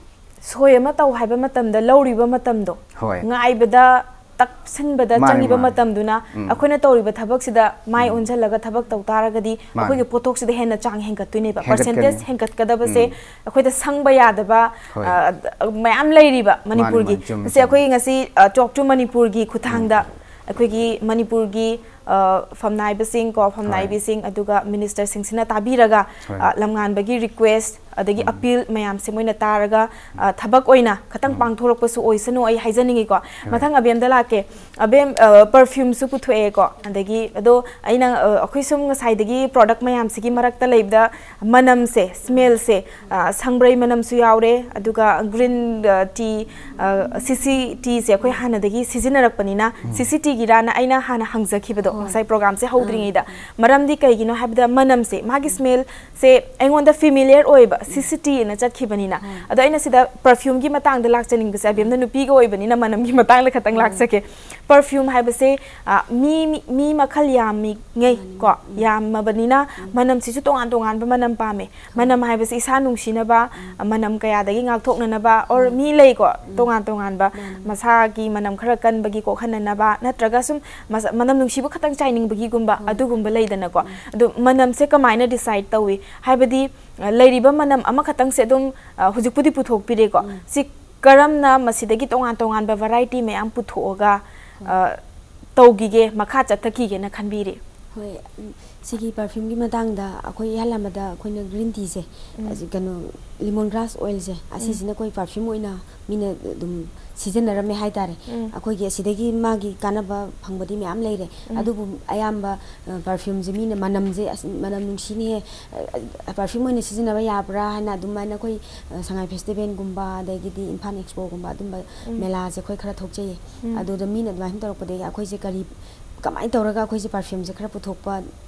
ꯁꯣꯏ ꯑꯃ ꯇꯧ ꯍꯥꯏꯕ ꯃꯇꯝꯗ ꯂꯧꯔꯤꯕ ꯃꯇꯝꯗꯣ, ꯍꯣꯏ꯫ ꯉꯥꯏꯕꯗ ꯇꯞꯁꯤꯟꯕꯗ ꯃꯥꯅꯦ, ꯆꯪꯉꯤꯕ ꯃꯥꯅꯦ꯫ ꯃꯇꯝꯗꯨꯅ ꯑꯩꯈꯣꯏꯅ ꯇꯧꯔꯤꯕ ꯊꯕꯛꯁꯤꯗ ꯃꯥꯏ ꯑꯣꯟꯁꯤꯜꯂꯒ ꯊꯕꯛ ꯇꯧ ꯇꯥꯔꯒꯗꯤ ꯃꯥꯅꯦ꯫ ꯑꯩꯈꯣꯏꯒꯤ ꯄꯣꯠꯊꯣꯛꯁꯤꯗ ꯍꯦꯟꯅ ꯆꯥꯡ ꯍꯦꯟꯒꯠꯇꯣꯏꯅꯦꯕ꯫ ꯍꯦꯟꯒꯠꯀꯅꯤ꯫ ꯄꯔꯁꯦꯟꯇꯦꯖ ꯍꯦꯟꯒꯠꯀꯗꯕꯁꯦ ꯑꯩꯈꯣꯏꯗ ꯁꯪꯕ ꯌꯥꯗꯕ, ꯍꯣꯏ꯫ ꯑ, ꯃꯌꯥꯝ ꯂꯩꯔꯤꯕ ꯃꯅꯤꯄꯨꯔꯒꯤ꯫ ꯃꯥꯅꯦ, ꯆꯨꯝꯃꯦ, ꯃꯁꯤ ꯑꯩꯈꯣꯏ ꯆꯨꯝꯃꯦ꯫ ꯉꯁꯤ, ꯑ, talk to ꯃꯅꯤꯄꯨꯔꯒꯤ ꯈꯨꯠꯊꯥꯡꯗ ꯑꯩꯈꯣꯏꯒꯤ ꯃꯅꯤꯄꯨꯔꯒꯤ, ꯑ, ꯐꯝꯅꯥꯏꯕꯁꯤꯡ ꯀꯣ, ꯐꯝꯅꯥꯏꯕꯤꯁꯤꯡ ꯑꯗꯨꯒ ꯃꯤꯅꯤꯁꯇꯔꯁꯤꯡꯁꯤꯅ ꯇꯥꯕꯤꯔꯒ, ꯍꯣꯏ꯫ ꯑ, ꯂꯝꯉꯥꯟꯕꯒꯤ ꯔꯤꯀ꯭ꯋꯦꯁ ꯑꯗꯒꯤ ꯑꯄꯤꯜ ꯃꯌꯥꯝꯁꯦ ꯃꯣꯏꯅ ꯇꯥꯔꯒ, ꯑ, ꯊꯕꯛ ꯑꯣꯏꯅ ꯈꯇꯪ ꯄꯥꯡꯊꯣꯔꯛꯄꯁꯨ ꯑꯣꯏꯁꯅꯨ ꯑꯩ ꯍꯥꯏꯖꯅꯤꯡꯉꯤꯀꯣ꯫ ꯃꯊꯪ ꯑꯕꯦꯝꯗ ꯂꯥꯛꯀꯦ꯫ ꯑꯕꯦꯝ, ꯄꯔꯐ꯭ꯌꯨꯝꯁꯨ ꯄꯨꯊꯣꯛꯑꯦꯀꯣ꯫ ꯑꯗꯒꯤ ꯑꯗꯣ ꯑꯩꯅ, ꯑ, ꯑꯩꯈꯣꯏ ꯁꯨꯝ ꯉꯁꯥꯏꯗꯒꯤ ꯄ꯭ꯔꯣꯗꯛ ꯃꯌꯥꯝꯁꯤꯒꯤ ꯃꯔꯛꯇ ꯂꯩꯕꯗ ꯃꯅꯝꯁꯦ, ꯁ꯭ꯃꯦꯜꯁꯦ, ꯑ, ꯁꯪꯕ꯭ꯔꯩ ꯃꯅꯝꯁꯨ ꯌꯥꯎꯔꯦ, ꯑꯗꯨꯒ ꯒ꯭ꯔꯤꯟ, ꯑ, ꯇꯤ, ꯑ, ꯁꯤꯁꯤ ꯇꯤꯁꯦ ꯑꯩꯈꯣꯏ ꯍꯥꯟꯅꯗꯒꯤ ꯁꯤꯖꯤꯟꯅꯔꯛꯄꯅꯤꯅ, ꯁꯤꯁꯤ ꯇꯤꯒꯤꯔꯥꯅ ꯑꯩꯅ ꯍꯥꯟꯅ ꯍꯪꯖꯈꯤꯕꯗꯣ ꯉꯁꯥꯏ ꯄ꯭ꯔꯣꯒ꯭ꯔꯥꯝꯁꯦ ꯍꯧꯗ꯭ꯔꯤꯉꯩꯗ꯫ ꯃꯔꯝꯗꯤ ꯀꯩꯒꯤꯅꯣ ꯍꯥꯏꯕꯗ ꯃꯅꯝꯁꯦ, ꯃꯥꯒꯤ ꯁ꯭ꯃꯦꯜꯁꯦ ꯑꯩꯉꯣꯟꯗ ꯐꯦꯃꯤꯂꯤꯌꯔ ꯑꯣꯏꯕ, ꯁꯤꯁꯤ ꯇꯤ ꯑꯅ ꯆꯠꯈꯤꯕꯅꯤꯅ꯫ ꯑꯗꯣ ꯑꯩꯅ ꯁꯤꯗ ꯄꯔꯐ꯭ꯌꯨꯝꯒꯤ ꯃꯇꯥꯡꯗ ꯂꯥꯛꯆꯅꯤꯡꯕꯁꯦ, ꯑꯕꯦꯝꯅ ꯅꯨꯄꯤꯒ ꯑꯣꯏꯕꯅꯤꯅ ꯃꯅꯝꯒꯤ ꯃꯇꯥꯡꯗ ꯈꯇꯪ ꯂꯥꯛꯆꯒꯦ꯫ ꯄꯔꯐ꯭ꯌꯨꯝ ꯍꯥꯏꯕꯁꯦ, ꯑ, ꯃꯤ, ꯃꯤ, ꯃꯤ ꯃꯈꯜ ꯌꯥꯝꯃꯤꯉꯩ ꯀꯣ, ꯌꯥꯝꯃꯕꯅꯤꯅ ꯃꯅꯝꯁꯤꯁꯨ ꯇꯣꯉꯥꯟ ꯇꯣꯉꯥꯟꯕ ꯃꯅꯝ ꯄꯥꯝꯃꯦ꯫ ꯃꯅꯝ ꯍꯥꯏꯕꯁꯤ ꯏꯁꯥ ꯅꯨꯡꯁꯤꯅꯕ, ꯃꯅꯝ ꯀꯌꯥꯗꯒꯤ ꯉꯥꯛꯊꯣꯛꯅꯅꯕ, or ꯃꯤ ꯂꯩꯀꯣ, ꯇꯣꯉꯥꯟ ꯇꯣꯉꯥꯟꯕ ꯃꯁꯥꯒꯤ ꯃꯅꯝ ꯈꯔ ꯀꯟꯕꯒꯤ ꯀꯣꯛꯍꯟꯅꯅꯕ, ꯅꯠꯇ꯭ꯔꯒ ꯁꯨꯝ ꯃꯁ-, ꯃꯅꯝ ꯅꯨꯡꯁꯤꯕ ꯈꯛꯇꯪ ꯆꯥꯏꯅꯤꯡꯕꯒꯤꯒꯨꯝꯕ, ꯑꯗꯨꯒꯨꯝꯕ ꯂꯩꯗꯅꯀꯣ꯫ ꯑꯗꯨ ꯃꯅꯝꯁꯦ ꯀꯃꯥꯏꯅ ꯗꯤꯁꯥꯏꯗ ꯇꯧꯏ? ꯍꯥꯏꯕꯗꯤ, ꯑ, ꯂꯩꯔꯤꯕ ꯃꯅꯝ ꯑꯃꯈꯛꯇꯪꯁꯦ ꯑꯗꯨꯝ, ꯑ, ꯍꯧꯖꯤꯛꯄꯨꯗꯤ ꯄꯨꯊꯣꯛꯄꯤꯔꯦꯀꯣ꯫ ꯁꯤ ꯀꯔꯝꯅ ꯃꯁꯤꯗꯒꯤ ꯇꯣꯉꯥꯟ ꯇꯣꯉꯥꯟꯕ ꯚꯦꯔꯥꯏꯇꯤ ꯃꯌꯥꯝ ꯄꯨꯊꯣꯛꯑꯒ, ꯑ, ꯇꯧꯈꯤꯒꯦ, ꯃꯈꯥ ꯆꯠꯊꯈꯤꯒꯦꯅ ꯈꯟꯕꯤꯔꯤ? ꯍꯣꯏ, ꯎꯝ, ꯁꯤꯒꯤ ꯄꯔꯐ꯭ꯌꯨꯝꯒꯤ ꯃꯇꯥꯡꯗ ꯑꯩꯈꯣꯏ ꯏꯍꯥꯟ ꯍꯥꯟꯕꯗ ꯑꯩꯈꯣꯏꯅ ꯒ꯭ꯔꯤꯟ ꯇꯤꯁꯦ, ꯎꯝ꯫ ꯑꯁꯤ ꯀꯩꯅꯣ, ꯂꯤꯃꯣꯟ ꯒ꯭ꯔꯥꯁ ꯑꯣꯏꯜꯁꯦ, ꯎꯝ꯫ ꯑꯁꯤꯁꯤꯅ ꯑꯩꯈꯣꯏ ꯄꯔꯐ꯭ꯌꯨꯝ ꯑꯣꯏꯅ ꯃꯤꯅ ꯑꯗꯨꯝ ꯁꯤꯖꯤꯟꯅꯔꯝꯃꯦ ꯍꯥꯏꯇꯥꯔꯦ꯫ ꯎꯝ꯫ ꯑꯩꯈꯣꯏꯒꯤ ꯑꯁꯤꯗꯒꯤ ꯃꯥꯒꯤ ꯀꯥꯟꯅꯕ ꯐꯪꯕꯗꯤ ꯃꯌꯥꯝ ꯂꯩꯔꯦ꯫ ꯎꯝ꯫ ꯑꯗꯨꯕꯨ ꯑꯌꯥꯝꯕ, ꯑ, ꯄꯔꯐ꯭ꯌꯨꯝꯁꯦ ꯃꯤꯅ ꯃꯅꯝꯁꯦ, "ꯑꯁ, ꯃꯅꯝ ꯅꯨꯡꯁꯤꯅꯦꯍꯦ, ꯑ, ꯑ, ꯄꯔꯐ꯭ꯌꯨꯝ ꯑꯣꯏꯅ ꯁꯤꯖꯤꯟꯅꯕ ꯌꯥꯕ꯭ꯔꯥ?" ꯍꯥꯏꯅ ꯑꯗꯨꯃꯥꯏꯅ ꯑꯩꯈꯣꯏ, ꯑ, ꯁꯉꯥꯏ ꯐꯦꯁꯇꯤꯚꯦꯜꯒꯨꯝꯕ, ꯑꯗꯒꯤꯗꯤ ꯏꯝꯐꯥꯜ ꯑꯦꯛꯁꯄꯣꯒꯨꯝꯕ, ꯑꯗꯨꯝꯕ ꯎꯝ꯫ ꯃꯦꯂꯥꯁꯦ ꯑꯩꯈꯣꯏ ꯈꯔ ꯊꯣꯛꯆꯩꯌꯦ꯫ ꯎꯝ꯫ ꯑꯗꯨꯗ ꯃꯤꯅ ꯑꯗꯨꯃꯥꯏꯅ ꯇꯧꯔꯛꯄꯗꯒꯤ ꯑꯩꯈꯣꯏꯁꯦ ꯀꯔꯤ, ꯀꯃꯥꯏꯅ ꯇꯧꯔꯒ ꯑꯩꯈꯣꯏꯁꯦ ꯄꯔꯐ꯭ꯌꯨꯝꯁꯦ ꯈꯔ ꯄꯨꯊꯣꯛꯄ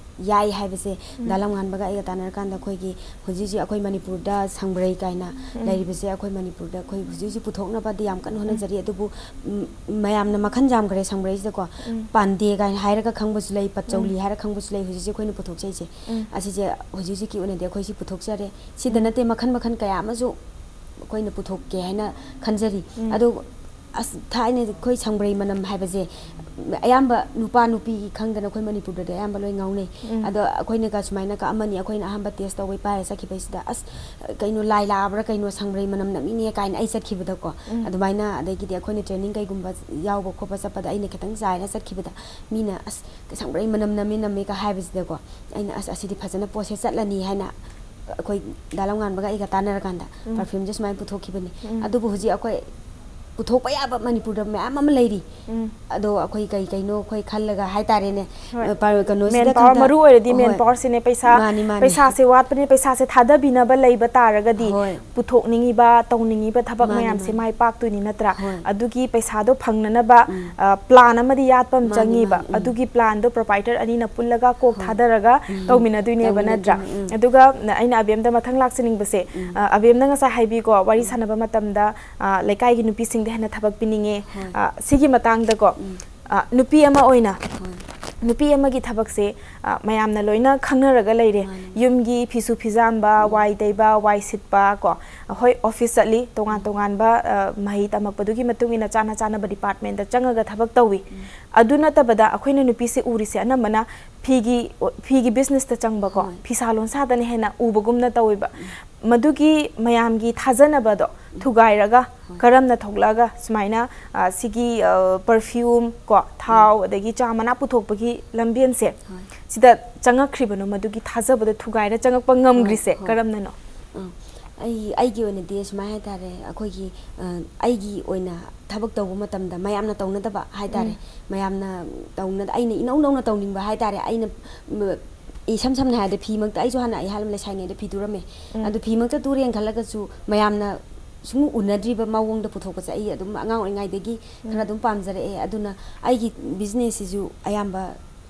ꯌꯥꯏ ꯍꯥꯏꯕꯁꯦ, ꯎꯝ꯫ ꯗꯥ ꯂꯝꯉꯥꯟꯕꯒ ꯑꯩꯒ ꯇꯥꯟꯅꯔꯀꯥꯟꯗ ꯑꯩꯈꯣꯏꯒꯤ ꯍꯧꯖꯤꯛ ꯍꯧꯖꯤꯛ ꯑꯩꯈꯣꯏ ꯃꯅꯤꯄꯨꯔꯗ ꯁꯪꯕ꯭ꯔꯩ ꯀꯥꯏꯅ ꯎꯝ꯫ ꯂꯩꯔꯤꯕꯁꯦ, ꯑꯩꯈꯣꯏ ꯃꯅꯤꯄꯨꯔꯗ ꯑꯩꯈꯣꯏ ꯍꯧꯖꯤꯛ ꯍꯧꯖꯤꯛ ꯄꯨꯊꯣꯛꯅꯕꯗꯤ ꯌꯥꯝ ꯀꯟꯅ ꯎꯝ꯫ ꯍꯣꯠꯅꯖꯔꯤ꯫ ꯑꯗꯨꯕꯨ, ꯎꯝ, ꯃꯌꯥꯝꯅ ꯃꯈꯜ ꯌꯥꯝꯈ꯭ꯔꯦ ꯁꯪꯕ꯭ꯔꯩꯁꯤꯗꯀꯣ꯫ ꯎꯝ꯫ ꯄꯥꯟꯗꯦ ꯀꯥꯏꯅ ꯍꯥꯏꯔꯒ ꯈꯪꯕꯁꯨ ꯂꯩ, ꯄꯆꯧꯂꯤ ꯎꯝ꯫ ꯍꯥꯏꯔꯒ ꯈꯪꯕꯁꯨ ꯂꯩ꯫ ꯍꯧꯖꯤꯛ ꯍꯧꯖꯤꯛ ꯑꯩꯈꯣꯏꯅ ꯄꯨꯊꯣꯛꯆꯩꯁꯦ꯫ ꯎꯝ꯫ ꯑꯁꯤꯁꯦ ꯍꯧꯖꯤꯛ ꯍꯧꯖꯤꯛꯀꯤ ꯑꯣꯏꯅꯗꯤ ꯑꯩꯈꯣꯏ ꯁꯤ ꯄꯨꯊꯣꯛꯆꯔꯦ꯫ ꯁꯤꯗ ꯎꯝ꯫ ꯅꯠꯇꯦ, ꯃꯈꯜ ꯃꯈꯜ ꯀꯌꯥ ꯑꯃꯁꯨ ꯑꯩꯈꯣꯏꯅ ꯄꯨꯊꯣꯛꯀꯦ ꯍꯥꯏꯅ ꯈꯟꯖꯔꯤ꯫ ꯎꯝ꯫ ꯑꯗꯣ ꯑꯁ, ꯊꯥꯏꯅ ꯑꯩꯈꯣꯏ ꯁꯪꯕ꯭ꯔꯩ ꯃꯅꯝ ꯍꯥꯏꯕꯁꯦ ꯑꯌꯥꯝꯕ ꯅꯨꯄꯥ ꯅꯨꯄꯤ ꯈꯪꯗꯅ ꯑꯩꯈꯣꯏ ꯃꯅꯤꯄꯨꯔꯗꯗꯤ ꯑꯌꯥꯝꯕ ꯂꯣꯏ ꯉꯥꯎꯅꯩ꯫ ꯎꯝ꯫ ꯑꯗꯣ ꯑꯩꯈꯣꯏꯅꯒ ꯁꯨꯃꯥꯏꯅꯀ ꯑꯃꯅꯤ ꯑꯩꯈꯣꯏꯅ ꯑꯍꯥꯟꯕ ꯇꯦꯁ ꯇꯧꯕꯩ ꯄꯥꯏꯔ ꯆꯠꯈꯤꯕꯩꯁꯤꯗ, "ꯑꯁ, ꯀꯩꯅꯣ, ꯂꯥꯏ ꯂꯥꯛꯑꯕ꯭ꯔꯥ ꯀꯩꯅꯣ, ꯁꯪꯕ꯭ꯔꯩ ꯃꯅꯝ ꯅꯝꯃꯤꯅꯦ" ꯀꯥꯏꯅ ꯑꯩ ꯆꯠꯈꯤꯕꯗꯀꯣ꯫ ꯎꯝ꯫ ꯑꯗꯨꯃꯥꯏꯅ, ꯑꯗꯒꯤꯗꯤ ꯑꯩꯈꯣꯏꯅ ꯇ꯭ꯔꯦꯅꯤꯡ ꯀꯩꯒꯨꯝꯕ ꯌꯥꯎꯕ ꯈꯣꯠꯄ ꯆꯠꯄꯗ ꯑꯩꯅ ꯈꯤꯇꯪ ꯆꯥꯏꯔ ꯆꯠꯈꯤꯕꯗ ꯃꯤꯅ, "ꯑꯁ, ꯁꯪꯕ꯭ꯔꯩ ꯃꯅꯝ ꯅꯝꯃꯦ ꯅꯝꯃꯦꯒ" ꯍꯥꯏꯕꯁꯤꯗꯀꯣ, ꯑꯩꯅ, "ꯑꯁ, ꯑꯁꯤꯗꯤ ꯐꯖꯅ ꯄꯣꯠꯁꯦ ꯆꯠꯂꯅꯤ" ꯍꯥꯏꯅ ꯑꯩꯈꯣꯏ ꯗꯥ ꯂꯝꯉꯥꯟꯕꯒ ꯑꯩꯒ ꯇꯥꯟꯅꯔꯀꯥꯟꯗ ꯎꯝ꯫ Perfumeꯁꯦ ꯁꯨꯃꯥꯏꯅ ꯄꯨꯊꯣꯛꯈꯤꯕꯅꯤ꯫ ꯎꯝ꯫ ꯑꯗꯨꯕꯨ ꯍꯧꯖꯤꯛ ꯑꯩꯈꯣꯏ ꯄꯨꯊꯣꯛꯄ ꯌꯥꯕ ꯃꯅꯤꯄꯨꯔꯗ ꯃꯌꯥꯝ ꯑꯃ ꯂꯩꯔꯤ꯫ ꯎꯝ꯫ ꯑꯗꯣ ꯑꯩꯈꯣꯏ ꯀꯩ ꯀꯩꯅꯣ ꯑꯩꯈꯣꯏ ꯈꯜꯂꯒ ꯍꯥꯏꯇꯥꯔꯦꯅꯦ꯫ ꯍꯣꯏ꯫ ꯑ, ꯄꯥ-, ꯀꯩꯅꯣꯁꯤꯗ ꯃꯦꯟ ꯄꯥꯋꯔ ꯈꯛꯇ-, ꯃꯔꯨ ꯑꯣꯏꯔꯗꯤ ꯃꯦꯟ ꯍꯣꯏ꯫ ꯄꯥꯋꯔꯁꯤꯅꯦ꯫ ꯄꯩꯁꯥ, ꯃꯥꯅꯤ, ꯃꯥꯅꯤ꯫ ꯄꯩꯁꯥꯁꯦ ꯋꯥꯠꯄꯅꯦ, ꯄꯩꯁꯥꯁꯦ ꯊꯥꯗꯕꯤꯅꯕ ꯂꯩꯕ ꯇꯥꯔꯒꯗꯤ ꯍꯣꯏ꯫ ꯄꯨꯊꯣꯛꯅꯤꯡꯉꯤꯕ, ꯇꯧꯅꯤꯡꯉꯤꯕ ꯊꯕꯛ ꯃꯥꯅꯤ, ꯃꯌꯥꯝꯁꯦ ꯃꯥꯅꯤ꯫ ꯃꯥꯏ ꯄꯥꯛꯇꯣꯏꯅꯤ ꯅꯠꯇ꯭ꯔꯥ? ꯍꯣꯏ꯫ ꯑꯗꯨꯒꯤ ꯄꯩꯁꯥꯗꯣ ꯐꯪꯅꯅꯕ, ꯎꯝ꯫ ꯑ, plan ꯑꯃꯗꯤ ꯌꯥꯠꯄ ꯑꯃ ꯃꯥꯅꯤ, ꯆꯪꯉꯤꯕ꯫ ꯃꯥꯅꯤ, ꯎꯝ꯫ ꯑꯗꯨꯒꯤ planꯗꯣ proprietor ꯑꯅꯤꯅ ꯄꯨꯜꯂꯒ ꯀꯣꯛ ꯍꯣꯏ꯫ ꯊꯥꯗꯔꯒ ꯎꯝ꯫ ꯇꯧꯃꯤꯟꯅꯗꯣꯏꯅꯦꯕ ꯅꯠꯇ꯭ꯔꯥ? ꯇꯧꯃꯤꯟꯅꯗꯣꯏꯅꯤ, ꯎꯝ꯫ ꯑꯗꯨꯒ ꯑꯩꯅ ꯑꯕꯦꯝꯗ ꯃꯊꯪ ꯂꯥꯛꯆꯅꯤꯡꯕꯁꯦ, ꯎꯝ꯫ ꯑ, ꯑꯕꯦꯝꯅ ꯉꯁꯥꯏ ꯍꯥꯏꯕꯤꯀꯣ, ꯋꯥꯔꯤ ꯎꯝ꯫ ꯁꯥꯟꯅꯕ ꯃꯇꯝꯗ, ꯑ, ꯂꯩꯀꯥꯏꯒꯤ ꯅꯨꯄꯤꯁꯤꯡꯗ ꯍꯦꯟꯅ ꯊꯕꯛ ꯄꯤꯅꯤꯡꯉꯦ꯫ ꯍꯣꯏ꯫ ꯑ, ꯁꯤꯒꯤ ꯃꯇꯥꯡꯗꯀꯣ, ꯎꯝ꯫ ꯑ, ꯅꯨꯄꯤ ꯑꯃ ꯑꯣꯏꯅ, ꯍꯣꯏ꯫ ꯅꯨꯄꯤ ꯑꯃꯒꯤ ꯊꯕꯛꯁꯦ, ꯑ, ꯃꯌꯥꯝꯅ ꯂꯣꯏꯅ ꯈꯪꯅꯔꯒ ꯂꯩꯔꯦ꯫ ꯃꯥꯅꯤ꯫ ꯌꯨꯝꯒꯤ ꯐꯤꯁꯨ ꯐꯤꯖꯥꯝꯕ, ꯎꯝ꯫ ꯋꯥꯏ ꯇꯩꯕ, ꯋꯥꯏ ꯁꯤꯠꯄ ꯀꯣ, ꯍꯣꯏ, office ꯆꯠꯂꯤ, ꯇꯣꯉꯥꯟ ꯎꯝ꯫ ꯇꯣꯉꯥꯟꯕ, ꯑ, ꯃꯍꯩ ꯇꯝꯃꯛꯄꯗꯨꯒꯤ ꯃꯇꯨꯡ ꯏꯟꯅ ꯆꯥꯅ ꯆꯥꯅꯕ departmentꯇ ꯆꯪꯉꯒ ꯊꯕꯛ ꯇꯧꯏ꯫ ꯎꯝ꯫ ꯑꯗꯨ ꯅꯠꯇꯕꯗ ꯑꯩꯈꯣꯏꯅ ꯅꯨꯄꯤꯁꯦ ꯎꯔꯤꯁꯦ ꯑꯅꯝꯕꯅ ꯐꯤꯒꯤ, ꯐꯤꯒꯤ businessꯇ ꯆꯪꯕꯀꯣ, ꯍꯣꯏ꯫ ꯐꯤꯁꯥ ꯂꯣꯟꯁꯥꯗꯅ ꯍꯦꯟꯅ ꯎꯕꯒꯨꯝꯅ ꯇꯧꯋꯦꯕ꯫ ꯎꯝ꯫ ꯃꯗꯨꯒꯤ ꯃꯌꯥꯝꯒꯤ ꯊꯥꯖꯅꯕꯗꯣ ꯎꯝ꯫ ꯊꯨꯒꯥꯏꯔꯒ ꯍꯣꯏ꯫ ꯀꯔꯝꯅ ꯊꯣꯛꯂꯛꯑꯒ ꯁꯨꯃꯥꯏꯅ, ꯑ, ꯁꯤꯒꯤ, ꯑ, perfume ꯀꯣ, ꯊꯥꯎ, ꯎꯝ꯫ ꯑꯗꯒꯤ ꯆꯥ ꯃꯅꯥ ꯄꯨꯊꯣꯛꯄꯒꯤ ꯂꯝꯕꯦꯟꯁꯦ ꯍꯣꯏ꯫ ꯁꯤꯗ ꯆꯪꯉꯛꯈ꯭ꯔꯤꯕꯅꯣ, ꯃꯗꯨꯒꯤ ꯊꯥꯖꯕꯗꯣ ꯊꯨꯒꯥꯏꯔ ꯆꯪꯉꯛꯄ ꯍꯣꯏ, ꯉꯝꯈ꯭ꯔꯤꯁꯦ ꯍꯣꯏ꯫ ꯀꯔꯝꯅꯅꯣ? ꯑ, ꯑꯩ, ꯑꯩꯒꯤ ꯑꯣꯏꯅꯗꯤ ꯁꯨꯃꯥꯏꯅ ꯍꯥꯏꯇꯥꯔꯦ, ꯑꯩꯈꯣꯏꯒꯤ, ꯑ, ꯑꯩꯒꯤ ꯑꯣꯏꯅ ꯊꯕꯛ ꯇꯧꯕ ꯃꯇꯝꯗ ꯃꯌꯥꯝꯅ ꯇꯧꯅꯗꯕ ꯍꯥꯏꯇꯥꯔꯦ, ꯎꯝ꯫ ꯃꯌꯥꯝꯅ ꯇꯧꯅ-, ꯑꯩꯅ ꯏꯅꯧ ꯅꯧꯅ ꯇꯧꯅꯤꯡꯕ ꯍꯥꯏꯇꯥꯔꯦ, ꯑꯩꯅ, ꯝ, ꯏꯁꯝ ꯁꯝꯅ ꯍꯥꯏꯔꯕꯗ ꯐꯤꯃꯛꯇ ꯑꯩꯁꯨ ꯍꯥꯟꯅ ꯑꯩ ꯍꯥꯟꯅ ꯂꯩꯁꯥꯏꯉꯩꯗ ꯐꯤ ꯇꯨꯔꯝꯃꯦ꯫ ꯎꯝ꯫ ꯑꯗꯨ ꯐꯤꯃꯛꯇ ꯇꯨꯔꯦꯅ ꯈꯜꯂꯒꯁꯨ ꯃꯌꯥꯝꯅ ꯁꯨꯝ ꯎꯅꯗ꯭ꯔꯤꯕ ꯃꯑꯣꯡꯗ ꯄꯨꯊꯣꯛꯄꯁꯦ ꯑꯩ ꯑꯗꯨꯝ ꯑꯉꯥꯡ ꯑꯣꯏꯔꯤꯉꯩꯗꯒꯤ ꯈꯔ ꯎꯝ꯫ ꯑꯗꯨꯝ ꯄꯥꯝꯖꯔꯛꯑꯦ꯫ ꯑꯗꯨꯅ ꯑꯩꯒꯤ businessꯁꯤꯁꯨ ꯑꯌꯥꯝꯕ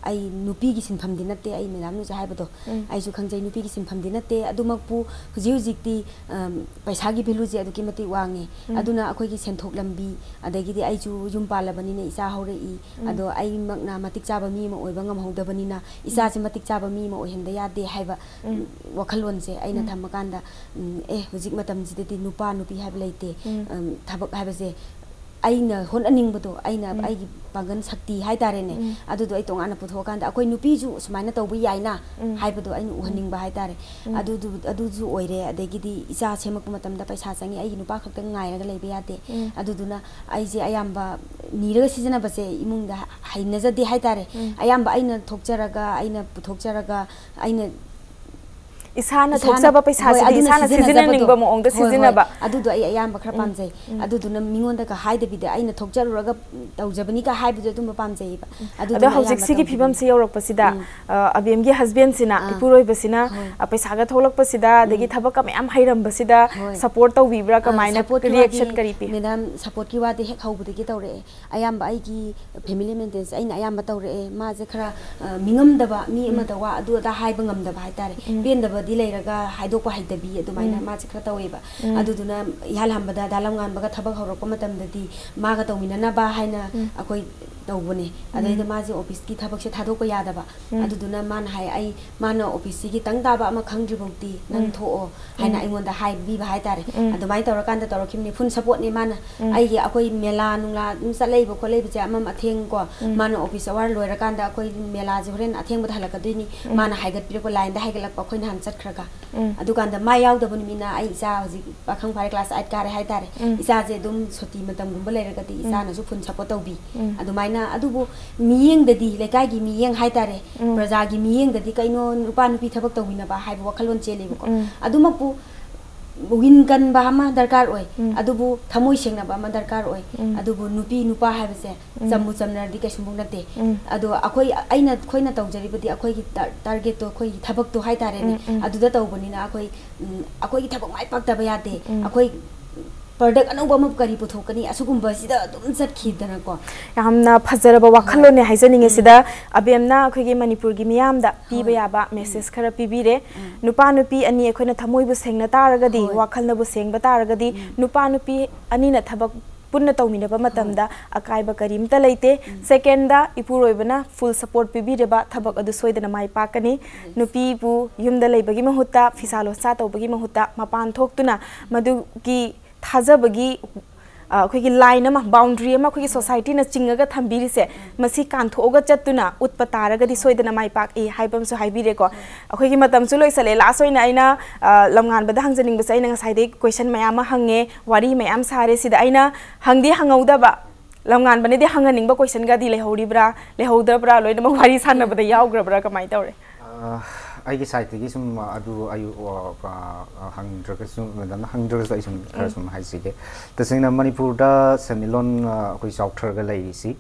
ꯑꯩ ꯅꯨꯄꯤꯒꯤ ꯁꯤꯟꯐꯝꯗꯤ ꯅꯠꯇꯦ, ꯑꯩ madamꯅꯁꯨ ꯍꯥꯏꯕꯗꯣ ꯎꯝ꯫ ꯑꯩꯁꯨ ꯈꯪꯖꯩ, ꯅꯨꯄꯤꯒꯤ ꯁꯤꯟꯐꯝꯗꯤ ꯅꯠꯇꯦ꯫ ꯑꯗꯨꯃꯛꯄꯨ ꯍꯧꯖꯤꯛ ꯍꯧꯖꯤꯛꯇꯤ, ꯑꯝ, ꯄꯩꯁꯥꯒꯤ valueꯁꯦ ꯑꯗꯨꯛꯀꯤ ꯃꯇꯤꯛ ꯋꯥꯡꯉꯦ꯫ ꯎꯝ꯫ ꯑꯗꯨꯅ ꯑꯩꯈꯣꯏꯒꯤ ꯁꯦꯟꯊꯣꯛ ꯂꯝꯕꯤ, ꯑꯗꯒꯤꯗꯤ ꯑꯩꯁꯨ ꯌꯨꯝ ꯄꯥꯜꯂꯕꯅꯤꯅ ꯏꯆꯥ ꯍꯧꯔꯛꯏ, ꯎꯝ꯫ ꯑꯗꯣ ꯑꯩꯃꯛꯅ ꯃꯇꯤꯛ ꯆꯥꯕ ꯃꯤ ꯑꯃ ꯑꯣꯏꯕ ꯉꯝꯍꯧꯗꯕꯅꯤꯅ ꯎꯝ꯫ ꯏꯆꯥꯁꯦ ꯃꯇꯤꯛ ꯆꯥꯕ ꯃꯤ ꯑꯃ ꯑꯣꯏꯍꯟꯗ ꯌꯥꯗꯦ ꯍꯥꯏꯕ, ꯎꯝ꯫ ꯎꯝ, ꯋꯥꯈꯜꯂꯣꯟꯁꯦ ꯑꯩꯅ ꯎꯝ꯫ ꯊꯝꯃꯀꯥꯟꯗ, ꯎꯝ, ꯑꯦ, ꯍꯧꯖꯤꯛ ꯃꯇꯝꯁꯤꯗꯗꯤ ꯅꯨꯄꯥ ꯅꯨꯄꯤ ꯍꯥꯏꯕ ꯂꯩꯇꯦ꯫ ꯎꯝ꯫ ꯎꯝ, ꯊꯕꯛ ꯍꯥꯏꯕꯁꯦ ꯑꯩꯅ ꯍꯣꯠꯅꯅꯤꯡꯕꯗꯣ, ꯑꯩꯅ ꯎꯝ꯫ ꯑꯩꯒꯤ ꯄꯥꯡꯒꯜ ꯁꯛꯇꯤ ꯍꯥꯏꯇꯥꯔꯦꯅꯦ, ꯎꯝ꯫ ꯑꯗꯨꯗꯣ ꯑꯩ ꯇꯣꯉꯥꯟꯅ ꯄꯨꯊꯣꯛꯑꯀꯥꯟꯗ ꯑꯩꯈꯣꯏ ꯅꯨꯄꯤꯁꯨ ꯁꯨꯃꯥꯏꯅ ꯇꯧꯕ ꯌꯥꯏꯅ ꯎꯝ꯫ ꯍꯥꯏꯕꯗꯣ ꯑꯩꯅ ꯎꯝ꯫ ꯎꯍꯟꯅꯤꯡꯕ ꯍꯥꯏꯇꯥꯔꯦ꯫ ꯎꯝ꯫ ꯑꯗꯨꯗꯨ-, ꯑꯗꯨꯁꯨ ꯑꯣꯏꯔꯦ꯫ ꯑꯗꯒꯤꯗꯤ ꯏꯆꯥ ꯁꯦꯝꯃꯛꯄ ꯃꯇꯝꯗ ꯄꯩꯁꯥ ꯆꯪꯉꯤ, ꯑꯩꯒꯤ ꯅꯨꯄꯥ ꯈꯛꯇꯪ ꯉꯥꯏꯔꯒ ꯂꯩꯕ ꯌꯥꯗꯦ꯫ ꯎꯝ꯫ ꯑꯗꯨꯗꯨꯅ ꯑꯩꯁꯦ ꯑꯌꯥꯝꯕ ꯅꯤꯔꯒ ꯁꯤꯖꯤꯟꯅꯕꯁꯦ ꯏꯃꯨꯡꯗ ꯍꯩꯅꯖꯗꯦ ꯍꯥꯏꯇꯥꯔꯦ꯫ ꯎꯝ꯫ ꯑꯌꯥꯝꯕ ꯑꯩꯅ ꯊꯣꯛꯆꯔꯒ, ꯑꯩꯅ ꯄꯨꯊꯣꯛꯆꯔꯒ, ꯑꯩꯅ ꯏꯁꯥꯅ ꯏꯁꯥꯅ- ꯊꯣꯛꯆꯕ ꯍꯣꯏ, ꯄꯩꯁꯥꯁꯤꯗꯤ ꯑꯗꯨꯅ ꯏꯁꯥꯅ ꯁꯤꯖꯤꯟꯅꯖꯕꯗꯣ꯫ ꯁꯤꯖꯤꯟꯅꯅꯤꯡꯕ ꯃꯑꯣꯡꯗ ꯍꯣꯏ, ꯍꯣꯏ꯫ ꯁꯤꯖꯤꯟꯅꯕ꯫ ꯑꯗꯨꯗꯣ ꯑꯩ ꯑꯌꯥꯝꯕ ꯈꯔ ꯎꯝ, ꯄꯥꯝꯖꯩ꯫ ꯎꯝ꯫ ꯑꯗꯨꯗꯨꯅ ꯃꯤꯉꯣꯟꯗꯒ ꯍꯥꯏꯗꯕꯤꯗ ꯑꯩꯅ ꯊꯣꯛꯆꯔꯨꯔꯒ ꯇꯧꯖꯕꯅꯤꯒ ꯍꯥꯏꯕꯗꯣ ꯑꯗꯨꯝꯕ ꯄꯥꯝꯖꯩꯌꯦꯕ꯫ ꯑꯗꯣ ꯑꯗꯨꯗꯨꯅ ꯑꯍꯥ, ꯑꯌꯥꯝꯕ ꯍꯧꯖꯤꯛꯁꯤꯒꯤ ꯇꯧꯕꯅꯤ꯫ ꯐꯤꯕꯝꯁꯦ ꯌꯧꯔꯛꯄꯁꯤꯗ, ꯎꯝ꯫ ꯑ, ꯑꯕꯦꯝꯒꯤ ꯍꯁꯕꯦꯟꯁꯤꯅ, ꯑꯥ꯫ ꯏꯄꯨꯔꯣꯏꯕꯁꯤꯅ, ꯍꯣꯏ꯫ ꯑ, ꯄꯩꯁꯥꯒ ꯊꯣꯛꯂꯛꯄꯁꯤꯗ, ꯑꯗꯒꯤ ꯎꯝ꯫ ꯊꯕꯛꯀ ꯃꯌꯥꯝ ꯍꯩꯔꯝꯕꯁꯤꯗ ꯍꯣꯏ꯫ ꯁꯄꯣꯔꯠ ꯇꯧꯕꯤꯕ꯭ꯔꯥ? ꯑ, ꯀꯃꯥꯏꯅ ꯁꯄꯣꯔꯠꯀꯤ ꯔꯤꯌꯦꯛꯁꯟ ꯋꯥꯗꯤ, ꯀꯔꯤ ꯄꯤ? ꯃꯦꯗꯥꯝ, ꯁꯄꯣꯔꯠꯀꯤ ꯋꯥꯗꯤ ꯍꯦꯛ ꯍꯧꯕꯗꯒꯤ ꯇꯧꯔꯛꯑꯦ꯫ ꯑꯌꯥꯝꯕ ꯑꯩꯒꯤ ꯐꯦꯃꯤꯂꯤ ꯃꯦꯟꯇꯦꯟꯁꯦ ꯑꯩꯅ ꯑꯌꯥꯝꯕ ꯇꯧꯔꯛꯑꯦ꯫ ꯃꯥꯁꯦ ꯈꯔ, ꯑ, ꯃꯤꯉꯝꯗꯕ, ꯃꯤ ꯎꯝ꯫ ꯑꯃꯗ ꯋꯥ ꯑꯗꯨ ꯑꯗꯥ ꯍꯥꯏꯕ ꯉꯝꯗꯕ ꯍꯥꯏꯇꯥꯔꯦ꯫ ꯎꯝ꯫ ꯄꯦꯟꯗꯕꯗꯤ ꯂꯩꯔꯒ ꯍꯥꯏꯗꯣꯛꯄ ꯍꯩꯇꯕꯤ ꯑꯗꯨꯃꯥꯏꯅ ꯎꯝ꯫ ꯃꯥꯁꯦ ꯈꯔ ꯇꯧꯋꯦꯕ꯫ ꯎꯝ꯫ ꯑꯗꯨꯗꯨꯅ ꯏꯍꯥꯟ ꯍꯥꯟꯕꯗ ꯗꯥ ꯂꯝꯉꯥꯟꯕꯒ ꯊꯕꯛ ꯍꯧꯔꯛꯄ ꯃꯇꯝꯗꯗꯤ ꯃꯥꯒ ꯇꯧꯃꯤꯟꯅꯅꯕ ꯍꯥꯏꯅ ꯎꯝ꯫ ꯑꯩꯈꯣꯏ ꯇꯧꯕꯅꯦ꯫ ꯎꯝ꯫ ꯑꯗꯩꯗ ꯃꯥꯁꯦ ꯑꯣꯐꯤꯁꯀꯤ ꯊꯕꯛꯁꯦ ꯊꯥꯗꯣꯛꯄ ꯌꯥꯗꯕ꯫ ꯎꯝ꯫ ꯑꯗꯨꯗꯨꯅ ꯃꯥꯅ ꯍꯥꯏ, "ꯑꯩ, ꯃꯥꯅ ꯑꯣꯐꯤꯁꯁꯤꯒꯤ ꯇꯪ ꯇꯥꯕ ꯑꯃ ꯈꯪꯗ꯭ꯔꯤꯐꯥꯎꯗꯤ ꯅꯪ ꯎꯝ꯫ ꯊꯣꯛꯑꯣ" ꯍꯥꯏꯅ ꯎꯝ꯫ ꯑꯩꯉꯣꯟꯗ ꯍꯥꯏꯕꯤꯕ ꯍꯥꯏꯇꯥꯔꯦ꯫ ꯎꯝ꯫ ꯑꯗꯨꯃꯥꯏꯅ ꯇꯧꯔꯀꯥꯟꯗ ꯇꯧꯔꯛꯈꯤꯕꯅꯤ꯫ ꯐꯨꯜ ꯁꯄꯣꯔꯠꯅꯤ ꯃꯥꯅ꯫ ꯎꯝ꯫ ꯑꯩꯒꯤ, ꯑꯩꯈꯣꯏ ꯃꯦꯂꯥ ꯅꯨꯡꯂꯥ ꯑꯗꯨꯝ ꯆꯠꯂꯛꯏꯕ ꯈꯣꯠꯂꯛꯏꯕꯁꯦ ꯑꯃꯝ ꯑꯊꯦꯡ ꯀꯣ, ꯎꯝ꯫ ꯃꯥꯅ ꯑꯣꯐꯤꯁ ꯑꯋꯥꯔ ꯂꯣꯏꯔꯀꯥꯟꯗ ꯑꯩꯈꯣꯏ ꯃꯦꯂꯥꯁꯦ ꯍꯣꯔꯦꯟ ꯑꯊꯦꯡꯕꯗ ꯍꯜꯂꯛꯀꯗꯣꯏꯅꯤ꯫ ꯎꯝ꯫ ꯃꯥꯅ ꯍꯥꯏꯒꯠꯄꯤꯔꯛꯄ, ꯂꯥꯏꯟꯗ ꯍꯥꯏꯒꯠꯂꯛꯄ ꯑꯩꯈꯣꯏ ꯅꯍꯥꯟ ꯆꯠꯈ꯭ꯔꯒ꯫ ꯎꯝ꯫ ꯑꯗꯨꯀꯥꯟꯗ ꯃꯥ ꯌꯥꯎꯗꯕ ꯅꯨꯃꯤꯠꯅ ꯑꯩ ꯏꯆꯥ ꯍꯧꯖꯤꯛ ꯄꯥꯈꯪ ꯐꯥꯔꯦ, ꯀ꯭ꯂꯥꯁ ꯑꯩꯠ ꯀꯥꯔꯦ ꯍꯥꯏꯇꯥꯔꯦ꯫ ꯎꯝ꯫ ꯏꯆꯥꯁꯦ ꯑꯗꯨꯝ ꯁꯨꯇꯤ ꯃꯇꯝꯒꯨꯝꯕ ꯂꯩꯔꯒꯗꯤ ꯎꯝ꯫ ꯏꯆꯥꯅꯁꯨ ꯐꯨꯜ ꯁꯄꯣꯔꯠ ꯇꯧꯕꯤ꯫ ꯎꯝ꯫ ꯑꯗꯨꯃꯥꯏꯅ, ꯑꯗꯨꯕꯨ ꯃꯤꯌꯦꯡꯗꯗꯤ, ꯂꯩꯀꯥꯏꯒꯤ ꯃꯤꯌꯦꯡ ꯍꯥꯏꯇꯥꯔꯦ, ꯎꯝ꯫ ꯄ꯭ꯔꯖꯥꯒꯤ ꯃꯤꯌꯦꯡꯗꯗꯤ ꯀꯩꯅꯣ ꯅꯨꯄꯥ ꯅꯨꯄꯤ ꯊꯕꯛ ꯇꯧꯃꯤꯟꯅꯕ ꯍꯥꯏꯕ ꯋꯥꯈꯜꯂꯣꯟ ꯆꯦꯜꯂꯦꯕꯀꯣ꯫ ꯎꯝ꯫ ꯑꯗꯨꯃꯛꯄꯨ ꯋꯤꯟ ꯀꯟꯕ ꯑꯃ ꯗꯔꯀꯥꯔ ꯑꯣꯏ, ꯎꯝ꯫ ꯑꯗꯨꯕꯨ ꯊꯃꯣꯏ ꯁꯦꯡꯅꯕ ꯑꯃ ꯗꯔꯀꯥꯔ ꯑꯣꯏ꯫ ꯎꯝ꯫ ꯑꯗꯨꯕꯨ ꯅꯨꯄꯤ ꯅꯨꯄꯥ ꯍꯥꯏꯕꯁꯦ ꯎꯝ꯫ ꯆꯝꯕꯨ ꯆꯝꯅꯔꯗꯤ ꯀꯩꯁꯨꯝꯕꯨ ꯅꯠꯇꯦ꯫ ꯎꯝ꯫ ꯑꯗꯣ ꯑꯩꯈꯣꯏ, ꯑꯩꯅ, ꯑꯩꯈꯣꯏꯅ ꯇꯧꯖꯔꯤꯕꯗꯤ ꯑꯩꯈꯣꯏꯒꯤ ꯇꯥꯔ-, ꯇꯥꯔꯒꯦꯠꯇꯣ, ꯑꯩꯈꯣꯏꯒꯤ ꯊꯕꯛꯇꯣ ꯍꯥꯏꯇꯥꯔꯦꯅꯦ, ꯎꯝ, ꯎꯝ꯫ ꯑꯗꯨꯗ ꯇꯧꯕꯅꯤꯅ ꯑꯩꯈꯣꯏ, ꯎꯝ, ꯑꯩꯈꯣꯏꯒꯤ ꯊꯕꯛ ꯃꯥꯏ ꯄꯥꯛꯇꯕ ꯌꯥꯗꯦ꯫ ꯎꯝ꯫ ꯑꯩꯈꯣꯏ ꯄ꯭ꯔꯗꯛ ꯑꯅꯧꯕ ꯑꯃ ꯀꯔꯤ ꯄꯨꯊꯣꯛꯀꯅꯤ, ꯑꯁꯤꯒꯨꯝꯕꯁꯤꯗ ꯑꯗꯨꯝ ꯆꯠꯈꯤꯗꯅꯀꯣ꯫ ꯌꯥꯝꯅ ꯐꯖꯔꯕ ꯍꯣꯏ꯫ ꯋꯥꯈꯜꯂꯣꯟꯅꯦ ꯍꯥꯏꯖꯅꯤꯡꯉꯦ꯫ ꯎꯝ꯫ ꯁꯤꯗ ꯑꯕꯦꯝꯅ ꯑꯩꯈꯣꯏꯒꯤ ꯃꯅꯤꯄꯨꯔꯒꯤ ꯃꯤꯌꯥꯝꯗ ꯄꯤꯕ ꯍꯣꯏ꯫ ꯌꯥꯕ ꯎꯝ꯫ ꯃꯦꯁꯦꯖ ꯈꯔ ꯄꯤꯕꯤꯔꯦ꯫ ꯎꯝ꯫ ꯅꯨꯄꯥ ꯅꯨꯄꯤ ꯑꯅꯤ ꯑꯩꯈꯣꯏꯅ ꯊꯃꯣꯏꯕꯨ ꯁꯦꯡꯅ ꯇꯥꯔꯒꯗꯤ, ꯍꯣꯏ꯫ ꯋꯥꯈꯜꯅꯕꯨ ꯁꯦꯡꯕ ꯇꯥꯔꯒꯗꯤ, ꯎꯝ꯫ ꯅꯨꯄꯥ ꯅꯨꯄꯤ ꯑꯅꯤꯅ ꯊꯕꯛ ꯄꯨꯟꯅ ꯇꯧꯃꯤꯟꯅꯕ ꯍꯣꯏ꯫ ꯃꯇꯝꯗ ꯑꯀꯥꯏꯕ ꯀꯔꯤꯝꯇ ꯂꯩꯇꯦ꯫ ꯎꯝ꯫ ꯁꯦꯀꯦꯟꯗ, ꯏꯄꯨꯔꯣꯏꯕꯅ ꯐꯨꯜ ꯁꯄꯣꯔꯠ ꯄꯤꯕꯤꯔꯕ ꯊꯕꯛ ꯑꯗꯨ ꯁꯣꯏꯗꯅ ꯃꯥꯏ ꯄꯥꯛꯀꯅꯤ꯫ ꯌꯦꯁ꯫ ꯅꯨꯄꯤꯕꯨ ꯌꯨꯝꯗ ꯂꯩꯕꯒꯤ ꯃꯍꯨꯠꯇ, ꯐꯤꯁꯥ ꯂꯣꯟꯁꯥ ꯇꯧꯕꯒꯤ ꯃꯍꯨꯠꯇ ꯃꯄꯥꯟ ꯊꯣꯛꯇꯨꯅ ꯃꯗꯨꯒꯤ ꯊꯥꯖꯕꯒꯤ, ꯑ, ꯑꯩꯈꯣꯏꯒꯤ ꯂꯥꯏꯟ ꯑꯃ, ꯕꯥꯎꯟꯗ꯭ꯔꯤ ꯑꯃ ꯑꯩꯈꯣꯏꯒꯤ ꯁꯣꯁꯥꯏꯇꯤꯅ ꯆꯤꯡꯉꯒ ꯊꯝꯕꯤꯔꯤꯁꯦ, ꯃꯁꯤ ꯀꯥꯟꯊꯣꯛꯑꯒ ꯆꯠꯇꯨꯅ ꯎꯠꯄ ꯇꯥꯔꯒꯗꯤ ꯁꯣꯏꯗꯅ ꯃꯥꯏ ꯄꯥꯛꯏ ꯍꯥꯏꯕ ꯑꯃꯁꯨ ꯍꯥꯏꯕꯤꯔꯦꯀꯣ꯫ ꯑꯩꯈꯣꯏꯒꯤ ꯃꯇꯝꯁꯨ ꯂꯣꯏꯁꯜꯂꯦ꯫ ꯂꯥꯁ ꯑꯣꯏꯅ ꯑꯩꯅ, ꯑ, ꯂꯝꯉꯥꯟꯕꯗ ꯍꯪꯖꯅꯤꯡꯕꯁꯦ, ꯑꯩꯅ ꯉꯁꯥꯏꯗꯩ ꯀꯣꯏꯁꯟ ꯃꯌꯥꯝ ꯑꯃ ꯍꯪꯉꯦ, ꯋꯥꯔꯤ ꯃꯌꯥꯝ ꯁꯥꯔꯦ꯫ ꯁꯤꯗ ꯑꯩꯅ ꯍꯪꯗꯤ ꯍꯪꯍꯧꯗꯕ, ꯂꯝꯉꯥꯟꯕꯅꯗꯤ ꯍꯪꯍꯟꯅꯤꯡꯕ ꯀꯣꯏꯁꯟꯒꯗꯤ ꯂꯩꯍꯧꯔꯤꯕ꯭ꯔꯥ, ꯂꯩꯍꯧꯗꯕ꯭ꯔꯥ, ꯂꯣꯏꯅꯃꯛ ꯋꯥꯔꯤ ꯁꯥꯟꯅꯕꯗ ꯌꯥꯎꯈ꯭ꯔꯕ꯭ꯔꯥ, ꯀꯃꯥꯏꯅ ꯇꯧꯔꯦ? ꯑ, ꯑꯩꯒꯤ ꯁꯥꯏꯠꯇꯒꯤ ꯁꯨꯝ ꯑꯗꯨ ꯑꯩ ꯍꯪꯗ꯭ꯔꯒꯁꯨ, ꯃꯦꯗꯥꯝꯅ ꯍꯪꯗ꯭ꯔꯒꯁꯨ ꯑꯩ ꯁꯨꯝ ꯈꯔ ꯁꯨꯝ ꯍꯥꯏꯖꯒꯦ꯫ ꯇꯁꯦꯡꯅ ꯃꯅꯤꯄꯨꯔꯗ ꯁꯦꯟꯃꯤꯠꯂꯣꯟ ꯑꯩꯈꯣꯏ ꯆꯥꯎꯊꯔꯒ ꯂꯩꯔꯤꯁꯤ,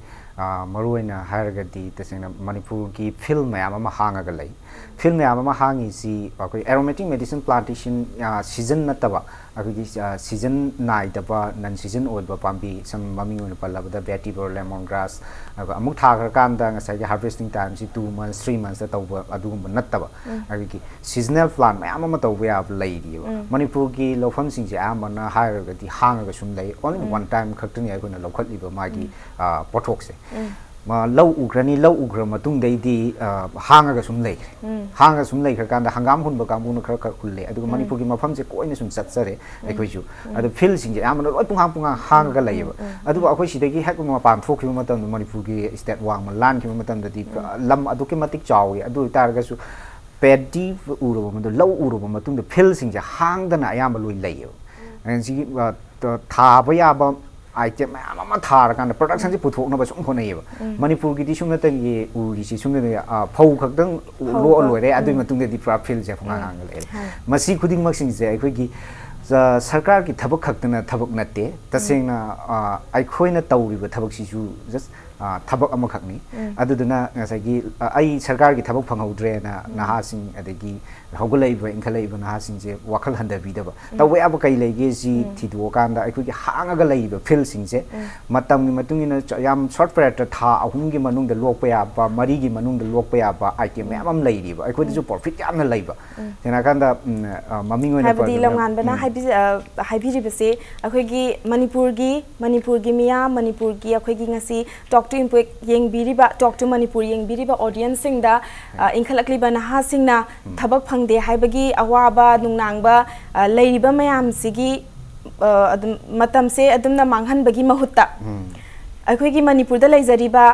ꯃꯔꯨꯑꯣꯏꯅ ꯍꯥꯏꯔꯒꯗꯤ ꯇꯁꯦꯡꯅ ꯃꯅꯤꯄꯨꯔꯒꯤ ꯐꯤꯜ ꯃꯌꯥꯝ ꯑꯃ ꯍꯥꯡꯉꯒ ꯂꯩ꯫ ꯐꯤꯜ ꯃꯌꯥꯝ ꯑꯃ ꯍꯥꯡꯉꯤꯁꯤ ꯑꯩꯈꯣꯏ ꯑꯦꯔꯣꯃꯦꯇꯤꯛ ꯃꯦꯗꯤꯁꯤꯟ ꯄ꯭ꯂꯥꯟꯇꯦꯁꯟ ꯁꯤꯖꯟ ꯅꯠꯇꯕ, ꯑꯩꯈꯣꯏꯒꯤ ꯁꯤꯖꯟ ꯅꯥꯏꯗꯕ, ꯅꯟ ꯁꯤꯖꯟ ꯑꯣꯏꯕ ꯄꯥꯝꯕꯤ, ꯁꯝ ꯃꯃꯤꯡ ꯑꯣꯏꯅ ꯄꯜꯂꯕꯗ ꯕꯦꯇꯤꯕꯔ, ꯂꯦꯃꯣꯟ ꯒ꯭ꯔꯥꯁ, ꯑꯗꯨꯒ ꯑꯃꯨꯛ ꯊꯥꯈ꯭ꯔꯀꯥꯟꯗ ꯉꯁꯥꯏꯒꯤ ꯍꯥꯔꯚꯦꯁꯇꯤꯡ ꯇꯥꯏꯝꯁꯤ ꯇꯨ ꯃꯟꯁ, ꯊ꯭ꯔꯤ ꯃꯟꯁꯇ ꯇꯧꯕ ꯑꯗꯨꯒꯨꯝꯕ ꯅꯠꯇꯕ, ꯑꯩꯈꯣꯏꯒꯤ ꯁꯤꯖꯅꯦꯜ ꯄ꯭ꯂꯥꯟ ꯃꯌꯥꯝ ꯑꯃ ꯇꯧꯕ ꯌꯥꯕ ꯂꯩꯔꯤꯑꯕ꯫ ꯃꯅꯤꯄꯨꯔꯒꯤ ꯂꯧꯐꯝꯁꯤꯡꯁꯦ ꯑꯌꯥꯝꯕꯅ ꯍꯥꯏꯔꯒꯗꯤ ꯍꯥꯡꯉꯒ ꯁꯨꯝ ꯂꯩ, ꯑꯣꯟꯂꯤ ꯋꯥꯟ ꯇꯥꯏꯝ ꯈꯛꯇꯅꯤ ꯑꯩꯈꯣꯏꯅ ꯂꯧꯈꯠꯂꯤꯕ ꯃꯥꯒꯤ ꯄꯣꯠꯊꯣꯛꯁꯦ꯫ ꯂꯧ ꯎꯈ꯭ꯔꯅꯤ, ꯂꯧ ꯎꯈ꯭ꯔ ꯃꯇꯨꯡꯗꯩꯗꯤ ꯍꯥꯡꯉꯒ ꯁꯨꯝ ꯂꯩꯈ꯭ꯔꯦ꯫ ꯍꯥꯡꯉꯒ ꯁꯨꯝ ꯂꯩꯈ꯭ꯔꯀꯥꯟꯗ ꯍꯪꯒꯥꯝ ꯍꯨꯟꯕ ꯀꯥꯡꯕꯨꯅ ꯈꯔ ꯈꯔ ꯍꯨꯜꯂꯦ, ꯑꯗꯨꯒ ꯃꯅꯤꯄꯨꯔꯒꯤ ꯃꯐꯝꯁꯦ ꯀꯣꯏꯅ ꯁꯨꯝ ꯆꯠꯆꯔꯦ ꯑꯩꯈꯣꯏꯁꯨ꯫ ꯑꯗꯣ ꯐꯤꯜꯁꯤꯡꯁꯦ ꯑꯌꯥꯝꯕꯅ ꯂꯣꯏ ꯄꯨꯡꯍꯥꯡ ꯄꯨꯡꯍꯥꯡ ꯍꯥꯡꯉꯒ ꯂꯩꯌꯦꯕ꯫ ꯑꯗꯨꯕꯨ ꯑꯩꯈꯣꯏ ꯁꯤꯗꯒꯤ ꯍꯦꯛ ꯃꯄꯥꯟ ꯊꯣꯛꯈꯤꯕ ꯃꯇꯝꯗ, ꯃꯅꯤꯄꯨꯔꯒꯤ ꯁ꯭ꯇꯦꯠ ꯋꯥꯡꯃ ꯂꯥꯟꯈꯤꯕ ꯃꯇꯝꯗꯗꯤ ꯂꯝ ꯑꯗꯨꯛꯀꯤ ꯃꯇꯤꯛ ꯆꯥꯎꯏ꯫ ꯑꯗꯨ ꯑꯣꯏꯇꯥꯔꯒꯁꯨ ꯄꯦꯗꯤ ꯎꯔꯕ ꯃꯇꯨꯡ, ꯂꯧ ꯎꯔꯕ ꯃꯇꯨꯡꯗ ꯐꯤꯜꯁꯤꯡꯁꯦ ꯍꯥꯡꯗꯅ ꯑꯌꯥꯝꯕ ꯂꯣꯏ ꯂꯩꯌꯦꯕ꯫ ꯑꯗꯨꯅ ꯁꯤꯒꯤ ꯊꯥꯕ ꯌꯥꯕ ꯑꯥꯏꯇꯦꯝ ꯃꯌꯥꯝ ꯑꯃ ꯊꯥꯔꯀꯥꯟꯗ ꯄ꯭ꯔꯗꯛꯁꯟꯁꯦ ꯄꯨꯊꯣꯛꯅꯕ ꯁꯨꯝ ꯍꯣꯠꯅꯩꯌꯦꯕ꯫ ꯃꯅꯤꯄꯨꯔꯒꯤꯗꯤ ꯁꯨꯝ ꯅꯠꯇꯅꯤ ꯎꯔꯤꯁꯤ, ꯁꯨꯝ ꯅꯠꯇꯅꯤ ꯐꯧ ꯈꯛꯇꯪ ꯂꯣꯛꯑ ꯂꯣꯏꯔꯦ, ꯑꯗꯨꯒꯤ ꯃꯇꯨꯡꯗꯗꯤ ꯄꯨꯔꯥ ꯐꯤꯜꯁꯦ ꯄꯨꯡꯍꯥꯡ ꯍꯥꯡꯉ ꯂꯩꯔꯦ꯫ ꯃꯁꯤ ꯈꯨꯗꯤꯡꯃꯛꯁꯤꯡꯁꯦ ꯑꯩꯈꯣꯏꯒꯤ ꯁꯔꯀꯥꯔꯒꯤ ꯊꯕꯛ ꯈꯛꯇꯅ ꯊꯕꯛ ꯅꯠꯇꯦ꯫ ꯇꯁꯦꯡꯅ ꯑꯩꯈꯣꯏꯅ ꯇꯧꯔꯤꯕ ꯊꯕꯛꯁꯤꯁꯨ ꯖꯁ ꯊꯕꯛ ꯑꯃꯈꯛꯅꯤ꯫ ꯑꯗꯨꯗꯨꯅ ꯉꯁꯥꯏꯒꯤ ꯑꯩ ꯁꯔꯀꯥꯔꯒꯤ ꯊꯕꯛ ꯐꯪꯍꯧꯗ꯭ꯔꯦꯅ ꯅꯍꯥꯁꯤꯡ, ꯑꯗꯒꯤ ꯍꯧꯒꯠꯂꯛꯏꯕ ꯏꯟꯈꯠꯂꯛꯏꯕ ꯅꯍꯥꯁꯤꯡꯁꯦ ꯋꯥꯈꯜ ꯍꯟꯊꯕꯤꯗꯕ, ꯇꯧꯕ ꯌꯥꯕ ꯀꯩ ꯂꯩꯒꯦ ꯁꯤ ꯊꯤꯗꯣꯛꯑꯀꯥꯟꯗ ꯑꯩꯈꯣꯏꯒꯤ ꯍꯥꯡꯉꯒ ꯂꯩꯔꯤꯕ ꯐꯤꯜꯁꯤꯡꯁꯦ ꯃꯇꯝꯒꯤ ꯃꯇꯨꯡ ꯏꯟꯅ ꯌꯥꯝ ꯁꯣꯔꯠ ꯄꯦꯔꯦꯠꯇ ꯊꯥ ꯑꯍꯨꯝꯒꯤ ꯃꯅꯨꯡꯗ ꯂꯣꯛꯄ ꯌꯥꯕ, ꯃꯔꯤꯒꯤ ꯃꯅꯨꯡꯗ ꯂꯣꯛꯄ ꯌꯥꯕ ꯑꯥꯏꯇꯦꯝ ꯃꯌꯥꯝ ꯑꯃ ꯂꯩꯔꯤꯕ, ꯑꯩꯈꯣꯏꯗꯁꯨ ꯄ꯭ꯔꯣꯐꯤꯠ ꯌꯥꯝꯅ ꯂꯩꯕ꯫ ꯁꯦꯡꯅ ꯍꯥꯏꯔꯀꯥꯟꯗ ꯃꯃꯤꯡ ꯑꯣꯏꯅ ꯍꯥꯏꯕꯗꯤ ꯄꯜꯂꯕꯗ, ꯂꯝꯉꯥꯟꯕꯅ ꯍꯥꯏꯕꯤꯔꯤꯕꯁꯦ ꯑꯩꯈꯣꯏꯒꯤ ꯃꯅꯤꯄꯨꯔꯒꯤ, ꯃꯅꯤꯄꯨꯔꯒꯤ ꯃꯤꯌꯥꯝ, ꯃꯅꯤꯄꯨꯔꯒꯤ ꯑꯩꯈꯣꯏꯒꯤ ꯉꯁꯤ Talk to Impuik ꯌꯦꯡꯕꯤꯔꯤꯕ, Talk to Manipur ꯌꯦꯡꯕꯤꯔꯤꯕ ꯑꯣꯗꯤꯌꯦꯟꯁꯁꯤꯡꯗ, ꯏꯟꯈꯠꯂꯛꯂꯤꯕ ꯅꯍꯥꯁꯤꯡꯅ ꯊꯕꯛ ꯐꯪꯗꯦ ꯍꯥꯏꯕꯒꯤ ꯑꯋꯥꯕ ꯅꯨꯡꯅꯥꯡꯕ ꯂꯩꯔꯤꯕ ꯃꯌꯥꯝꯁꯤꯒꯤ ꯑꯗꯨꯝ ꯃꯇꯝꯁꯦ ꯑꯗꯨꯝꯅ ꯃꯥꯡꯍꯟꯕꯒꯤ ꯃꯍꯨꯠꯇ, ꯑꯩꯈꯣꯏꯒꯤ ꯃꯅꯤꯄꯨꯔꯗ ꯂꯩꯖꯔꯤꯕ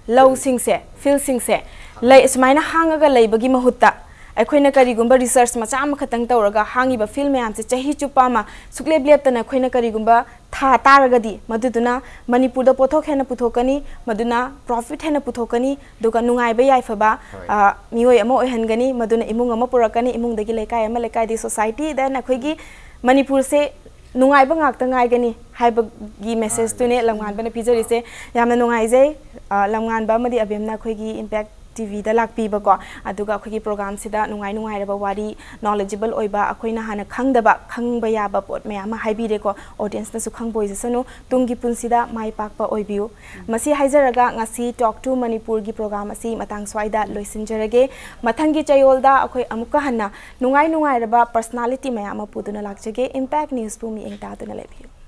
ꯂꯧꯁꯤꯡꯁꯦ, ꯐꯤꯜꯁꯤꯡꯁꯦ ꯂꯩ, ꯁꯨꯃꯥꯏꯅ ꯍꯥꯡꯉꯒ ꯂꯩꯕꯒꯤ ꯃꯍꯨꯠꯇ ꯑꯩꯈꯣꯏꯅ ꯀꯔꯤꯒꯨꯝꯕ research ꯃꯆꯥ ꯑꯃꯈꯛꯇꯪ ꯇꯧꯔꯒ ꯍꯥꯡꯉꯤꯕ field ꯃꯌꯥꯝꯁꯦ ꯆꯍꯤ ꯆꯨꯞꯄ ꯑꯃ ꯁꯨꯛꯂꯦꯞ ꯂꯦꯞꯇꯅ ꯑꯩꯈꯣꯏꯅ ꯀꯔꯤꯒꯨꯝꯕ ꯊꯥ ꯇꯥꯔꯒꯗꯤ, ꯃꯗꯨꯗꯨꯅ ꯃꯅꯤꯄꯨꯔꯗ ꯄꯣꯠꯊꯣꯛ ꯍꯦꯟꯅ ꯄꯨꯊꯣꯛꯀꯅꯤ, ꯃꯗꯨꯅ profit ꯍꯦꯟꯅ ꯄꯨꯊꯣꯛꯀꯅꯤ, ꯑꯗꯨꯒ ꯅꯨꯡꯉꯥꯏꯕ ꯌꯥꯏꯐꯕ, ꯍꯣꯏ꯫ ꯑ, ꯃꯤꯑꯣꯏ ꯑꯃ ꯑꯣꯏꯍꯟꯒꯅꯤ, ꯃꯗꯨꯅ ꯏꯃꯨꯡ ꯑꯃ ꯄꯨꯔꯛꯀꯅꯤ, ꯏꯃꯨꯡꯗꯒꯤ ꯂꯩꯀꯥꯏ ꯑꯃ, ꯂꯩꯀꯥꯏꯗꯒꯤ society, then ꯑꯩꯈꯣꯏꯒꯤ ꯃꯅꯤꯄꯨꯔꯁꯦ ꯅꯨꯡꯉꯥꯏꯕ ꯉꯥꯛꯇ ꯉꯥꯏꯒꯅꯤ ꯍꯥꯏꯕꯒꯤ message ꯇꯨꯅꯦ ꯂꯝꯉꯥꯟꯕꯅ ꯄꯤꯖꯔꯤꯁꯦ꯫ ꯌꯥꯝꯅ ꯅꯨꯡꯉꯥꯏꯖꯩ, ꯑ, ꯂꯝꯉꯥꯟꯕ ꯑꯃꯗꯤ ꯑꯕꯦꯝꯅ ꯑꯩꯈꯣꯏꯒꯤ Impact T V ꯗ ꯂꯥꯛꯄꯤꯕꯀꯣ, ꯑꯗꯨꯒ ꯑꯩꯈꯣꯏꯒꯤ program ꯁꯤꯗ ꯅꯨꯡꯉꯥꯏ ꯅꯨꯡꯉꯥꯏꯔꯕ ꯋꯥꯔꯤ, knowledgeable ꯑꯣꯏꯕ, ꯑꯩꯈꯣꯏꯅ ꯍꯥꯟꯅ ꯈꯪꯗꯕ, ꯈꯪꯕ ꯌꯥꯕ ꯄꯣꯠ ꯃꯌꯥꯝ ꯑꯃ ꯍꯥꯏꯕꯤꯔꯦꯀꯣ꯫ Audience ꯅꯁꯨ ꯈꯪꯕ ꯑꯣꯏꯖꯁꯅꯨ꯫ ꯇꯨꯡꯒꯤ ꯄꯨꯟꯁꯤꯗ ꯃꯥꯏ ꯄꯥꯛꯄ ꯑꯣꯏꯕꯤꯌꯨ꯫ ꯃꯁꯤ ꯍꯥꯏꯖꯔꯒ ꯉꯁꯤ Talk to Manipur ꯒꯤ program ꯑꯁꯤ ꯃꯇꯥꯡ ꯁ꯭ꯋꯥꯏꯗ ꯂꯣꯏꯁꯤꯟꯖꯔꯒꯦ꯫ ꯃꯊꯪꯒꯤ ꯆꯌꯣꯜꯗ ꯑꯩꯈꯣꯏ ꯑꯃꯨꯛꯀ ꯍꯟꯅ ꯅꯨꯡꯉꯥꯏ ꯅꯨꯡꯉꯥꯏꯔꯕ personality ꯃꯌꯥꯝ ꯑꯃ ꯄꯨꯗꯨꯅ ꯂꯥꯛꯆꯒꯦ꯫ Impact News ꯄꯨ ꯃꯤꯠꯌꯦꯡ ꯇꯥꯗꯨꯅ ꯂꯩꯕꯤꯌꯨ꯫